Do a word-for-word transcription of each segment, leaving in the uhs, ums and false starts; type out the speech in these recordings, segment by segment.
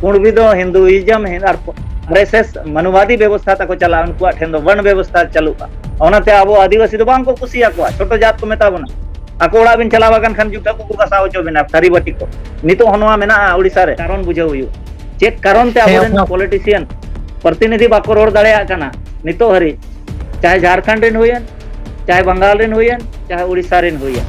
ᱠᱩᱬᱵᱤ ᱫᱚ ᱦᱤᱱᱫᱩᱭᱤᱡᱚᱢ ᱟᱨ ᱟᱨ S S ᱢᱟᱱᱩᱵᱟᱫᱤ ᱵᱮᱵᱚᱥᱛᱷᱟ ᱛᱟᱠᱚ ᱪᱟᱞᱟᱜᱼᱟ, ᱩᱱᱠᱩᱣᱟᱜ ᱴᱷᱮᱱ ᱫᱚ ᱵᱚᱱ ᱵᱮᱵᱚᱥᱛᱷᱟ ᱪᱟᱹᱞᱩᱜᱼᱟ᱾ ᱚᱱᱟᱛᱮ ᱟᱵᱚ ᱟᱹᱫᱤᱵᱟᱹᱥᱤ ᱫᱚ ᱵᱟᱝ ᱠᱚ ᱠᱩᱥᱤᱭᱟᱠᱚᱣᱟ, ᱪᱷᱳᱴᱳ ᱡᱟᱛ ᱠᱚ ᱢᱮᱛᱟ ᱵᱚᱱᱟ᱾ ᱟᱠᱚ ᱚᱲᱟᱜ ᱵᱤᱱ ᱪᱟᱞᱟᱣ ᱟᱠᱟᱱ ᱠᱷᱟᱱ ᱡᱩᱛᱟᱹ ᱠᱚᱠᱚ ᱜᱟᱥᱟᱣ ᱦᱚᱪᱚ ᱵᱤᱱᱟ, ᱛᱷᱟᱹᱨᱤ ᱵᱟᱹᱴᱤ ᱠᱚ᱾ ᱱᱤᱛᱚᱜ ᱦᱚᱸ ᱱᱚᱣᱟ ᱢᱮᱱᱟᱜᱼᱟ ᱳᱰᱤᱥᱟ ᱨᱮ, ᱠᱟᱨᱚᱱ ᱵᱩᱡᱷᱟᱹᱣ ᱦᱩᱭᱩᱜᱼᱟ᱾ ᱪᱮᱫ ᱠᱟᱨᱚᱱ ᱛᱮ ᱦᱮᱸ, ᱟᱵᱚᱨᱮᱱ ᱚᱱᱟ ᱯᱚᱞᱤᱴᱤᱥᱤᱭᱟᱱ ᱯᱨᱚᱛᱤᱱᱤᱫᱷᱤ ᱵᱟᱠᱚ ᱨᱚᱲ ᱫᱟᱲᱮᱭᱟᱜ ᱠᱟᱱᱟ ᱱᱤᱛᱚᱜ ᱦᱟᱹᱨᱤᱡ? ᱪᱟᱦᱮ ᱡᱷᱟᱲᱠᱷᱚᱸᱰ ᱨᱮᱱ ᱦᱩᱭᱮᱱ, ᱪᱟᱦᱮ ᱵᱟᱝᱜᱟᱞ ᱨᱮᱱ ᱦᱩᱭᱮᱱ, ᱪᱟᱦᱮ ᱩᱲᱤᱥᱥᱟ ᱨᱮᱱ ᱦᱩᱭᱮᱱ,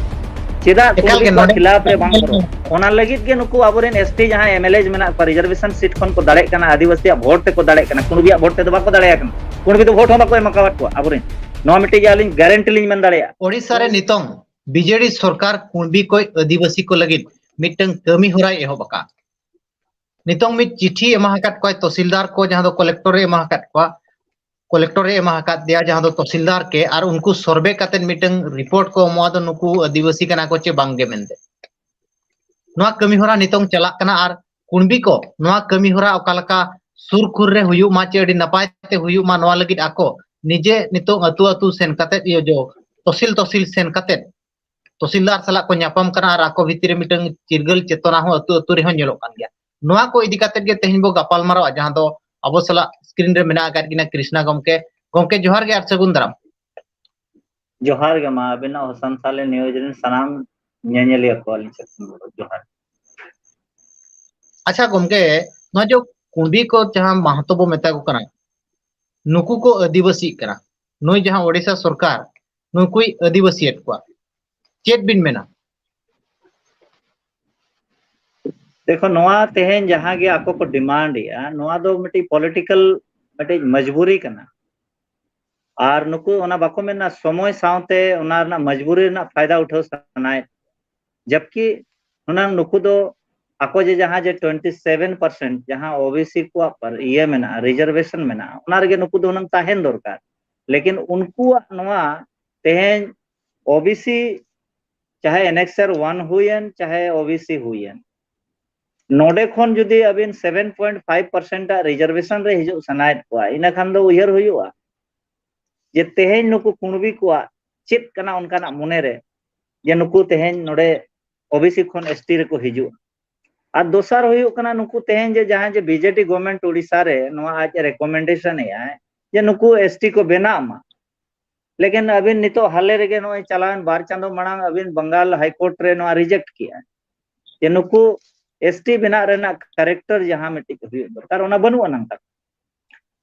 ᱪᱮᱫᱟᱜ ᱮᱠᱟᱞ ᱠᱩᱬᱵᱤ ᱜᱮ ᱠᱚᱣᱟᱜ ᱱᱚᱰᱮ ᱠᱷᱤᱞᱟᱯ ᱨᱮ ᱵᱟᱝ ᱠᱚ ᱨᱚᱲ? ᱚᱱᱟ ᱞᱟᱹᱜᱤᱫ ᱜᱮ ᱱᱩᱠᱩ ᱟᱵᱚᱨᱮᱱ ᱮᱥ ᱴᱤ ᱡᱟᱦᱟᱸᱭ ᱮᱢ ᱮᱞ ᱮ ᱢᱮᱱᱟᱜ ᱠᱚᱣᱟ, ᱨᱤᱡᱟᱨᱵᱷᱮᱥᱚᱱ ᱥᱤᱴ ᱠᱷᱚᱱ ᱠᱚ ᱫᱟᱲᱮᱜ ᱠᱟᱱᱟ, ᱟᱹᱫᱤᱵᱟᱹᱥᱤᱭᱟᱜ ᱵᱷᱳᱴ ᱛᱮᱠᱚ ᱫᱟᱲᱮᱜ ᱠᱟᱱᱟ, ᱠᱩᱬᱵᱤᱭᱟᱜ ᱵᱷᱳᱴ ᱛᱮᱫᱚ ᱵᱟᱠᱚ ᱫᱟᱲᱮᱭᱟᱜ ᱠᱟᱱᱟ᱾ ᱠᱩᱬᱵᱤ ᱫᱚ ᱵᱷᱳᱴ ᱦᱚᱸ ᱵᱟᱠᱚ ᱮᱢ ᱟᱠᱟᱣᱟᱫ ᱠᱚᱣᱟ ᱟᱵᱚᱨᱮᱱ᱾ ᱱᱚᱣᱟ ᱢᱤᱫᱴᱮᱡ ᱜᱮ ᱟᱹᱞᱤᱧ ᱜᱟᱨᱮᱱᱴᱤ ᱞᱤᱧ ᱢᱮᱱ ᱫᱟᱲᱮᱭᱟᱜᱼᱟ᱾ ᱳᱰᱤᱥᱟ ᱨᱮ ᱱᱤᱛᱚᱝ ᱵᱤ ᱡᱮ ᱰᱤ ᱥᱚᱨᱠᱟᱨ ᱠᱩᱬᱵᱤ ᱠᱚᱭ ᱟᱹᱫᱤᱵᱟᱹᱥᱤ ᱠᱚ ᱞᱟᱹᱜᱤᱫ ᱢᱤᱫᱴᱟᱝ ᱠᱟᱹᱢᱤ ᱦᱚᱨᱟᱭ ᱮᱦᱚᱵ ᱟᱠᱟᱫ᱾ ᱱᱤᱛᱚᱝ ᱢᱤᱫ ᱪᱤᱴᱷᱤ ᱮᱢᱟ ᱟᱠᱟᱫ ᱠᱚᱣᱟᱭ ᱛᱚᱦᱥᱤᱞᱫᱟᱨ ᱠᱚ, ᱡᱟᱦᱟᱸ ᱫᱚ ᱠᱚᱞᱮᱠᱴᱚᱨ ᱮ ᱮᱢᱟ ᱟᱠᱟᱫ ᱠᱚᱣᱟ, ᱠᱚᱞᱮᱠᱴᱚᱨ ᱮ ᱮᱢᱟ ᱟᱠᱟᱫ ᱫᱮᱭᱟ, ᱡᱟᱦᱟᱸ ᱫᱚ ᱛᱚᱦᱥᱤᱞᱫᱟᱨ ᱠᱮ, ᱟᱨ ᱩᱱᱠᱩ ᱥᱚᱨᱵᱷᱮ ᱠᱟᱛᱮ ᱢᱤᱫᱴᱟᱝ ᱨᱤᱯᱳᱨᱴ ᱠᱚ ᱮᱢᱚᱜᱼᱟ, ᱫᱚ ᱱᱩᱠᱩ ᱟᱹᱫᱤᱵᱟᱹᱥᱤ ᱠᱟᱱᱟ ᱠᱚ ᱪᱮ ᱵᱟᱝ ᱜᱮ ᱢᱮᱱᱛᱮ᱾ ᱱᱚᱣᱟ ᱠᱟᱹᱢᱤ ᱦᱚᱨᱟ ᱱᱤᱛᱚᱝ ᱪᱟᱞᱟᱜ ᱠᱟᱱᱟ ᱟᱨ ᱠᱩᱬᱵᱤ ᱠᱚ ᱱᱚᱣᱟ ᱠᱟᱹᱢᱤ ᱦᱚᱨᱟ ᱚᱠᱟ ᱞᱮᱠᱟ ᱥᱩᱨ ᱠᱷᱩᱨ ᱨᱮ ᱦᱩᱭᱩᱜ ᱢᱟ, ᱪᱮ ᱟᱹᱰᱤ ᱱᱟᱯᱟᱭ ᱛᱮ ᱦᱩᱭᱩᱜ ᱢᱟ, ᱱᱚᱣᱟ ᱞᱟᱹᱜᱤᱫ ᱟᱠᱚ ᱱᱤᱡᱮ ᱱᱤᱛᱚᱝ ᱟᱹᱛᱩ ᱟᱹᱛᱩ ᱥᱮᱱ ᱠᱟᱛᱮ, ᱤᱭᱟᱹ, ᱡᱚ, ᱛᱚᱦᱥᱤᱞ ᱛᱚᱦᱥᱤᱞ ᱥᱮᱱ ᱠᱟᱛᱮ ᱛᱚᱦᱥᱤᱞᱫᱟᱨ ᱥᱟᱞᱟᱜ ᱠᱚ ᱧᱟᱯᱟᱢ ᱠᱟᱱᱟ ᱟᱨ ᱟᱠᱚ ᱵᱷᱤᱛᱤᱨ ᱨᱮ ᱢᱤᱫᱴᱟᱝ ᱪᱤᱨᱜᱟᱹᱞ ᱪᱮᱛᱚᱱᱟ ᱦᱚᱸ ᱟᱹᱛᱩ ᱟᱹᱛᱩ ᱨᱮᱦᱚᱸ ᱧᱮᱞᱚᱜ ᱠᱟᱱ ᱜᱮᱭᱟ᱾ ᱱᱚᱣᱟ ᱠᱚ ᱤᱫᱤ ᱠᱟᱛᱮ ᱜᱮ ᱛᱮᱦᱮᱧ ᱵᱚ ᱜᱟᱯᱟᱞ ᱢᱟᱨᱟᱣᱟ, ᱡᱟᱦᱟᱸ ᱫᱚ ᱟᱵᱚ ᱥᱟᱞᱟᱜ ᱥᱠᱨᱤᱱ ᱨᱮ ᱢᱮᱱᱟᱜ ᱟᱠᱟᱫ ᱠᱤᱱᱟ ᱠᱨᱤᱥᱱᱟ ᱜᱚᱢᱠᱮ᱾ ᱜᱚᱢᱠᱮ, ᱡᱚᱦᱟᱨ ᱜᱮ ᱟᱨ ᱥᱟᱹᱜᱩᱱ ᱫᱟᱨᱟᱢ᱾ ᱡᱚᱦᱟᱨ ᱜᱮ ᱢᱟ ᱟᱵᱤᱱᱟᱜ ᱦᱚᱸ ᱥᱟᱱᱛᱟᱞᱤ ᱱᱤᱭᱩᱡᱽ ᱨᱮᱱ ᱥᱟᱱᱟᱢ ᱧᱮᱧᱮᱞᱤᱭᱟᱹ ᱠᱚ ᱟᱹᱞᱤᱧ ᱥᱮᱫ ᱠᱷᱚᱱ ᱡᱚᱦᱟᱨ᱾ ᱟᱪᱪᱷᱟ ᱜᱚᱢᱠᱮ, ᱱᱚᱣᱟ ᱡᱮ ᱠᱩᱬᱵᱤ ᱠᱚ ᱡᱟᱦᱟᱸ ᱢᱟᱦᱟᱛᱚ ᱵᱚ ᱢᱮᱛᱟ ᱠᱚ ᱠᱟᱱᱟ, ᱱᱩᱠᱩ ᱠᱚ ᱟᱹᱫᱤᱵᱟᱹᱥᱤᱜ ᱠᱟᱱᱟ, ᱱᱩᱭ ᱡᱟᱦᱟᱸ ᱳᱰᱤᱥᱟ ᱥᱚᱨᱠᱟᱨ ᱱᱩᱠᱩᱭ ᱟᱹᱫᱤᱵᱟᱹᱥᱤᱭᱮᱫ ᱠᱚᱣᱟ, ᱪᱮᱫ ᱵᱤᱱ ᱢᱮᱱᱟ? ᱫᱮᱠᱷᱚ, ᱱᱚᱣᱟ ᱛᱮᱦᱮᱧ ᱡᱟᱦᱟᱸ ᱜᱮ ᱟᱠᱚ ᱠᱚ ᱰᱤᱢᱟᱱᱰ ᱮᱜᱼᱟ, ᱱᱚᱣᱟ ᱫᱚ ᱢᱤᱫᱴᱤᱡ ᱯᱚᱞᱤᱴᱤᱠᱟᱞ ᱢᱤᱫᱴᱤᱡ ᱢᱚᱡᱽᱵᱩᱨᱤ ᱠᱟᱱᱟ᱾ ᱟᱨ ᱱᱩᱠᱩ ᱚᱱᱟ ᱵᱟᱠᱚ ᱢᱮᱱᱟ, ᱥᱚᱢᱚᱭ ᱥᱟᱶᱛᱮ ᱚᱱᱟ ᱨᱮᱱᱟᱜ ᱢᱚᱡᱽᱵᱩᱨᱤ ᱨᱮᱱᱟᱜ ᱯᱷᱟᱭᱫᱟ ᱩᱴᱷᱟᱹᱣ ᱥᱟᱱᱟᱭᱮᱫ, ᱡᱟᱵᱠᱤ ᱦᱩᱱᱟᱹᱝ ᱱᱩᱠᱩ ᱫᱚ ᱟᱠᱚ ᱡᱮ ᱡᱟᱦᱟᱸ ᱡᱮ ᱴᱩᱭᱮᱱᱴᱤ ᱥᱮᱵᱷᱮᱱ ᱯᱟᱨᱥᱮᱱᱴ ᱡᱟᱦᱟᱸ ᱳᱵᱤᱥᱤ ᱠᱚᱣᱟᱜ ᱯᱟᱨ-, ᱤᱭᱟᱹ ᱢᱮᱱᱟᱜᱼᱟ, ᱨᱤᱡᱟᱨᱵᱷᱮᱥᱚᱱ ᱢᱮᱱᱟᱜᱼᱟ, ᱚᱱᱟ ᱨᱮᱜᱮ ᱱᱩᱠᱩ ᱫᱚ ᱦᱩᱱᱟᱹᱝ ᱛᱟᱦᱮᱱ ᱫᱚᱨᱠᱟᱨ᱾ ᱞᱮᱠᱤᱱ ᱩᱱᱠᱩᱣᱟᱜ ᱱᱚᱣᱟ ᱛᱮᱦᱮᱧ ᱳᱵᱤᱥᱤ ᱪᱟᱦᱮ ᱮᱱᱮᱠᱥᱟᱨ ᱚᱣᱟᱱ ᱦᱩᱭᱮᱱ, ᱪᱟᱦᱮ ᱳᱵᱤᱥᱤ ᱦᱩᱭᱮᱱ, ᱱᱚᱰᱮ ᱠᱷᱚᱱ ᱡᱩᱫᱤ ᱟᱹᱵᱤᱱ ᱥᱮᱵᱷᱮᱱ ᱯᱚᱭᱮᱱᱴ ᱯᱷᱟᱭᱤᱵᱷ ᱯᱟᱨᱥᱮᱱᱴ ᱟᱜ ᱨᱤᱡᱟᱨᱵᱷᱮᱥᱚᱱ ᱨᱮ ᱦᱤᱡᱩᱜ ᱥᱟᱱᱟᱭᱮᱫ ᱠᱚᱣᱟ, ᱤᱱᱟᱹ ᱠᱷᱟᱱ ᱫᱚ ᱩᱭᱦᱟᱹᱨ ᱦᱩᱭᱩᱜᱼᱟ ᱡᱮ ᱛᱮᱦᱮᱧ ᱱᱩᱠᱩ ᱠᱩᱬᱵᱤ ᱠᱚᱣᱟᱜ ᱪᱮᱫ ᱠᱟᱱᱟ ᱚᱱᱠᱟᱱᱟᱜ ᱢᱚᱱᱮᱨᱮ, ᱡᱮ ᱱᱩᱠᱩ ᱛᱮᱦᱮᱧ ᱱᱚᱰᱮ ᱳᱵᱤᱥᱤ ᱠᱷᱚᱱ ᱮᱥ ᱴᱤ ᱨᱮᱠᱚ ᱦᱤᱡᱩᱜᱼᱟ᱾ ᱟᱨ ᱫᱚᱥᱟᱨ ᱦᱩᱭᱩᱜ ᱠᱟᱱᱟ, ᱱᱩᱠᱩ ᱛᱮᱦᱮᱧ ᱡᱮ ᱡᱟᱦᱟᱸᱭ ᱡᱮ ᱵᱤᱡᱮᱰᱤ ᱜᱚᱵᱷᱢᱮᱱᱴ ᱩᱲᱤᱥᱥᱟ ᱨᱮ ᱱᱚᱣᱟ ᱟᱡ ᱨᱮᱠᱚᱢᱮᱱᱰᱮᱥᱚᱱ ᱮᱫ ᱟᱭ ᱡᱮ ᱱᱩᱠᱩ ᱮᱥᱴᱤ ᱠᱚ ᱵᱮᱱᱟᱜ ᱢᱟ, ᱞᱮᱠᱤᱱ ᱟᱹᱵᱤᱱ ᱱᱤᱛᱚᱜ ᱦᱟᱞᱮ ᱨᱮᱜᱮ ᱱᱚᱜᱼᱚᱭ ᱪᱟᱞᱟᱣᱮᱱ ᱵᱟᱨ ᱪᱟᱸᱫᱚ ᱢᱟᱲᱟᱝ ᱟᱹᱵᱤᱱ ᱵᱟᱝᱜᱟᱞ ᱦᱟᱭᱠᱳᱨᱴ ᱨᱮ ᱱᱚᱣᱟ ᱨᱤᱡᱮᱠᱴ ᱠᱮᱜᱼᱟ ᱡᱮ ᱱᱩᱠᱩ ᱮᱥᱴᱤ ᱵᱮᱱᱟᱜ ᱨᱮᱱᱟᱜ ᱠᱮᱨᱮᱠᱴᱟᱨ ᱡᱟᱦᱟᱸ ᱢᱤᱫᱴᱤᱡ ᱦᱩᱭᱩᱜ ᱫᱚᱨᱠᱟᱨ, ᱚᱱᱟ ᱵᱟᱹᱱᱩᱜ ᱟᱱᱟᱝ ᱛᱟᱠᱚ᱾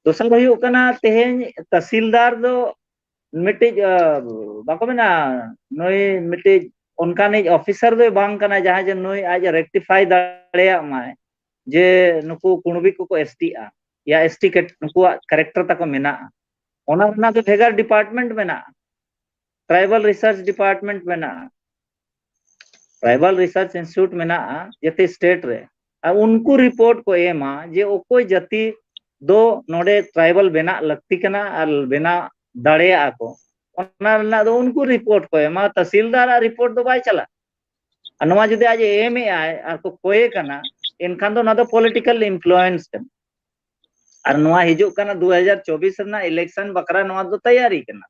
ᱫᱚᱥᱟᱨ ᱦᱩᱭᱩᱜ ᱠᱟᱱᱟ, ᱛᱮᱦᱮᱧ ᱛᱟᱥᱤᱞᱫᱟᱨ ᱫᱚ ᱢᱤᱫᱴᱤᱡ, ᱟ, ᱵᱟᱠᱚ ᱢᱮᱱᱟ, ᱱᱩᱭ ᱢᱤᱫᱴᱤᱡ ᱚᱱᱠᱟᱱᱤᱡ ᱚᱯᱷᱤᱥᱟᱨ ᱫᱚᱭ ᱵᱟᱝ ᱠᱟᱱᱟ ᱡᱟᱦᱟᱸᱭ ᱡᱮ ᱱᱩᱭ ᱟᱡ ᱨᱮᱠᱴᱤᱯᱷᱟᱭ ᱫᱟᱲᱮᱭᱟᱜ ᱢᱟᱭ ᱡᱮ ᱱᱩᱠᱩ ᱠᱩᱬᱵᱤ ᱠᱚᱠᱚ ᱮᱥᱴᱤᱜᱼᱟ, ᱭᱟ ᱮᱥᱴᱤ ᱱᱩᱠᱩᱣᱟᱜ ᱠᱮᱨᱮᱠᱴᱟᱨ ᱛᱟᱠᱚ ᱢᱮᱱᱟᱜᱼᱟ᱾ ᱚᱱᱟ ᱨᱮᱱᱟᱜ ᱫᱚ ᱵᱷᱮᱜᱟᱨ ᱰᱤᱯᱟᱨᱴᱢᱮᱱᱴ ᱢᱮᱱᱟᱜᱼᱟ, ᱴᱨᱟᱭᱵᱟᱞ ᱨᱤᱥᱟᱨᱪ ᱰᱤᱯᱟᱨᱴᱢᱮᱱᱴ ᱢᱮᱱᱟᱜᱼᱟ, ᱴᱨᱟᱭᱵᱟᱞ ᱨᱤᱥᱟᱨᱪ ᱤᱱᱥᱴᱤᱴᱭᱩᱴ ᱢᱮᱱᱟᱜᱼᱟ ᱡᱟᱛᱮ ᱥᱴᱮᱴ ᱨᱮ, ᱟᱨ ᱩᱱᱠᱩ ᱨᱤᱯᱳᱨᱴ ᱠᱚ ᱮᱢᱟ ᱡᱮ ᱚᱠᱚᱭ ᱡᱟᱹᱛᱤ ᱫᱚ ᱱᱚᱰᱮ ᱴᱨᱟᱭᱵᱟᱞ ᱵᱮᱱᱟᱜ ᱞᱟᱹᱠᱛᱤ ᱠᱟᱱᱟ ᱟᱨ ᱵᱮᱱᱟᱣ ᱫᱟᱲᱮᱭᱟᱜᱼᱟ ᱠᱚ, ᱚᱱᱟ ᱨᱮᱱᱟᱜ ᱫᱚ ᱩᱱᱠᱩ ᱨᱤᱯᱳᱨᱴ ᱠᱚ ᱮᱢᱟ, ᱛᱟᱥᱤᱞᱫᱟᱨᱟᱜ ᱨᱤᱯᱳᱨᱴ ᱫᱚ ᱵᱟᱭ ᱪᱟᱞᱟᱜᱼᱟ᱾ ᱟᱨ ᱱᱚᱣᱟ ᱡᱩᱫᱤ ᱟᱡ ᱮ ᱮᱢ ᱮᱫ ᱟᱭ ᱟᱨ ᱠᱚ ᱠᱚᱭᱮ ᱠᱟᱱᱟ, ᱮᱱᱠᱷᱟᱱ ᱫᱚ ᱱᱚᱣᱟ ᱫᱚ ᱯᱚᱞᱤᱴᱤᱠᱟᱞ ᱤᱱᱯᱷᱞᱩᱭᱮᱱᱥ ᱠᱟᱱᱟ᱾ ᱟᱨ ᱱᱚᱣᱟ ᱦᱤᱡᱩᱜ ᱠᱟᱱᱟ ᱫᱩ ᱦᱟᱡᱟᱨ ᱪᱚᱵᱵᱤᱥ ᱨᱮᱱᱟᱜ ᱤᱞᱮᱠᱥᱚᱱ ᱵᱟᱠᱷᱨᱟ ᱱᱚᱣᱟ ᱫᱚ ᱛᱮᱭᱟᱨᱤ ᱠᱟᱱᱟ᱾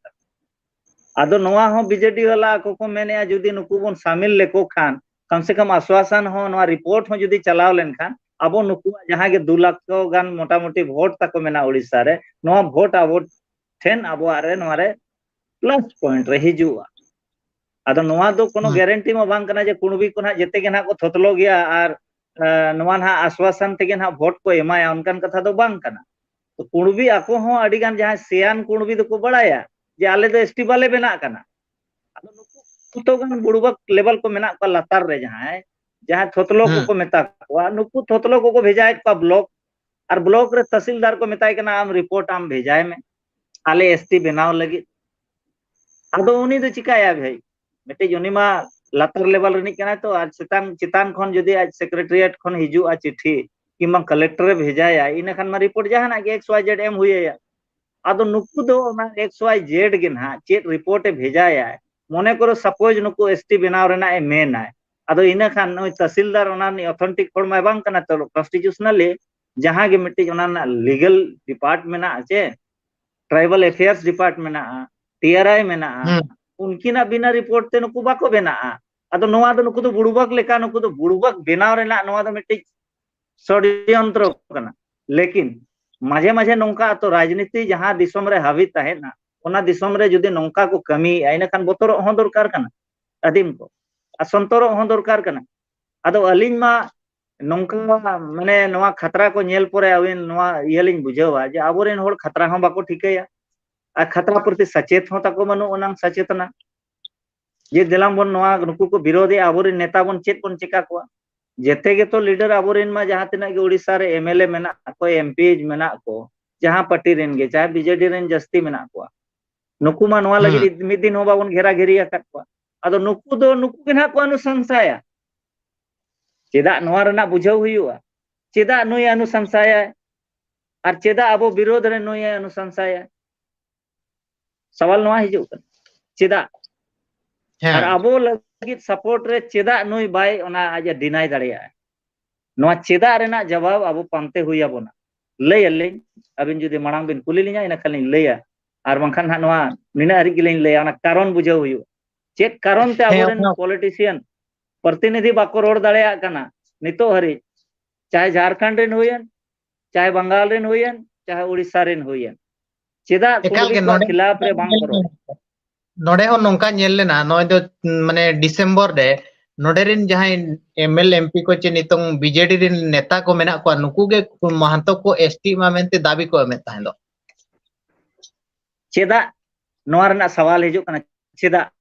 ᱟᱫᱚ ᱱᱚᱣᱟ ᱦᱚᱸ ᱵᱤᱡᱮᱰᱤ ᱵᱟᱞᱟ ᱟᱠᱚ ᱠᱚ ᱢᱮᱱᱮᱫᱼᱟ, ᱡᱩᱫᱤ ᱱᱩᱠᱩ ᱵᱚᱱ ᱥᱟᱢᱤᱞ ᱞᱮᱠᱚ ᱠᱷᱟᱱ, ᱠᱚᱢ ᱥᱮ ᱠᱚᱢ ᱟᱥᱣᱟᱥᱟᱱ ᱦᱚᱸ, ᱱᱚᱣᱟ ᱨᱤᱯᱳᱨᱴ ᱦᱚᱸ ᱡᱩᱫᱤ ᱪᱟᱞᱟᱣ ᱞᱮᱱᱠᱷᱟᱱ, ᱟᱵᱚ ᱱᱩᱠᱩᱣᱟᱜ ᱡᱟᱦᱟᱸ ᱜᱮ ᱫᱩ ᱞᱟᱠᱷ ᱜᱟᱱ ᱢᱚᱴᱟᱢᱩᱴᱤ ᱵᱷᱳᱴ ᱛᱟᱠᱚ ᱢᱮᱱᱟᱜᱼᱟ ᱩᱲᱤᱥᱥᱟ ᱨᱮ, ᱱᱚᱣᱟ ᱵᱷᱳᱴ ᱟᱵᱚ ᱴᱷᱮᱱ ᱟᱵᱚᱣᱟᱜ ᱨᱮ ᱱᱚᱣᱟ ᱨᱮ ᱯᱞᱟᱥ ᱯᱚᱭᱮᱱᱴ ᱨᱮ ᱦᱤᱡᱩᱜᱼᱟ᱾ ᱟᱫᱚ ᱱᱚᱣᱟ ᱫᱚ ᱠᱳᱱᱳ ᱦᱩᱸ᱾ ᱜᱮᱨᱮᱱᱴᱤ ᱢᱟ ᱵᱟᱝ ᱠᱟᱱᱟ ᱡᱮ ᱠᱩᱬᱵᱤ ᱠᱚ ᱱᱟᱦᱟᱜ ᱡᱮᱛᱮ ᱜᱮ ᱱᱟᱦᱟᱜ ᱠᱚ ᱛᱷᱚᱛᱞᱚ ᱜᱮᱭᱟ ᱟᱨ, ᱮ, ᱱᱚᱣᱟ ᱱᱟᱦᱟᱜ ᱟᱥᱣᱟᱥᱟᱱ ᱛᱮᱜᱮ ᱱᱟᱦᱟᱜ ᱵᱷᱳᱴ ᱠᱚ ᱮᱢᱟᱭᱟ, ᱚᱱᱠᱟᱱ ᱠᱟᱛᱷᱟ ᱫᱚ ᱵᱟᱝ ᱠᱟᱱᱟ᱾ ᱛᱚ ᱠᱩᱬᱵᱤ ᱟᱠᱚ ᱦᱚᱸ ᱟᱹᱰᱤ ᱜᱟᱱ ᱡᱟᱦᱟᱸᱭ ᱥᱮᱭᱟᱱ ᱠᱩᱬᱵᱤ ᱫᱚᱠᱚ ᱵᱟᱲᱟᱭᱟ ᱡᱮ ᱟᱞᱮ ᱫᱚ ᱮᱥᱴᱤ ᱵᱟᱞᱮ ᱵᱮᱱᱟᱜ ᱠᱟᱱᱟ᱾ ᱟᱫᱚ ᱱᱩᱠᱩ ᱡᱚᱛᱚ ᱜᱟᱱ ᱵᱩᱲᱵᱟᱠ ᱞᱮᱵᱮᱞ ᱠᱚ ᱢᱮᱱᱟᱜ ᱠᱚᱣᱟ ᱞᱟᱛᱟᱨ ᱨᱮ, ᱡᱟᱦᱟᱸᱭ, ᱡᱟᱦᱟᱸᱭ ᱛᱷᱚᱛᱞᱚ ᱦᱩᱸ᱾ ᱠᱚᱠᱚ ᱢᱮᱛᱟ ᱠᱚᱣᱟ, ᱱᱩᱠᱩ ᱛᱷᱚᱛᱞᱚ ᱠᱚᱠᱚ ᱵᱷᱮᱡᱟᱭᱮᱫ ᱠᱚᱣᱟ ᱵᱞᱚᱠ, ᱟᱨ ᱵᱞᱚᱠ ᱨᱮ ᱛᱟᱥᱤᱞᱫᱟᱨ ᱠᱚ ᱢᱮᱛᱟᱭ ᱠᱟᱱᱟ, "ᱟᱢ ᱨᱤᱯᱳᱨᱴ ᱟᱢ ᱵᱷᱮᱡᱟᱭ ᱢᱮ ᱟᱞᱮ ᱮᱥᱴᱤ ᱵᱮᱱᱟᱣ ᱞᱟᱹᱜᱤᱫ᱾" ᱟᱫᱚ ᱩᱱᱤ ᱫᱚ ᱪᱤᱠᱟᱭᱟ ᱵᱷᱟᱹᱭ? ᱢᱤᱫᱴᱤᱡ ᱩᱱᱤ ᱢᱟ ᱞᱟᱛᱟᱨ ᱞᱮᱵᱮᱞ ᱨᱤᱱᱤᱡ ᱠᱟᱱᱟᱭ ᱛᱚ, ᱟᱨ ᱪᱮᱛᱟᱱ, ᱪᱮᱛᱟᱱ ᱠᱷᱚᱱ ᱡᱩᱫᱤ ᱟᱡ ᱥᱮᱠᱨᱮᱴᱟᱨᱤᱭᱮᱴ ᱠᱷᱚᱱ ᱦᱤᱡᱩᱜᱼᱟ ᱪᱤᱴᱷᱤ, ᱠᱤᱝᱵᱟ ᱠᱟᱞᱮᱠᱴᱚᱨ ᱮ ᱵᱷᱮᱡᱟᱭᱟ, ᱤᱱᱟᱹ ᱠᱷᱟᱱ ᱢᱟ ᱨᱤᱯᱳᱨᱴ ᱡᱟᱦᱟᱱᱟᱜ ᱜᱮ ᱮᱠᱥ ᱣᱟᱭ ᱡᱮᱰ ᱮᱢ ᱦᱩᱭ ᱟᱭᱟ᱾ ᱟᱫᱚ ᱱᱩᱠᱩ ᱫᱚ ᱚᱱᱟ ᱮᱠᱥ ᱣᱟᱭ ᱡᱮᱰ ᱜᱮ ᱱᱟᱦᱟᱜ ᱪᱮᱫ ᱨᱤᱯᱳᱨᱴ ᱮ ᱵᱷᱮᱡᱟᱭᱟ, ᱢᱚᱱᱮ ᱠᱚᱨᱚ ᱥᱟᱯᱳᱡ ᱱᱩᱠᱩ ᱮᱥᱴᱤ ᱵᱮᱱᱟᱣ ᱨᱮᱱᱟᱜ ᱮ ᱢᱮᱱᱟᱭ, ᱟᱫᱚ ᱤᱱᱟᱹ ᱠᱷᱟᱱ ᱱᱩᱭ ᱛᱟᱥᱤᱞᱫᱟᱨ ᱚᱱᱟ ᱨᱤᱱᱤᱡ ᱚᱛᱷᱮᱱᱴᱤᱠ ᱦᱚᱲ ᱢᱟᱭ ᱵᱟᱝ ᱠᱟᱱᱟ, ᱛᱚ ᱠᱚᱱᱥᱴᱤᱴᱤᱭᱩᱥᱚᱱᱟᱞᱤ ᱡᱟᱦᱟᱸ ᱜᱮ ᱢᱤᱫᱴᱤᱡ ᱚᱱᱟ ᱨᱮᱱᱟᱜ ᱞᱤᱜᱟᱞ ᱰᱤᱯᱟᱨᱴ ᱢᱮᱱᱟᱜᱼᱟ ᱪᱮ, ᱴᱨᱟᱭᱵᱟᱞ ᱮᱯᱷᱮᱭᱟᱨᱥ ᱰᱤᱯᱟᱨᱴ ᱢᱮᱱᱟᱜᱼᱟ, ᱴᱤ ᱟᱨ ᱟᱭ ᱢᱮᱱᱟᱜᱼᱟ, ᱦᱩᱸ᱾ ᱩᱱᱠᱤᱱᱟᱜ ᱵᱤᱱᱟᱹ ᱨᱤᱯᱳᱨᱴ ᱛᱮ ᱱᱩᱠᱩ ᱵᱟᱠᱚ ᱵᱮᱱᱟᱜᱼᱟ᱾ ᱟᱫᱚ ᱱᱚᱣᱟ ᱫᱚ ᱱᱩᱠᱩ ᱫᱚ ᱵᱩᱲᱵᱟᱠ ᱞᱮᱠᱟ, ᱱᱩᱠᱩ ᱫᱚ ᱵᱩᱲᱵᱟᱠ ᱵᱮᱱᱟᱣ ᱨᱮᱱᱟᱜ ᱱᱚᱣᱟ ᱫᱚ ᱢᱤᱫᱴᱤᱡ ᱥᱚᱲᱭᱚᱱᱛᱨᱚ ᱠᱟᱱᱟ᱾ ᱞᱮᱠᱤᱱ ᱢᱟᱡᱷᱮ ᱢᱟᱡᱷᱮ ᱱᱚᱝᱠᱟ ᱟᱛᱚ ᱨᱟᱡᱽᱱᱤᱛᱤ ᱡᱟᱦᱟᱸ ᱫᱤᱥᱚᱢ ᱨᱮ ᱦᱟᱹᱵᱤ ᱛᱟᱦᱮᱸᱱᱟ, ᱚᱱᱟ ᱫᱤᱥᱚᱢ ᱨᱮ ᱡᱩᱫᱤ ᱱᱚᱝᱠᱟ ᱠᱚ ᱠᱟᱹᱢᱤᱭᱮᱫᱼᱟ, ᱤᱱᱟᱹ ᱠᱷᱟᱱ ᱵᱚᱛᱚᱨᱚᱜ ᱦᱚᱸ ᱫᱚᱨᱠᱟᱨ ᱠᱟᱱᱟ ᱟᱹᱫᱤᱢ ᱠᱚ, ᱟᱨ ᱥᱚᱱᱛᱚᱨᱚᱜ ᱦᱚᱸ ᱫᱚᱨᱠᱟᱨ ᱠᱟᱱᱟ᱾ ᱟᱫᱚ ᱟᱹᱞᱤᱧ ᱢᱟ ᱱᱚᱝᱠᱟ, ᱢᱟᱱᱮ, ᱱᱚᱣᱟ ᱠᱷᱟᱛᱨᱟ ᱠᱚ ᱧᱮᱞ ᱯᱚᱨᱮ ᱟᱹᱵᱤᱱ ᱱᱚᱣᱟ ᱤᱭᱟᱹ ᱞᱤᱧ ᱵᱩᱡᱷᱟᱹᱣᱟ ᱡᱮ ᱟᱵᱚᱨᱮᱱ ᱦᱚᱲ ᱠᱷᱟᱛᱨᱟ ᱦᱚᱸ ᱵᱟᱠᱚ ᱴᱷᱤᱠᱟᱹᱭᱟ, ᱟᱨ ᱠᱷᱟᱛᱨᱟ ᱯᱨᱚᱛᱤ ᱥᱟᱪᱮᱛ ᱦᱚᱸ ᱛᱟᱠᱚ ᱵᱟᱹᱱᱩᱜ ᱟᱱᱟᱝ ᱥᱟᱪᱮᱛᱱᱟ᱾ ᱡᱮ ᱫᱮᱞᱟᱝ ᱵᱚᱱ ᱱᱚᱣᱟ, ᱱᱩᱠᱩ ᱠᱚ ᱵᱤᱨᱳᱫᱷᱮᱜᱼᱟ, ᱟᱵᱚᱨᱮᱱ ᱱᱮᱛᱟ ᱵᱚᱱ ᱪᱮᱫ ᱵᱚᱱ ᱪᱮᱠᱟ ᱠᱚᱣᱟ? ᱡᱮᱛᱮ ᱜᱮᱛᱚ ᱞᱤᱰᱟᱨ ᱟᱵᱚᱨᱮᱱ ᱢᱟ ᱡᱟᱦᱟᱸ ᱛᱤᱱᱟᱹᱜ ᱜᱮ ᱩᱲᱤᱥᱥᱟ ᱨᱮ ᱮᱢ ᱮᱞ ᱮ ᱢᱮᱱᱟᱜ ᱠᱚ, ᱮᱢ ᱯᱤ ᱢᱮᱱᱟᱜ ᱠᱚ, ᱡᱟᱦᱟᱸ ᱯᱟᱨᱴᱤ ᱨᱮᱱ ᱜᱮ, ᱪᱟᱦᱮ ᱵᱤ ᱡᱮ ᱰᱤ ᱨᱮᱱ ᱡᱟᱹᱥᱛᱤ ᱢᱮᱱᱟᱜ ᱠᱚᱣᱟ, ᱱᱩᱠᱩ ᱢᱟ ᱱᱚᱣᱟ ᱞᱟᱹᱜᱤᱫ ᱢᱤᱫ ᱫᱤᱱ ᱦᱚᱸ ᱵᱟᱵᱚᱱ ᱜᱷᱮᱨᱟ ᱜᱷᱮᱨᱤ ᱟᱠᱟᱫ ᱠᱚᱣᱟ᱾ ᱟᱫᱚ ᱱᱩᱠᱩ ᱫᱚ ᱱᱩᱠᱩ ᱜᱮ ᱱᱟᱦᱟᱜ ᱠᱚ ᱟᱱᱩᱥᱟᱝᱥᱟᱭᱟ᱾ ᱪᱮᱫᱟᱜ ᱱᱚᱣᱟ ᱨᱮᱱᱟᱜ ᱵᱩᱡᱷᱟᱹᱣ ᱦᱩᱭᱩᱜᱼᱟ? ᱪᱮᱫᱟᱜ ᱱᱩᱭ ᱟᱱᱩᱥᱟᱝᱥᱟᱭᱟᱭ? ᱟᱨ ᱪᱮᱫᱟᱜ ᱟᱵᱚ ᱵᱤᱨᱳᱫᱷ ᱨᱮ ᱱᱩᱭ ᱟᱱᱩᱥᱟᱝᱥᱟᱭᱟᱭ? ᱥᱟᱣᱟᱞ ᱱᱚᱣᱟ ᱦᱤᱡᱩᱜ ᱠᱟᱱᱟ, ᱪᱮᱫᱟᱜ? ᱟᱨ ᱟᱵᱚ ᱞᱟᱹᱜᱤᱫ ᱥᱟᱯᱳᱨᱴ ᱨᱮ ᱪᱮᱫᱟᱜ ᱱᱩᱭ ᱵᱟᱭ ᱚᱱᱟ ᱟᱡ ᱮ ᱰᱤᱱᱟᱭ ᱫᱟᱲᱮᱭᱟᱜᱼᱟ? ᱱᱚᱣᱟ ᱪᱮᱫᱟᱜ ᱨᱮᱱᱟᱜ ᱡᱟᱣᱟᱵ ᱟᱵᱚ ᱯᱟᱱᱛᱮ ᱦᱩᱭ ᱟᱵᱚᱱᱟ᱾ ᱞᱟᱹᱭ ᱟᱹᱞᱤᱧ, ᱟᱹᱵᱤᱱ ᱡᱩᱫᱤ ᱢᱟᱲᱟᱝ ᱵᱤᱱ ᱠᱩᱞᱤ ᱞᱤᱧᱟ, ᱤᱱᱟᱹ ᱠᱷᱟᱱ ᱞᱤᱧ ᱞᱟᱹᱭᱟ, ᱟᱨ ᱵᱟᱝᱠᱷᱟᱱ ᱦᱟᱸᱜ ᱱᱚᱣᱟ ᱱᱤᱱᱟᱹᱜ ᱦᱟᱹᱨᱤᱡ ᱜᱮᱞᱤᱧ ᱞᱟᱹᱭᱟ, ᱚᱱᱟ ᱠᱟᱨᱚᱱ ᱵᱩᱡᱷᱟᱹᱣ ᱦᱩᱭᱩᱜᱼᱟ᱾ ᱪᱮᱫ ᱠᱟᱨᱚᱱ ᱛᱮ ᱦᱮᱸ, ᱟᱵᱚᱨᱮᱱ ᱚᱱᱟ ᱯᱚᱞᱤᱴᱤᱥᱤᱭᱟᱱ ᱯᱨᱚᱛᱤᱱᱤᱫᱷᱤ ᱵᱟᱠᱚ ᱨᱚᱲ ᱫᱟᱲᱮᱭᱟᱜ ᱠᱟᱱᱟ ᱱᱤᱛᱚᱜ ᱦᱟᱹᱨᱤᱡ? ᱪᱟᱦᱮ ᱡᱷᱟᱲᱠᱷᱚᱸᱰ ᱨᱮᱱ ᱦᱩᱭᱮᱱ, ᱪᱟᱦᱮ ᱵᱟᱝᱜᱟᱞ ᱨᱮᱱ ᱦᱩᱭᱮᱱ, ᱪᱟᱦᱮ ᱩᱲᱤᱥᱥᱟ ᱨᱮᱱ ᱦᱩᱭᱮᱱ, ᱪᱮᱫᱟᱜ ᱮᱠᱟᱞ ᱠᱩᱲᱵᱤ ᱜᱮ ᱠᱚᱣᱟᱜ ᱱᱚᱰᱮ ᱠᱷᱤᱞᱟᱯ ᱨᱮ ᱵᱟᱝ ᱠᱚ ᱨᱚᱲ? ᱱᱚᱰᱮ ᱦᱚᱸ ᱱᱚᱝᱠᱟ ᱧᱮᱞ ᱞᱮᱱᱟ, ᱱᱚᱜᱼᱚᱭ ᱫᱚ, ᱢᱟᱱᱮ, ᱰᱤᱥᱮᱢᱵᱚᱨ ᱨᱮ ᱱᱚᱰᱮ ᱨᱮᱱ ᱡᱟᱦᱟᱸᱭ ᱮᱢ ᱮᱞ ᱮᱢ ᱯᱤ ᱠᱚ ᱪᱮ ᱱᱤᱛᱚᱝ ᱵᱤ ᱡᱮ ᱰᱤ ᱨᱮᱱ ᱱᱮᱛᱟ ᱠᱚ ᱢᱮᱱᱟᱜ ᱠᱚᱣᱟ, ᱱᱩᱠᱩ ᱜᱮ ᱢᱟᱦᱟᱱᱛᱚ ᱠᱚ ᱮᱥ ᱴᱤ ᱢᱟ ᱢᱮᱱᱛᱮ ᱫᱟᱹᱵᱤ ᱠᱚ ᱮᱢᱮᱫ ᱛᱟᱦᱮᱸ ᱫᱚ᱾ ᱪᱮᱫᱟᱜ? ᱱᱚᱣᱟ ᱨᱮᱱᱟᱜ ᱥᱟᱣᱟᱞ ᱦᱤᱡᱩᱜ ᱠᱟᱱᱟ, ᱪᱮᱫᱟᱜ?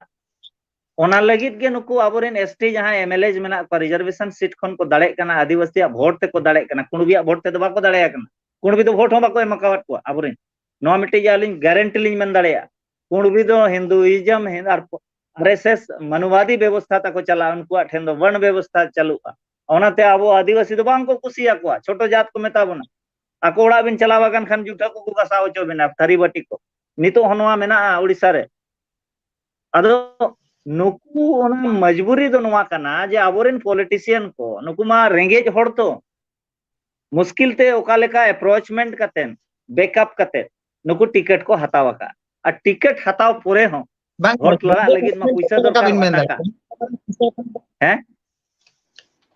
ᱚᱱᱟ ᱞᱟᱹᱜᱤᱫ ᱜᱮ ᱱᱩᱠᱩ ᱟᱵᱚᱨᱮᱱ ᱮᱥ ᱴᱤ ᱡᱟᱦᱟᱸᱭ ᱮᱢ ᱮᱞ ᱮ ᱢᱮᱱᱟᱜ ᱠᱚᱣᱟ, ᱨᱤᱡᱟᱨᱵᱷᱮᱥᱚᱱ ᱥᱤᱴ ᱠᱷᱚᱱ ᱠᱚ ᱫᱟᱲᱮᱜ ᱠᱟᱱᱟ, ᱟᱹᱫᱤᱵᱟᱹᱥᱤᱭᱟᱜ ᱵᱷᱳᱴ ᱛᱮᱠᱚ ᱫᱟᱲᱮᱜ ᱠᱟᱱᱟ, ᱠᱩᱬᱵᱤᱭᱟᱜ ᱵᱷᱳᱴ ᱛᱮᱫᱚ ᱵᱟᱠᱚ ᱫᱟᱲᱮᱭᱟᱜ ᱠᱟᱱᱟ᱾ ᱠᱩᱬᱵᱤ ᱫᱚ ᱵᱷᱳᱴ ᱦᱚᱸ ᱵᱟᱠᱚ ᱮᱢ ᱟᱠᱟᱣᱟᱫ ᱠᱚᱣᱟ ᱟᱵᱚᱨᱮᱱ᱾ ᱱᱚᱣᱟ ᱢᱤᱫᱴᱤᱡ ᱟᱹᱞᱤᱧ ᱜᱟᱨᱮᱱᱴᱤ ᱞᱤᱧ ᱢᱮᱱ ᱫᱟᱲᱮᱭᱟᱜᱼᱟ᱾ ᱠᱩᱬᱵᱤ ᱫᱚ ᱦᱤᱱᱫᱩᱭᱤᱡᱚᱢ ᱟᱨ ᱟᱨ ᱮᱥ ᱮᱥ ᱢᱟᱱᱩᱣᱟᱫᱤ ᱵᱮᱵᱚᱥᱛᱷᱟ ᱛᱟᱠᱚ ᱪᱟᱞᱟᱜᱼᱟ, ᱩᱱᱠᱩᱣᱟᱜ ᱴᱷᱮᱱ ᱫᱚ ᱵᱚᱨᱱ ᱵᱮᱵᱚᱥᱛᱷᱟ ᱪᱟᱹᱞᱩᱜᱼᱟ᱾ ᱚᱱᱟᱛᱮ ᱟᱵᱚ ᱟᱹᱫᱤᱵᱟᱹᱥᱤ ᱫᱚ ᱵᱟᱝ ᱠᱚ ᱠᱩᱥᱤᱭᱟᱠᱚᱣᱟ, ᱪᱷᱳᱴᱳ ᱡᱟᱛ ᱠᱚ ᱢᱮᱛᱟ ᱵᱚᱱᱟ᱾ ᱟᱠᱚ ᱚᱲᱟᱜ ᱵᱤᱱ ᱪᱟᱞᱟᱣ ᱟᱠᱟᱱ ᱠᱷᱟᱱ ᱡᱩᱴᱷᱟᱹ ᱠᱚᱠᱚ ᱜᱟᱥᱟᱣ ᱦᱚᱪᱚ ᱵᱤᱱᱟ, ᱛᱷᱟᱹᱨᱤ ᱵᱟᱹᱴᱤ ᱠᱚ᱾ ᱱᱤᱛᱚᱜ ᱦᱚᱸ ᱱᱚᱣᱟ ᱢᱮᱱᱟᱜᱼᱟ ᱩᱲᱤᱥᱥᱟ ᱨᱮ᱾ ᱟᱫᱚ ᱱᱩᱠᱩ ᱚᱱᱟ ᱢᱚᱡᱽᱵᱩᱨᱤ ᱫᱚ ᱱᱚᱣᱟ ᱠᱟᱱᱟ ᱡᱮ ᱟᱵᱚᱨᱮᱱ ᱯᱚᱞᱤᱴᱤᱥᱤᱭᱟᱱ ᱠᱚ, ᱱᱩᱠᱩ ᱢᱟ ᱨᱮᱸᱜᱮᱡ ᱦᱚᱲ ᱛᱚ, ᱢᱩᱥᱠᱤᱞ ᱛᱮ ᱚᱠᱟ ᱞᱮᱠᱟ ᱮᱯᱨᱳᱪᱢᱮᱱᱴ ᱠᱟᱛᱮ, ᱵᱮᱠᱟᱯ ᱠᱟᱛᱮ ᱱᱩᱠᱩ ᱴᱤᱠᱤᱴ ᱠᱚ ᱦᱟᱛᱟᱣ ᱟᱠᱟᱫᱼᱟ᱾ ᱟᱨ ᱴᱤᱠᱤᱴ ᱦᱟᱛᱟᱣ ᱯᱚᱨᱮ ᱦᱚᱸ ᱵᱟᱝ, ᱵᱷᱳᱴ ᱞᱟᱜᱟᱜ ᱞᱟᱹᱜᱤᱫ ᱢᱟ ᱯᱩᱭᱥᱟᱹ ᱫᱚᱨᱠᱟᱨᱚᱜᱼᱟ, ᱴᱟᱠᱟ᱾ ᱦᱮᱸ,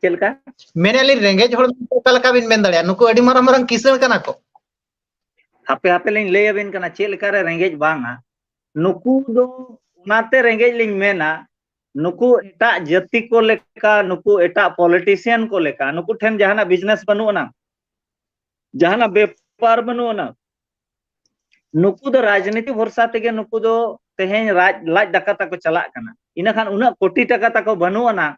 ᱪᱮᱫ ᱞᱮᱠᱟ? ᱢᱮᱱᱮᱫᱼᱟ ᱞᱤᱧ, ᱨᱮᱸᱜᱮᱡ ᱦᱚᱲ ᱢᱮᱱᱛᱮ ᱚᱠᱟ ᱞᱮᱠᱟ ᱵᱤᱱ ᱢᱮᱱ ᱫᱟᱲᱮᱭᱟᱜᱼᱟ? ᱱᱩᱠᱩ ᱟᱹᱰᱤ ᱢᱟᱨᱟᱝ ᱢᱟᱨᱟᱝ ᱠᱤᱥᱟᱹᱬ ᱠᱟᱱᱟ ᱠᱚ᱾ ᱦᱟᱯᱮ ᱦᱟᱯᱮ ᱞᱤᱧ ᱞᱟᱹᱭ ᱟᱵᱤᱱ ᱠᱟᱱᱟ ᱪᱮᱫ ᱞᱮᱠᱟᱨᱮ ᱨᱮᱸᱜᱮᱡ ᱵᱟᱝᱟ᱾ ᱱᱩᱠᱩ ᱫᱚ ᱚᱱᱟᱛᱮ ᱨᱮᱸᱜᱮᱡ ᱞᱤᱧ ᱢᱮᱱᱟ, ᱱᱩᱠᱩ ᱮᱴᱟᱜ ᱡᱟᱹᱛᱤ ᱠᱚ ᱞᱮᱠᱟ, ᱱᱩᱠᱩ ᱮᱴᱟᱜ politician ᱠᱚ ᱞᱮᱠᱟ, ᱱᱩᱠᱩ ᱴᱷᱮᱱ ᱡᱟᱦᱟᱱᱟᱜ business ᱵᱟᱹᱱᱩᱜ ᱟᱱᱟ, ᱡᱟᱦᱟᱱᱟᱜ ᱵᱮᱯᱟᱨ ᱵᱟᱹᱱᱩᱜ ᱟᱱᱟ᱾ ᱱᱩᱠᱩ ᱫᱚ ᱨᱟᱡᱽᱱᱤᱛᱤ ᱵᱷᱚᱨᱥᱟ ᱛᱮᱜᱮ ᱱᱩᱠᱩ ᱫᱚ ᱛᱮᱦᱮᱧ ᱨᱟᱡᱽ, ᱞᱟᱡ ᱫᱟᱠᱟ ᱛᱟᱠᱚ ᱪᱟᱞᱟᱜ ᱠᱟᱱᱟ᱾ ᱤᱱᱟᱹ ᱠᱷᱟᱱ ᱩᱱᱟᱹᱜ ᱠᱳᱴᱤ ᱴᱟᱠᱟ ᱛᱟᱠᱚ ᱵᱟᱹᱱᱩᱜ ᱟᱱᱟ,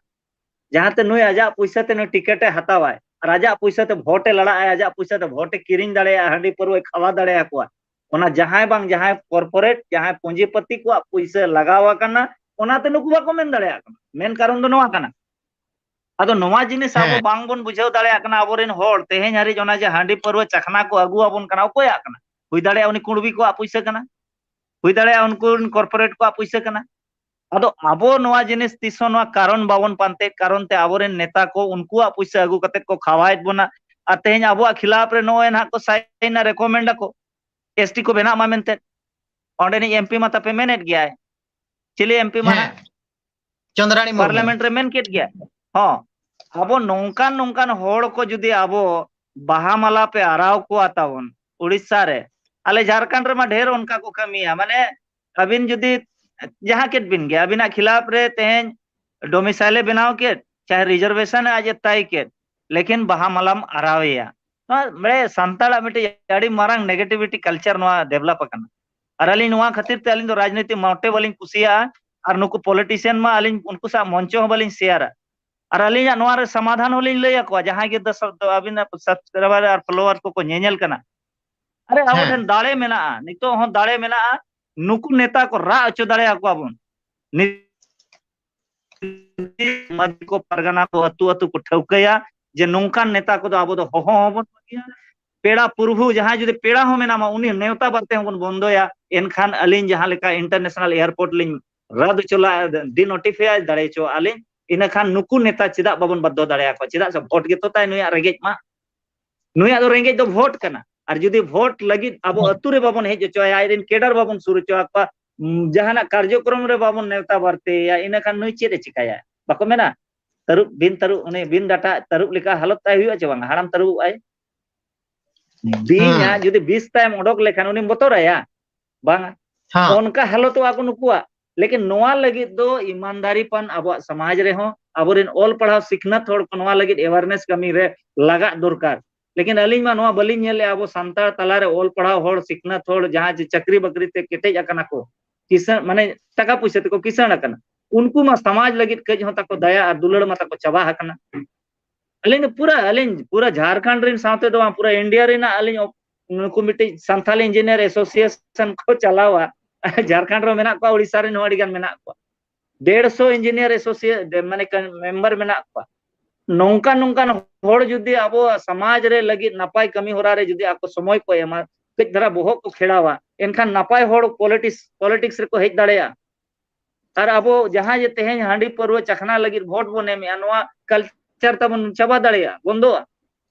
ᱡᱟᱦᱟᱸᱛᱮ ᱱᱩᱭ ᱟᱡᱟᱜ ᱯᱩᱭᱥᱟᱹ ᱛᱮ ᱱᱩᱭ ᱴᱤᱠᱤᱴ ᱮ ᱦᱟᱛᱟᱣᱟᱭ ᱟᱨ ᱟᱡᱟᱜ ᱯᱩᱭᱥᱟᱹ ᱛᱮ ᱵᱷᱳᱴ ᱮ ᱞᱟᱲᱟᱜᱼᱟᱭ, ᱟᱡᱟᱜ ᱯᱩᱭᱥᱟᱹ ᱛᱮ ᱵᱷᱳᱴ ᱮ ᱠᱤᱨᱤᱧ ᱫᱟᱲᱮᱭᱟᱜᱼᱟ, ᱦᱟᱺᱰᱤ ᱯᱟᱹᱨᱣᱟᱹᱭ ᱠᱷᱟᱣᱟ ᱫᱟᱲᱮᱭᱟᱠᱚᱣᱟ᱾ ᱚᱱᱟ ᱡᱟᱦᱟᱸᱭ ᱵᱟᱝ ᱡᱟᱦᱟᱸᱭ corporate, ᱡᱟᱦᱟᱸᱭ ᱯᱩᱸᱡᱤᱯᱟᱹᱛᱤ ᱠᱚᱣᱟᱜ ᱯᱩᱭᱥᱟᱹ ᱞᱟᱜᱟᱣ ᱟᱠᱟᱱᱟ, ᱚᱱᱟᱛᱮ ᱱᱩᱠᱩ ᱵᱟᱠᱚ ᱢᱮᱱ ᱫᱟᱲᱮᱭᱟᱜ ᱠᱟᱱᱟ᱾ ᱢᱮᱱ ᱠᱟᱨᱚᱱ ᱫᱚ ᱱᱚᱣᱟ ᱠᱟᱱᱟ᱾ ᱟᱫᱚ ᱱᱚᱣᱟ ᱡᱤᱱᱤᱥ ᱟᱵᱚ ᱦᱮᱸ᱾ ᱵᱟᱝᱵᱚᱱ ᱵᱩᱡᱷᱟᱹᱣ ᱫᱟᱲᱮᱭᱟᱜ ᱠᱟᱱᱟ, ᱟᱵᱚᱨᱮᱱ ᱦᱚᱲ ᱛᱮᱦᱮᱧ ᱦᱟᱹᱨᱤᱡ ᱚᱱᱟ ᱡᱮ ᱦᱟᱺᱰᱤ ᱯᱟᱹᱨᱣᱟᱹ ᱪᱟᱠᱷᱱᱟ ᱠᱚ ᱟᱹᱜᱩ ᱟᱵᱚᱱ ᱠᱟᱱᱟ, ᱚᱠᱚᱭᱟᱜ ᱠᱟᱱᱟ? ᱦᱩᱭ ᱫᱟᱲᱮᱭᱟᱜᱼᱟ ᱩᱱᱤ ᱠᱩᱲᱵᱤ ᱠᱚᱣᱟᱜ ᱯᱩᱭᱥᱟᱹ ᱠᱟᱱᱟ, ᱦᱩᱭ ᱫᱟᱲᱮᱭᱟᱜᱼᱟ ᱩᱱᱠᱩ ᱨᱮᱱ corporate ᱠᱚᱣᱟᱜ ᱯᱩᱭᱥᱟᱹ ᱠᱟᱱᱟ᱾ ᱟᱫᱚ ᱟᱵᱚ ᱱᱚᱣᱟ ᱡᱤᱱᱤᱥ ᱛᱤᱥ ᱦᱚᱸ ᱱᱚᱣᱟ ᱠᱟᱨᱚᱱ ᱵᱟᱵᱚᱱ ᱯᱟᱱᱛᱮᱭᱮᱫ ᱠᱟᱨᱚᱱ ᱛᱮ ᱟᱵᱚᱨᱮᱱ ᱱᱮᱛᱟ ᱠᱚ ᱩᱱᱠᱩᱣᱟᱜ ᱯᱩᱭᱥᱟᱹ ᱟᱹᱜᱩ ᱠᱟᱛᱮ ᱠᱚ ᱠᱷᱟᱣᱟᱭᱮᱫ ᱵᱚᱱᱟ᱾ ᱟᱨ ᱛᱮᱦᱮᱧ ᱟᱵᱚᱣᱟᱜ ᱠᱷᱤᱞᱟᱯ ᱨᱮ ᱱᱚᱜᱼᱚᱭ ᱱᱟᱦᱟᱜ ᱠᱚ sign ᱟ, recommend ᱟᱠᱚ, S T ᱠᱚ ᱵᱮᱱᱟᱜ ᱢᱟ ᱢᱮᱱᱛᱮ᱾ ᱚᱸᱰᱮᱱᱤᱡ M P ᱢᱟ ᱛᱟᱯᱮ ᱢᱮᱱᱮᱫ ᱜᱮᱭᱟᱭ, ᱪᱤᱞᱤ M P ᱢᱟ ᱦᱮᱸ, ᱱᱟᱦᱟᱜ? ᱪᱚᱱᱫᱽᱨᱟᱬᱤ ᱢᱩᱨᱢᱩ᱾ Parliament ᱨᱮ ᱢᱮᱱ ᱠᱮᱫ ᱜᱮᱭᱟ᱾ ᱦᱚᱸ, ᱟᱵᱚ ᱱᱚᱝᱠᱟᱱ ᱱᱚᱝᱠᱟᱱ ᱦᱚᱲ ᱠᱚ ᱡᱩᱫᱤ ᱟᱵᱚ ᱵᱟᱦᱟ ᱢᱟᱞᱟ ᱯᱮ ᱟᱨᱟᱣ ᱠᱚᱣᱟ ᱛᱟᱵᱚᱱ ᱩᱲᱤᱥᱥᱟ ᱨᱮ, ᱟᱞᱮ ᱡᱷᱟᱲᱠᱷᱚᱸᱰ ᱨᱮᱢᱟ ᱰᱷᱮᱨ ᱚᱱᱠᱟ ᱠᱚ ᱠᱟᱹᱢᱤᱭᱟ, ᱢᱟᱱᱮ ᱟᱹᱵᱤᱱ ᱡᱩᱫᱤ ᱡᱟᱦᱟᱸ ᱠᱮᱫ ᱵᱤᱱ ᱜᱮ, ᱟᱹᱵᱤᱱᱟᱜ ᱠᱷᱤᱞᱟᱯ ᱨᱮ ᱛᱮᱦᱮᱧ domicile ᱮ ᱵᱮᱱᱟᱣ ᱠᱮᱫ, ᱪᱟᱦᱮ reservation ᱮ ᱟᱡ ᱮ ᱛᱟᱭ ᱠᱮᱫ, ᱞᱮᱠᱤᱱ ᱵᱟᱦᱟ ᱢᱟᱞᱟᱢ ᱟᱨᱟᱣᱮᱭᱟ᱾ ᱱᱚᱣᱟ ᱢᱟᱱᱮ ᱥᱟᱱᱛᱟᱲᱟᱜ ᱢᱤᱫᱴᱤᱡ ᱟᱹᱰᱤ ᱢᱟᱨᱟᱝ negativity culture ᱱᱚᱣᱟ develop ᱟᱠᱟᱱᱟ᱾ ᱟᱨ ᱟᱹᱞᱤᱧ ᱱᱚᱣᱟ ᱠᱷᱟᱹᱛᱤᱨ ᱛᱮ ᱟᱹᱞᱤᱧ ᱫᱚ ᱨᱟᱡᱽᱱᱤᱛᱤ ᱢᱚᱴᱮ ᱵᱟᱹᱞᱤᱧ ᱠᱩᱥᱤᱭᱟᱜᱼᱟ᱾ ᱟᱨ ᱱᱩᱠᱩ politician ᱢᱟ ᱟᱹᱞᱤᱧ ᱩᱱᱠᱩ ᱥᱟᱶ ᱢᱚᱧᱪᱚ ᱦᱚᱸ ᱵᱟᱹᱞᱤᱧ ᱥᱮᱭᱟᱨᱟ᱾ ᱟᱨ ᱟᱹᱞᱤᱧᱟᱜ ᱱᱚᱣᱟ ᱨᱮ ᱥᱚᱢᱟᱫᱷᱟᱱ ᱦᱚᱸᱞᱤᱧ ᱞᱟᱹᱭ ᱟᱠᱚᱣᱟ, ᱡᱟᱦᱟᱸᱭ ᱜᱮ ᱫᱚᱥ-, ᱟᱹᱵᱤᱱᱟᱜ subscriber ᱟᱨ follower ᱠᱚᱠᱚ ᱧᱮᱧᱮᱞ ᱠᱟᱱᱟ, ᱟᱨᱮ, ᱟᱵᱚ ᱦᱮᱸ᱾ ᱴᱷᱮᱱ ᱫᱟᱲᱮ ᱢᱮᱱᱟᱜᱼᱟ, ᱱᱤᱛᱚᱜ ᱦᱚᱸ ᱫᱟᱲᱮ ᱢᱮᱱᱟᱜᱼᱟ, ᱱᱩᱠᱩ ᱱᱮᱛᱟ ᱠᱚ ᱨᱟᱜ ᱦᱚᱪᱚ ᱫᱟᱲᱮᱭᱟᱠᱚᱣᱟ ᱵᱚᱱ᱾ ᱱᱤᱛ ᱢᱟᱹᱡᱷᱤ ᱠᱚ, ᱯᱟᱨᱜᱟᱱᱟ ᱠᱚ, ᱟᱹᱛᱩ ᱟᱹᱛᱩ ᱠᱚ ᱴᱷᱟᱹᱣᱠᱟᱹᱭᱟ ᱡᱮ ᱱᱚᱝᱠᱟᱱ ᱱᱮᱛᱟ ᱠᱚᱫᱚ ᱟᱵᱚ ᱫᱚ ᱦᱚᱦᱚ ᱦᱚᱸᱵᱚᱱ ᱵᱟᱹᱜᱤᱭᱟ᱾ ᱯᱮᱲᱟ ᱯᱩᱨᱵᱷᱩ ᱡᱟᱦᱟᱸᱭ ᱡᱩᱫᱤ ᱯᱮᱲᱟ ᱦᱚᱸ ᱢᱮᱱᱟᱢᱟ, ᱩᱱᱤ ᱱᱮᱣᱛᱟ ᱵᱟᱨᱛᱮ ᱦᱚᱸᱵᱚᱱ ᱵᱚᱱᱫᱚᱭᱟ᱾ ᱮᱱᱠᱷᱟᱱ ᱟᱹᱞᱤᱧ ᱡᱟᱦᱟᱸ ᱞᱮᱠᱟ international airport ᱞᱤᱧ ᱨᱟᱫ ᱦᱚᱪᱚ ᱞᱟᱜᱼᱟ, denotify ᱫᱟᱲᱮ ᱦᱚᱪᱚᱣᱟᱜᱼᱟ ᱞᱤᱧ, ᱤᱱᱟᱹᱠᱷᱟᱱ ᱱᱩᱠᱩ ᱱᱮᱛᱟ ᱪᱮᱫᱟᱜ ᱵᱟᱵᱚᱱ ᱵᱟᱫᱽᱫᱷᱚ ᱫᱟᱲᱮᱭᱟᱠᱚᱣᱟ? ᱪᱮᱫᱟᱜ ᱥᱮ ᱵᱷᱳᱴ ᱜᱮᱛᱚ ᱛᱟᱭ ᱱᱩᱭᱟᱜ ᱨᱮᱸᱜᱮᱡ ᱢᱟ᱾ ᱱᱩᱭᱟᱜ ᱫᱚ ᱨᱮᱸᱜᱮᱡ ᱫᱚ ᱵᱷᱳᱴ ᱠᱟᱱᱟ᱾ ᱟᱨ ᱡᱩᱫᱤ ᱵᱷᱳᱴ ᱞᱟᱹᱜᱤᱫ ᱟᱵᱚ ᱦᱮᱸ᱾ ᱟᱹᱛᱩ ᱨᱮ ᱵᱟᱵᱚᱱ ᱦᱮᱡ ᱦᱚᱪᱚᱣᱟᱭᱟ, ᱟᱡ ᱨᱮᱱ cadre ᱵᱟᱵᱚᱱ ᱥᱩᱨ ᱦᱚᱪᱚ ᱟᱠᱚᱣᱟ, ᱡᱟᱦᱟᱱᱟᱜ ᱠᱟᱨᱡᱚᱠᱨᱚᱢ ᱨᱮ ᱵᱟᱵᱚᱱ ᱱᱮᱣᱛᱟ ᱵᱟᱨᱛᱮᱭᱟ, ᱤᱱᱟᱹ ᱠᱷᱟᱱ ᱱᱩᱭ ᱪᱮᱫ ᱮ ᱪᱤᱠᱟᱹᱭᱟ? ᱵᱟᱠᱚ ᱢᱮᱱᱟ, ᱛᱟᱹᱨᱩᱵ, ᱵᱤᱱ ᱛᱟᱹᱨᱩᱵ, ᱩᱱᱤ ᱵᱤᱱ ᱰᱟᱴᱟ ᱛᱟᱹᱨᱩᱵ ᱞᱮᱠᱟ ᱦᱟᱞᱚᱛ ᱛᱟᱭ ᱦᱩᱭᱩᱜᱼᱟ ᱪᱮ ᱵᱟᱝ? ᱦᱟᱲᱟᱢ ᱛᱟᱹᱨᱩᱵᱚᱜ ᱟᱭ᱾ ᱵᱤᱧ ᱦᱮᱸ᱾ ᱟᱜ ᱡᱩᱫᱤ ᱵᱤᱥ ᱛᱟᱭᱮᱢ ᱚᱰᱚᱠ ᱞᱮᱠᱷᱟᱱ ᱩᱱᱤᱢ ᱵᱚᱛᱚᱨᱟᱭᱟ? ᱵᱟᱝᱟ᱾ ᱦᱮᱸ᱾ ᱚᱱᱠᱟ ᱦᱟᱞᱚᱛᱚᱜᱼᱟ ᱠᱚ ᱱᱩᱠᱩᱣᱟᱜ᱾ ᱞᱮᱠᱤᱱ ᱱᱚᱣᱟ ᱞᱟᱹᱜᱤᱫ ᱫᱚ ᱤᱢᱟᱱᱫᱟᱨᱤ ᱯᱟᱱ ᱟᱵᱚᱣᱟᱜ ᱥᱚᱢᱟᱡᱽ ᱨᱮᱦᱚᱸ, ᱟᱵᱚᱨᱮᱱ ᱚᱞ ᱯᱟᱲᱦᱟᱣ ᱥᱤᱠᱷᱱᱟᱹᱛ ᱦᱚᱲ ᱠᱚ ᱱᱚᱣᱟ ᱞᱟᱹᱜᱤᱫ awareness ᱠᱟᱹᱢᱤ ᱨᱮ ᱞᱟᱜᱟᱜ ᱫᱚᱨᱠᱟᱨ᱾ ᱞᱮᱠᱤᱱ ᱟᱹᱞᱤᱧ ᱢᱟ ᱱᱚᱣᱟ ᱵᱟᱹᱞᱤᱧ ᱧᱮᱞ ᱞᱮᱜᱼᱟ, ᱟᱵᱚ ᱥᱟᱱᱛᱟᱲ ᱛᱟᱞᱟᱨᱮ ᱚᱞ ᱯᱟᱲᱦᱟᱣ ᱦᱚᱲ, ᱥᱤᱠᱷᱱᱟᱹᱛ ᱦᱚᱲ, ᱡᱟᱦᱟᱸ ᱡᱮ ᱪᱟᱹᱠᱨᱤ ᱵᱟᱹᱠᱨᱤ ᱛᱮ ᱠᱮᱴᱮᱡ ᱟᱠᱟᱱᱟ ᱠᱚ, ᱠᱤᱥᱟᱹᱬ, ᱢᱟᱱᱮ ᱴᱟᱠᱟ ᱯᱩᱭᱥᱟᱹ ᱛᱮᱠᱚ ᱠᱤᱥᱟᱹᱬ ᱟᱠᱟᱱᱟ, ᱩᱱᱠᱩ ᱢᱟ ᱥᱚᱢᱟᱡᱽ ᱞᱟᱹᱜᱤᱫ ᱠᱟᱹᱡ ᱦᱚᱸ ᱛᱟᱠᱚ ᱫᱟᱭᱟ ᱟᱨ ᱫᱩᱞᱟᱹᱲ ᱢᱟ ᱛᱟᱠᱚ ᱪᱟᱵᱟ ᱟᱠᱟᱱᱟ᱾ ᱟᱹᱞᱤᱧ ᱫᱚ ᱯᱩᱨᱟᱹ, ᱟᱹᱞᱤᱧ ᱯᱩᱨᱟᱹ ᱡᱷᱟᱲᱠᱷᱚᱸᱰ ᱨᱮᱱ ᱥᱟᱶᱛᱮ ᱫᱚ ᱵᱟᱝ, ᱯᱩᱨᱟᱹ ᱤᱱᱰᱤᱭᱟ ᱨᱮᱱᱟᱜ ᱟᱹᱞᱤᱧ ᱚᱯ-, ᱱᱩᱠᱩ ᱢᱤᱫᱴᱤᱡ ᱥᱟᱱᱛᱷᱟᱞᱤ ᱤᱧᱡᱤᱱᱤᱭᱟᱨ ᱮᱥᱳᱥᱤᱭᱮᱥᱚᱱ ᱠᱚ ᱪᱟᱞᱟᱣᱟ᱾ ᱡᱷᱟᱲᱠᱷᱚᱸᱰ ᱨᱮ ᱢᱮᱱᱟᱜ ᱠᱚᱣᱟ, ᱩᱲᱤᱥᱥᱟ ᱨᱮᱱ ᱦᱚᱸ ᱟᱹᱰᱤ ᱜᱟᱱ ᱢᱮᱱᱟᱜ ᱠᱚᱣᱟ᱾ ᱰᱮᱲᱥᱚ ᱤᱧᱡᱤᱱᱤᱭᱟᱨ ᱮᱥᱳᱥᱤᱭᱮ-, ᱢᱟᱱᱮ ᱠᱟᱱ-, ᱢᱮᱢᱵᱟᱨ ᱢᱮᱱᱟᱜ ᱠᱚᱣᱟ᱾ ᱱᱚᱝᱠᱟᱱ, ᱱᱚᱝᱠᱟᱱ ᱦᱚᱲ ᱡᱩᱫᱤ ᱟᱵᱚ ᱥᱚᱢᱟᱡᱽ ᱨᱮ ᱞᱟᱹᱜᱤᱫ ᱱᱟᱯᱟᱭ ᱠᱟᱹᱢᱤ ᱦᱚᱨᱟ ᱨᱮ ᱡᱩᱫᱤ ᱟᱠᱚ ᱥᱚᱢᱚᱭ ᱠᱚ ᱮᱢᱟ, ᱠᱟᱹᱡ ᱫᱷᱟᱨᱟ ᱵᱚᱦᱚᱜ ᱠᱚ ᱠᱷᱮᱲᱟᱣᱟ, ᱮᱱᱠᱷᱟᱱ ᱱᱟᱯᱟᱭ ᱦᱚᱲ ᱯᱚᱞᱤᱴᱤᱠᱥ, ᱯᱚᱞᱤᱴᱤᱠᱥ ᱨᱮᱠᱚ ᱦᱮᱡ ᱫᱟᱲᱮᱭᱟᱜᱼᱟ᱾ ᱟᱨ ᱟᱵᱚ ᱡᱟᱦᱟᱸ ᱡᱮ ᱛᱮᱦᱮᱧ ᱦᱟᱺᱰᱤ ᱯᱟᱹᱨᱣᱟᱹ ᱪᱟᱠᱷᱱᱟ ᱞᱟᱹᱜᱤᱫ ᱵᱷᱳᱴ ᱵᱚᱱ ᱮᱢᱮᱜᱼᱟ, ᱱᱚᱣᱟ ᱠᱟᱞᱪᱟᱨ ᱛᱟᱵᱚᱱ ᱪᱟᱵᱟ ᱫᱟᱲᱮᱭᱟᱜᱼᱟ, ᱵᱚᱱᱫᱚᱜᱼᱟ᱾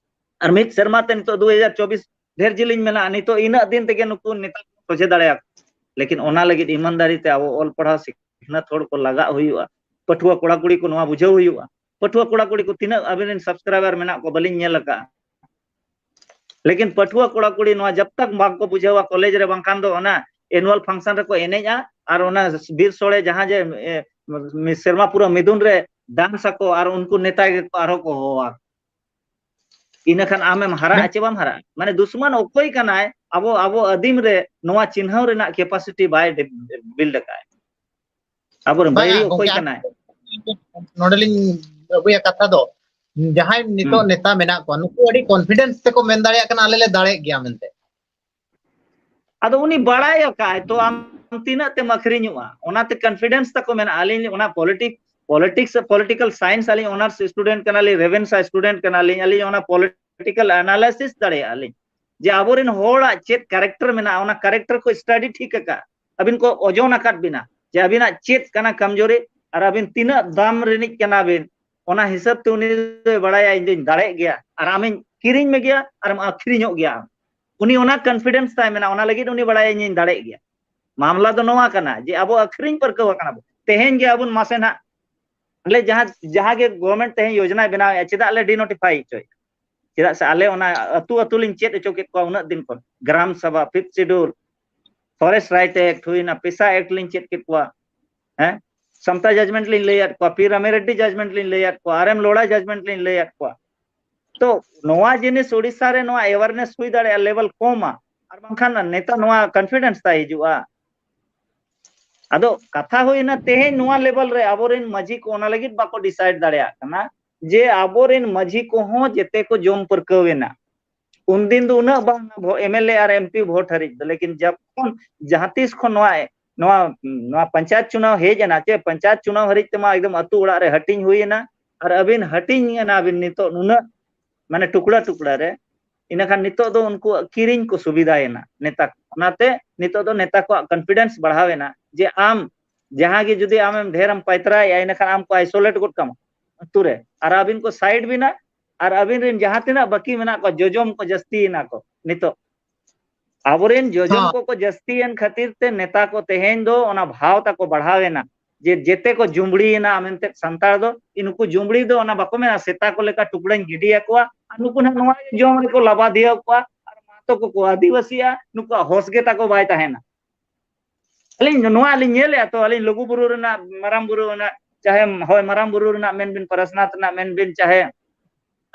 ᱟᱨ ᱢᱤᱫ ᱥᱮᱨᱢᱟ ᱛᱮ ᱱᱤᱛᱚᱜ ᱫᱩ ᱦᱟᱡᱟᱨ ᱪᱚᱵᱵᱤᱥ ᱰᱷᱮᱨ ᱡᱤᱞᱤᱧ ᱢᱮᱱᱟᱜᱼᱟ, ᱱᱤᱛᱚᱜ ᱤᱱᱟᱹᱜ ᱫᱤᱱ ᱛᱮᱜᱮ ᱱᱩᱠᱩ ᱱᱮᱛᱟ ᱠᱚ ᱥᱚᱡᱷᱮ ᱫᱟᱲᱮᱭᱟᱠᱚ᱾ ᱞᱮᱠᱤᱱ ᱚᱱᱟ ᱞᱟᱹᱜᱤᱫ ᱤᱢᱟᱱᱫᱟᱨᱤ ᱛᱮ ᱟᱵᱚ ᱚᱞ ᱯᱟᱲᱦᱟᱣ ᱥᱤᱠᱷᱱᱟᱹᱛ ᱦᱚᱲ ᱠᱚ ᱞᱟᱜᱟᱜ ᱦᱩᱭᱩᱜᱼᱟ, ᱯᱟᱹᱴᱷᱩᱣᱟᱹ ᱠᱚᱲᱟ ᱠᱩᱲᱤ ᱠᱚ ᱱᱚᱣᱟ ᱵᱩᱡᱷᱟᱹᱣ ᱦᱩᱭᱩᱜᱼᱟ᱾ ᱯᱟᱹᱴᱷᱩᱣᱟᱹ ᱠᱚᱲᱟ ᱠᱩᱲᱤ ᱠᱚ ᱛᱤᱱᱟᱹᱜ ᱟᱵᱤᱱ ᱨᱮᱱ subscriber ᱢᱮᱱᱟᱜ ᱠᱚᱣᱟ ᱵᱟᱹᱞᱤᱧ ᱧᱮᱞ ᱟᱠᱟᱫᱼᱟ, ᱞᱮᱠᱤᱱ ᱯᱟᱹᱴᱷᱩᱣᱟᱹ ᱠᱚᱲᱟ ᱠᱩᱲᱤ ᱱᱚᱣᱟ ᱡᱟᱵ ᱛᱟᱠ ᱵᱟᱝ ᱠᱚ ᱵᱩᱡᱷᱟᱹᱣᱟ ᱠᱚᱞᱮᱡᱽ ᱨᱮ, ᱵᱟᱝᱠᱷᱟᱱ ᱫᱚ ᱚᱱᱟ annual function ᱨᱮᱠᱚ ᱮᱱᱮᱡᱼᱟ ᱟᱨ ᱚᱱᱟ ᱵᱤᱨ ᱥᱳᱲᱮ ᱡᱟᱦᱟᱸ ᱡᱮ, ᱮ, ᱢᱤ-, ᱥᱮᱨᱢᱟ ᱯᱩᱨᱟᱹ ᱢᱤᱫᱩᱱ ᱨᱮ dance ᱟᱠᱚ ᱟᱨ ᱩᱱᱠᱩ ᱱᱮᱛᱟ ᱜᱮᱠᱚ ᱟᱨᱦᱚᱸ ᱠᱚ ᱦᱚᱦᱚᱣᱟ᱾ ᱤᱱᱟᱹ ᱠᱷᱟᱱ ᱟᱢᱮᱢ ᱦᱟᱨᱟᱜᱼᱟ ᱪᱮ ᱵᱟᱢ ᱦᱟᱨᱟᱜᱼᱟ? ᱢᱟᱱᱮ ᱫᱩᱥᱢᱟᱱ ᱚᱠᱚᱭ ᱠᱟᱱᱟᱭ, ᱟᱵᱚ, ᱟᱵᱚ ᱟᱹᱫᱤᱢ ᱨᱮ ᱱᱚᱣᱟ ᱪᱤᱱᱦᱟᱹᱣ ᱨᱮᱱᱟᱜ capacity ᱵᱟᱭ ᱰᱮ-, build ᱟᱠᱟᱫᱼᱟ᱾ ᱟᱵᱚᱨᱮᱱ ᱵᱟᱝᱟ, ᱵᱟᱹᱭᱨᱤ ᱚᱠᱚᱭ ᱜᱚᱝᱠᱮ, ᱠᱟᱱᱟᱭ? ᱱᱚᱰᱮᱞᱤᱧ ᱟᱹᱜᱩᱭᱟ ᱠᱟᱛᱷᱟ ᱫᱚ, ᱡᱟᱦᱟᱸᱭ ᱱᱤᱛᱚᱜ ᱦᱩᱸ᱾ ᱱᱮᱛᱟ ᱢᱮᱱᱟᱜ ᱠᱚᱣᱟ, ᱱᱩᱠᱩ ᱟᱹᱰᱤ confidence ᱛᱮᱠᱚ ᱢᱮᱱ ᱫᱟᱲᱮᱭᱟᱜ ᱠᱟᱱᱟ, "ᱟᱞᱮ ᱞᱮ ᱫᱟᱲᱮᱭᱟᱜ ᱜᱮᱭᱟ" ᱢᱮᱱᱛᱮ᱾ ᱟᱫᱚ ᱩᱱᱤ ᱵᱟᱲᱟᱭ ᱟᱠᱟᱫᱼᱟᱭ ᱛᱚ, ᱟᱢ ᱛᱤᱱᱟᱹᱜ ᱛᱮᱢ ᱟᱹᱠᱷᱨᱤᱧᱚᱜᱼᱟ? ᱚᱱᱟᱛᱮ confidence ᱛᱟᱠᱚ ᱢᱮᱱᱟᱜᱼᱟ᱾ ᱟᱹᱞᱤᱧ ᱚᱱᱟ politics, politics, political science, ᱟᱹᱞᱤᱧ honours student ᱠᱟᱱᱟᱞᱤᱧ, ᱨᱮᱵᱷᱮᱱᱥᱟ student ᱠᱟᱱᱟᱞᱤᱧ, ᱟᱹᱞᱤᱧ ᱚᱱᱟ political analysis ᱫᱟᱲᱮᱭᱟᱜᱼᱟ ᱞᱤᱧ ᱡᱮ ᱟᱵᱚᱨᱮᱱ ᱦᱚᱲᱟᱜ ᱪᱮᱫ character ᱢᱮᱱᱟᱜᱼᱟ, ᱚᱱᱟ character ᱠᱚ study ᱴᱷᱤᱠ ᱟᱠᱟᱫᱼᱟ᱾ ᱟᱹᱵᱤᱱ ᱠᱚ ᱳᱡᱚᱱ ᱟᱠᱟᱫ ᱵᱤᱱᱟ ᱡᱮ ᱟᱹᱵᱤᱱᱟᱜ ᱪᱮᱫ ᱠᱟᱱᱟ ᱠᱟᱢᱡᱳᱨᱤ ᱟᱨ ᱟᱹᱵᱤᱱ ᱛᱤᱱᱟᱹᱜ ᱫᱟᱢ ᱨᱤᱱᱤᱡ ᱠᱟᱱᱟ ᱵᱤᱱ, ᱚᱱᱟ ᱦᱤᱥᱟᱹᱵ ᱛᱮ ᱩᱱᱤ ᱫᱚᱭ ᱵᱟᱲᱟᱭᱟ ᱤᱧ ᱫᱚᱧ ᱫᱟᱲᱮᱭᱟᱜ ᱜᱮᱭᱟ ᱟᱨ ᱟᱢᱤᱧ ᱠᱤᱨᱤᱧ ᱢᱮᱜᱮᱭᱟ ᱟᱨᱮᱢ ᱟᱹᱠᱷᱨᱤᱧᱚᱜ ᱜᱮᱭᱟ᱾ ᱩᱱᱤ ᱚᱱᱟ confidence ᱛᱟᱭ ᱢᱮᱱᱟᱜᱼᱟ, ᱚᱱᱟ ᱞᱟᱹᱜᱤᱫ ᱩᱱᱤ ᱵᱟᱲᱟᱭᱟ ᱤᱧᱤᱧ ᱫᱟᱲᱮᱭᱟᱜ ᱜᱮᱭᱟ᱾ ᱢᱟᱢᱞᱟ ᱫᱚ ᱱᱚᱣᱟ ᱠᱟᱱᱟ ᱡᱮ ᱟᱵᱚ ᱟᱹᱠᱷᱨᱤᱧ ᱯᱟᱹᱨᱠᱟᱹᱣ ᱟᱠᱟᱱᱟ ᱵᱚ᱾ ᱛᱮᱦᱮᱧ ᱜᱮ ᱟᱵᱚ ᱢᱟᱥᱮ ᱱᱟᱦᱟᱜ, ᱟᱞᱮ ᱡᱟᱦᱟᱸ, ᱡᱟᱦᱟᱸ ᱜᱮ ᱜᱚᱵᱷᱚᱨᱱᱢᱮᱱᱴ ᱛᱮᱦᱮᱧ ᱭᱳᱡᱽᱱᱟᱭ ᱵᱮᱱᱟᱣᱮᱫᱼᱟ, ᱪᱮᱫᱟᱜ ᱞᱮ ᱰᱤᱱᱳᱴᱤᱯᱷᱟᱭ ᱦᱚᱪᱚᱭᱮᱫᱼᱟ? ᱪᱮᱫᱟᱜ ᱥᱮ ᱟᱞᱮ ᱚᱱᱟ ᱟᱹᱛᱩ ᱟᱹᱛᱩ ᱞᱤᱧ ᱪᱮᱫ ᱦᱚᱪᱚ ᱠᱮᱫ ᱠᱚᱣᱟ ᱩᱱᱟᱹᱜ ᱫᱤᱱ ᱠᱷᱚᱱ, gram sabha, fifth schedule, forest right act ᱦᱩᱭᱱᱟ, ᱯᱮᱥᱟ ᱮᱠᱴ ᱞᱤᱧ ᱪᱮᱫ ᱠᱮᱫ ᱠᱚᱣᱟ, ᱦᱮᱸ, ᱥᱟᱢᱛᱟ ᱡᱟᱡᱽᱢᱮᱱᱴ ᱞᱤᱧ ᱞᱟᱹᱭᱟᱫ ᱠᱚᱣᱟ, ᱯᱤ ᱨᱟᱢᱤ ᱨᱮᱰᱰᱤ ᱡᱟᱡᱽᱢᱮᱱᱴ ᱞᱤᱧ ᱞᱟᱹᱭᱟᱫ ᱠᱚᱣᱟ, ᱟᱨ ᱮᱢ ᱞᱳᱲᱟ ᱡᱟᱡᱽᱢᱮᱱᱴ ᱞᱤᱧ ᱞᱟᱹᱭᱟᱫ ᱠᱚᱣᱟ᱾ ᱛᱚ ᱱᱚᱣᱟ ᱡᱤᱱᱤᱥ ᱳᱰᱤᱥᱟ ᱨᱮ ᱱᱚᱣᱟ ᱮᱣᱟᱨᱱᱮᱥ ᱦᱩᱭ ᱫᱟᱲᱮᱭᱟᱜᱼᱟ, ᱞᱮᱵᱮᱞ ᱠᱚᱢᱟ, ᱟᱨ ᱵᱟᱝᱠᱷᱟᱱ ᱱᱮᱛᱟ ᱱᱚᱣᱟ ᱠᱚᱱᱯᱷᱤᱰᱮᱱᱥ ᱛᱟᱭ ᱦᱤᱡᱩᱜᱼᱟ᱾ ᱟᱫᱚ ᱠᱟᱛᱷᱟ ᱦᱩᱭᱱᱟ, ᱛᱮᱦᱮᱧ ᱱᱚᱣᱟ ᱞᱮᱵᱮᱞ ᱨᱮ ᱟᱵᱚᱨᱮᱱ ᱢᱟᱹᱡᱷᱤ ᱠᱚ ᱚᱱᱟ ᱞᱟᱹᱜᱤᱫ ᱵᱟᱠᱚ ᱰᱤᱥᱟᱭᱤᱰ ᱫᱟᱲᱮᱭᱟᱜ ᱠᱟᱱᱟ ᱡᱮ ᱟᱵᱚᱨᱮᱱ ᱢᱟᱹᱡᱷᱤ ᱠᱚᱦᱚᱸ ᱡᱮᱛᱮ ᱠᱚ ᱡᱚᱢ ᱯᱟᱹᱨᱠᱟᱹᱣ ᱮᱱᱟ᱾ ᱩᱱᱫᱤᱱ ᱫᱚ ᱩᱱᱟᱹᱜ ᱵᱟᱝ, M L A R M P ᱵᱷᱳᱴ ᱦᱟᱹᱨᱤᱡ ᱫᱚ, ᱞᱮᱠᱤᱱ ᱡᱚᱠᱷᱚᱱ ᱡᱟᱦᱟᱸ ᱛᱤᱥ ᱠᱷᱚᱱ ᱱᱚᱣᱟ, ᱱᱚᱣᱟ, ᱱᱚᱣᱟ ᱯᱚᱧᱪᱟᱭᱮᱛ ᱪᱩᱱᱟᱣ ᱦᱮᱡ ᱮᱱᱟ, ᱪᱮ ᱯᱚᱧᱪᱟᱭᱮᱛ ᱪᱩᱱᱟᱣ ᱦᱟᱹᱨᱤᱡ ᱛᱮᱢᱟ ᱮᱠᱫᱚᱢ ᱟᱹᱛᱩ ᱚᱲᱟᱜ ᱨᱮ ᱦᱟᱹᱴᱤᱧ ᱦᱩᱭ ᱮᱱᱟ, ᱟᱨ ᱟᱹᱵᱤᱱ ᱦᱟᱹᱴᱤᱧ ᱮᱱᱟ ᱵᱤᱱ ᱱᱤᱛᱚᱜ ᱱᱩᱱᱟᱹᱜ, ᱢᱟᱱᱮ, ᱴᱩᱠᱲᱟ ᱴᱩᱠᱲᱟ ᱨᱮ, ᱤᱱᱟᱹᱠᱷᱟᱱ ᱱᱤᱛᱚᱜ ᱫᱚ ᱩᱱᱠᱩ ᱠᱤᱨᱤᱧ ᱠᱚ ᱥᱩᱵᱤᱫᱷᱟᱭᱮᱱᱟ ᱱᱮᱛᱟ ᱠᱚ᱾ ᱚᱱᱟᱛᱮ ᱱᱤᱛᱚᱜ ᱫᱚ ᱱᱮᱛᱟ ᱠᱚᱣᱟᱜ ᱠᱚᱱᱯᱷᱤᱰᱮᱱᱥ ᱵᱟᱲᱦᱟᱣ ᱮᱱᱟ ᱡᱮ ᱟᱢ ᱡᱟᱦᱟᱸ ᱜᱮ ᱡᱩᱫᱤ ᱟᱢᱮᱢ ᱰᱷᱮᱨᱮᱢ ᱯᱟᱭᱛᱨᱟᱭᱮᱜᱼᱟ, ᱤᱱᱟᱹᱠᱷᱟᱱ ᱟᱢ ᱠᱚ ᱟᱭᱥᱳᱞᱮᱴ ᱜᱚᱫ ᱠᱟᱢᱟ ᱟᱹᱛᱩ ᱨᱮ, ᱟᱨ ᱟᱹᱵᱤᱱ ᱠᱚ ᱥᱟᱭᱤᱰ ᱵᱤᱱᱟ, ᱟᱨ ᱟᱹᱵᱤᱱ ᱨᱮᱱ ᱡᱟᱦᱟᱸ ᱛᱤᱱᱟᱹᱜ ᱵᱟᱹᱠᱤ ᱢᱮᱱᱟᱜ ᱠᱚᱣᱟ, ᱡᱚᱡᱚᱢ ᱠᱚ ᱡᱟᱹᱥᱛᱤᱭᱮᱱᱟ ᱠᱚ ᱱᱤᱛᱚᱜ᱾ ᱟᱵᱚᱨᱮᱱ ᱡᱚᱡᱚᱢ ᱦᱚᱸ᱾ ᱠᱚᱠᱚ ᱡᱟᱹᱥᱛᱤᱭᱮᱱ ᱠᱷᱟᱹᱛᱤᱨ ᱛᱮ ᱱᱮᱛᱟ ᱠᱚ ᱛᱮᱦᱮᱧ ᱫᱚ ᱚᱱᱟ ᱵᱷᱟᱣ ᱛᱟᱠᱚ ᱵᱟᱲᱦᱟᱣ ᱮᱱᱟ, ᱡᱮ ᱡᱮᱛᱮ ᱠᱚ ᱡᱩᱢᱵᱽᱲᱤᱭᱮᱱᱟ ᱢᱮᱱᱛᱮ ᱥᱟᱱᱛᱟᱲ ᱫᱚ, ᱱᱩᱠᱩ ᱡᱩᱢᱵᱽᱲᱤ ᱫᱚ ᱚᱱᱟ ᱵᱟᱠᱚ ᱢᱮᱱᱟ ᱥᱮᱛᱟ ᱠᱚ ᱞᱮᱠᱟ ᱴᱩᱠᱲᱟᱹᱧ ᱜᱤᱰᱤᱭᱟᱠᱚᱣᱟ, ᱟᱨ ᱱᱩᱠᱩ ᱱᱟᱜ ᱱᱚᱣᱟ ᱜᱮ ᱡᱚᱢ ᱨᱮᱠᱚ ᱞᱟᱵᱟᱫᱤᱭᱟᱹ ᱠᱚᱣᱟ, ᱟᱨ ᱢᱟᱛᱚ ᱠᱚᱠᱚ ᱟᱹᱫᱤᱵᱟᱹᱥᱤᱜᱼᱟ, ᱱᱩᱠᱩᱣᱟᱜ ᱦᱚᱥ ᱜᱮ ᱛᱟᱠᱚ ᱵᱟᱭ ᱛᱟᱦᱮᱱᱟ᱾ ᱟᱹᱞᱤᱧ ᱱᱚᱣᱟ ᱞᱤᱧ ᱧᱮᱞᱮᱫᱼᱟ ᱛᱚ, ᱟᱹᱞᱤᱧ ᱞᱩᱜᱩ ᱵᱩᱨᱩ ᱨᱮᱱᱟᱜ, ᱢᱟᱨᱟᱝ ᱵᱩᱨᱩ ᱨᱮᱱᱟᱜ, ᱪᱟᱦᱮ ᱦᱳᱭ ᱢᱟᱨᱟᱝ ᱵᱩᱨᱩ ᱨᱮᱱᱟᱜ ᱢᱮᱱ ᱵᱤᱱ, ᱯᱟᱨᱟᱥᱱᱟᱛᱷ ᱨᱮᱱᱟᱜ ᱢᱮᱱ ᱵᱤᱱ, ᱪᱟᱦᱮ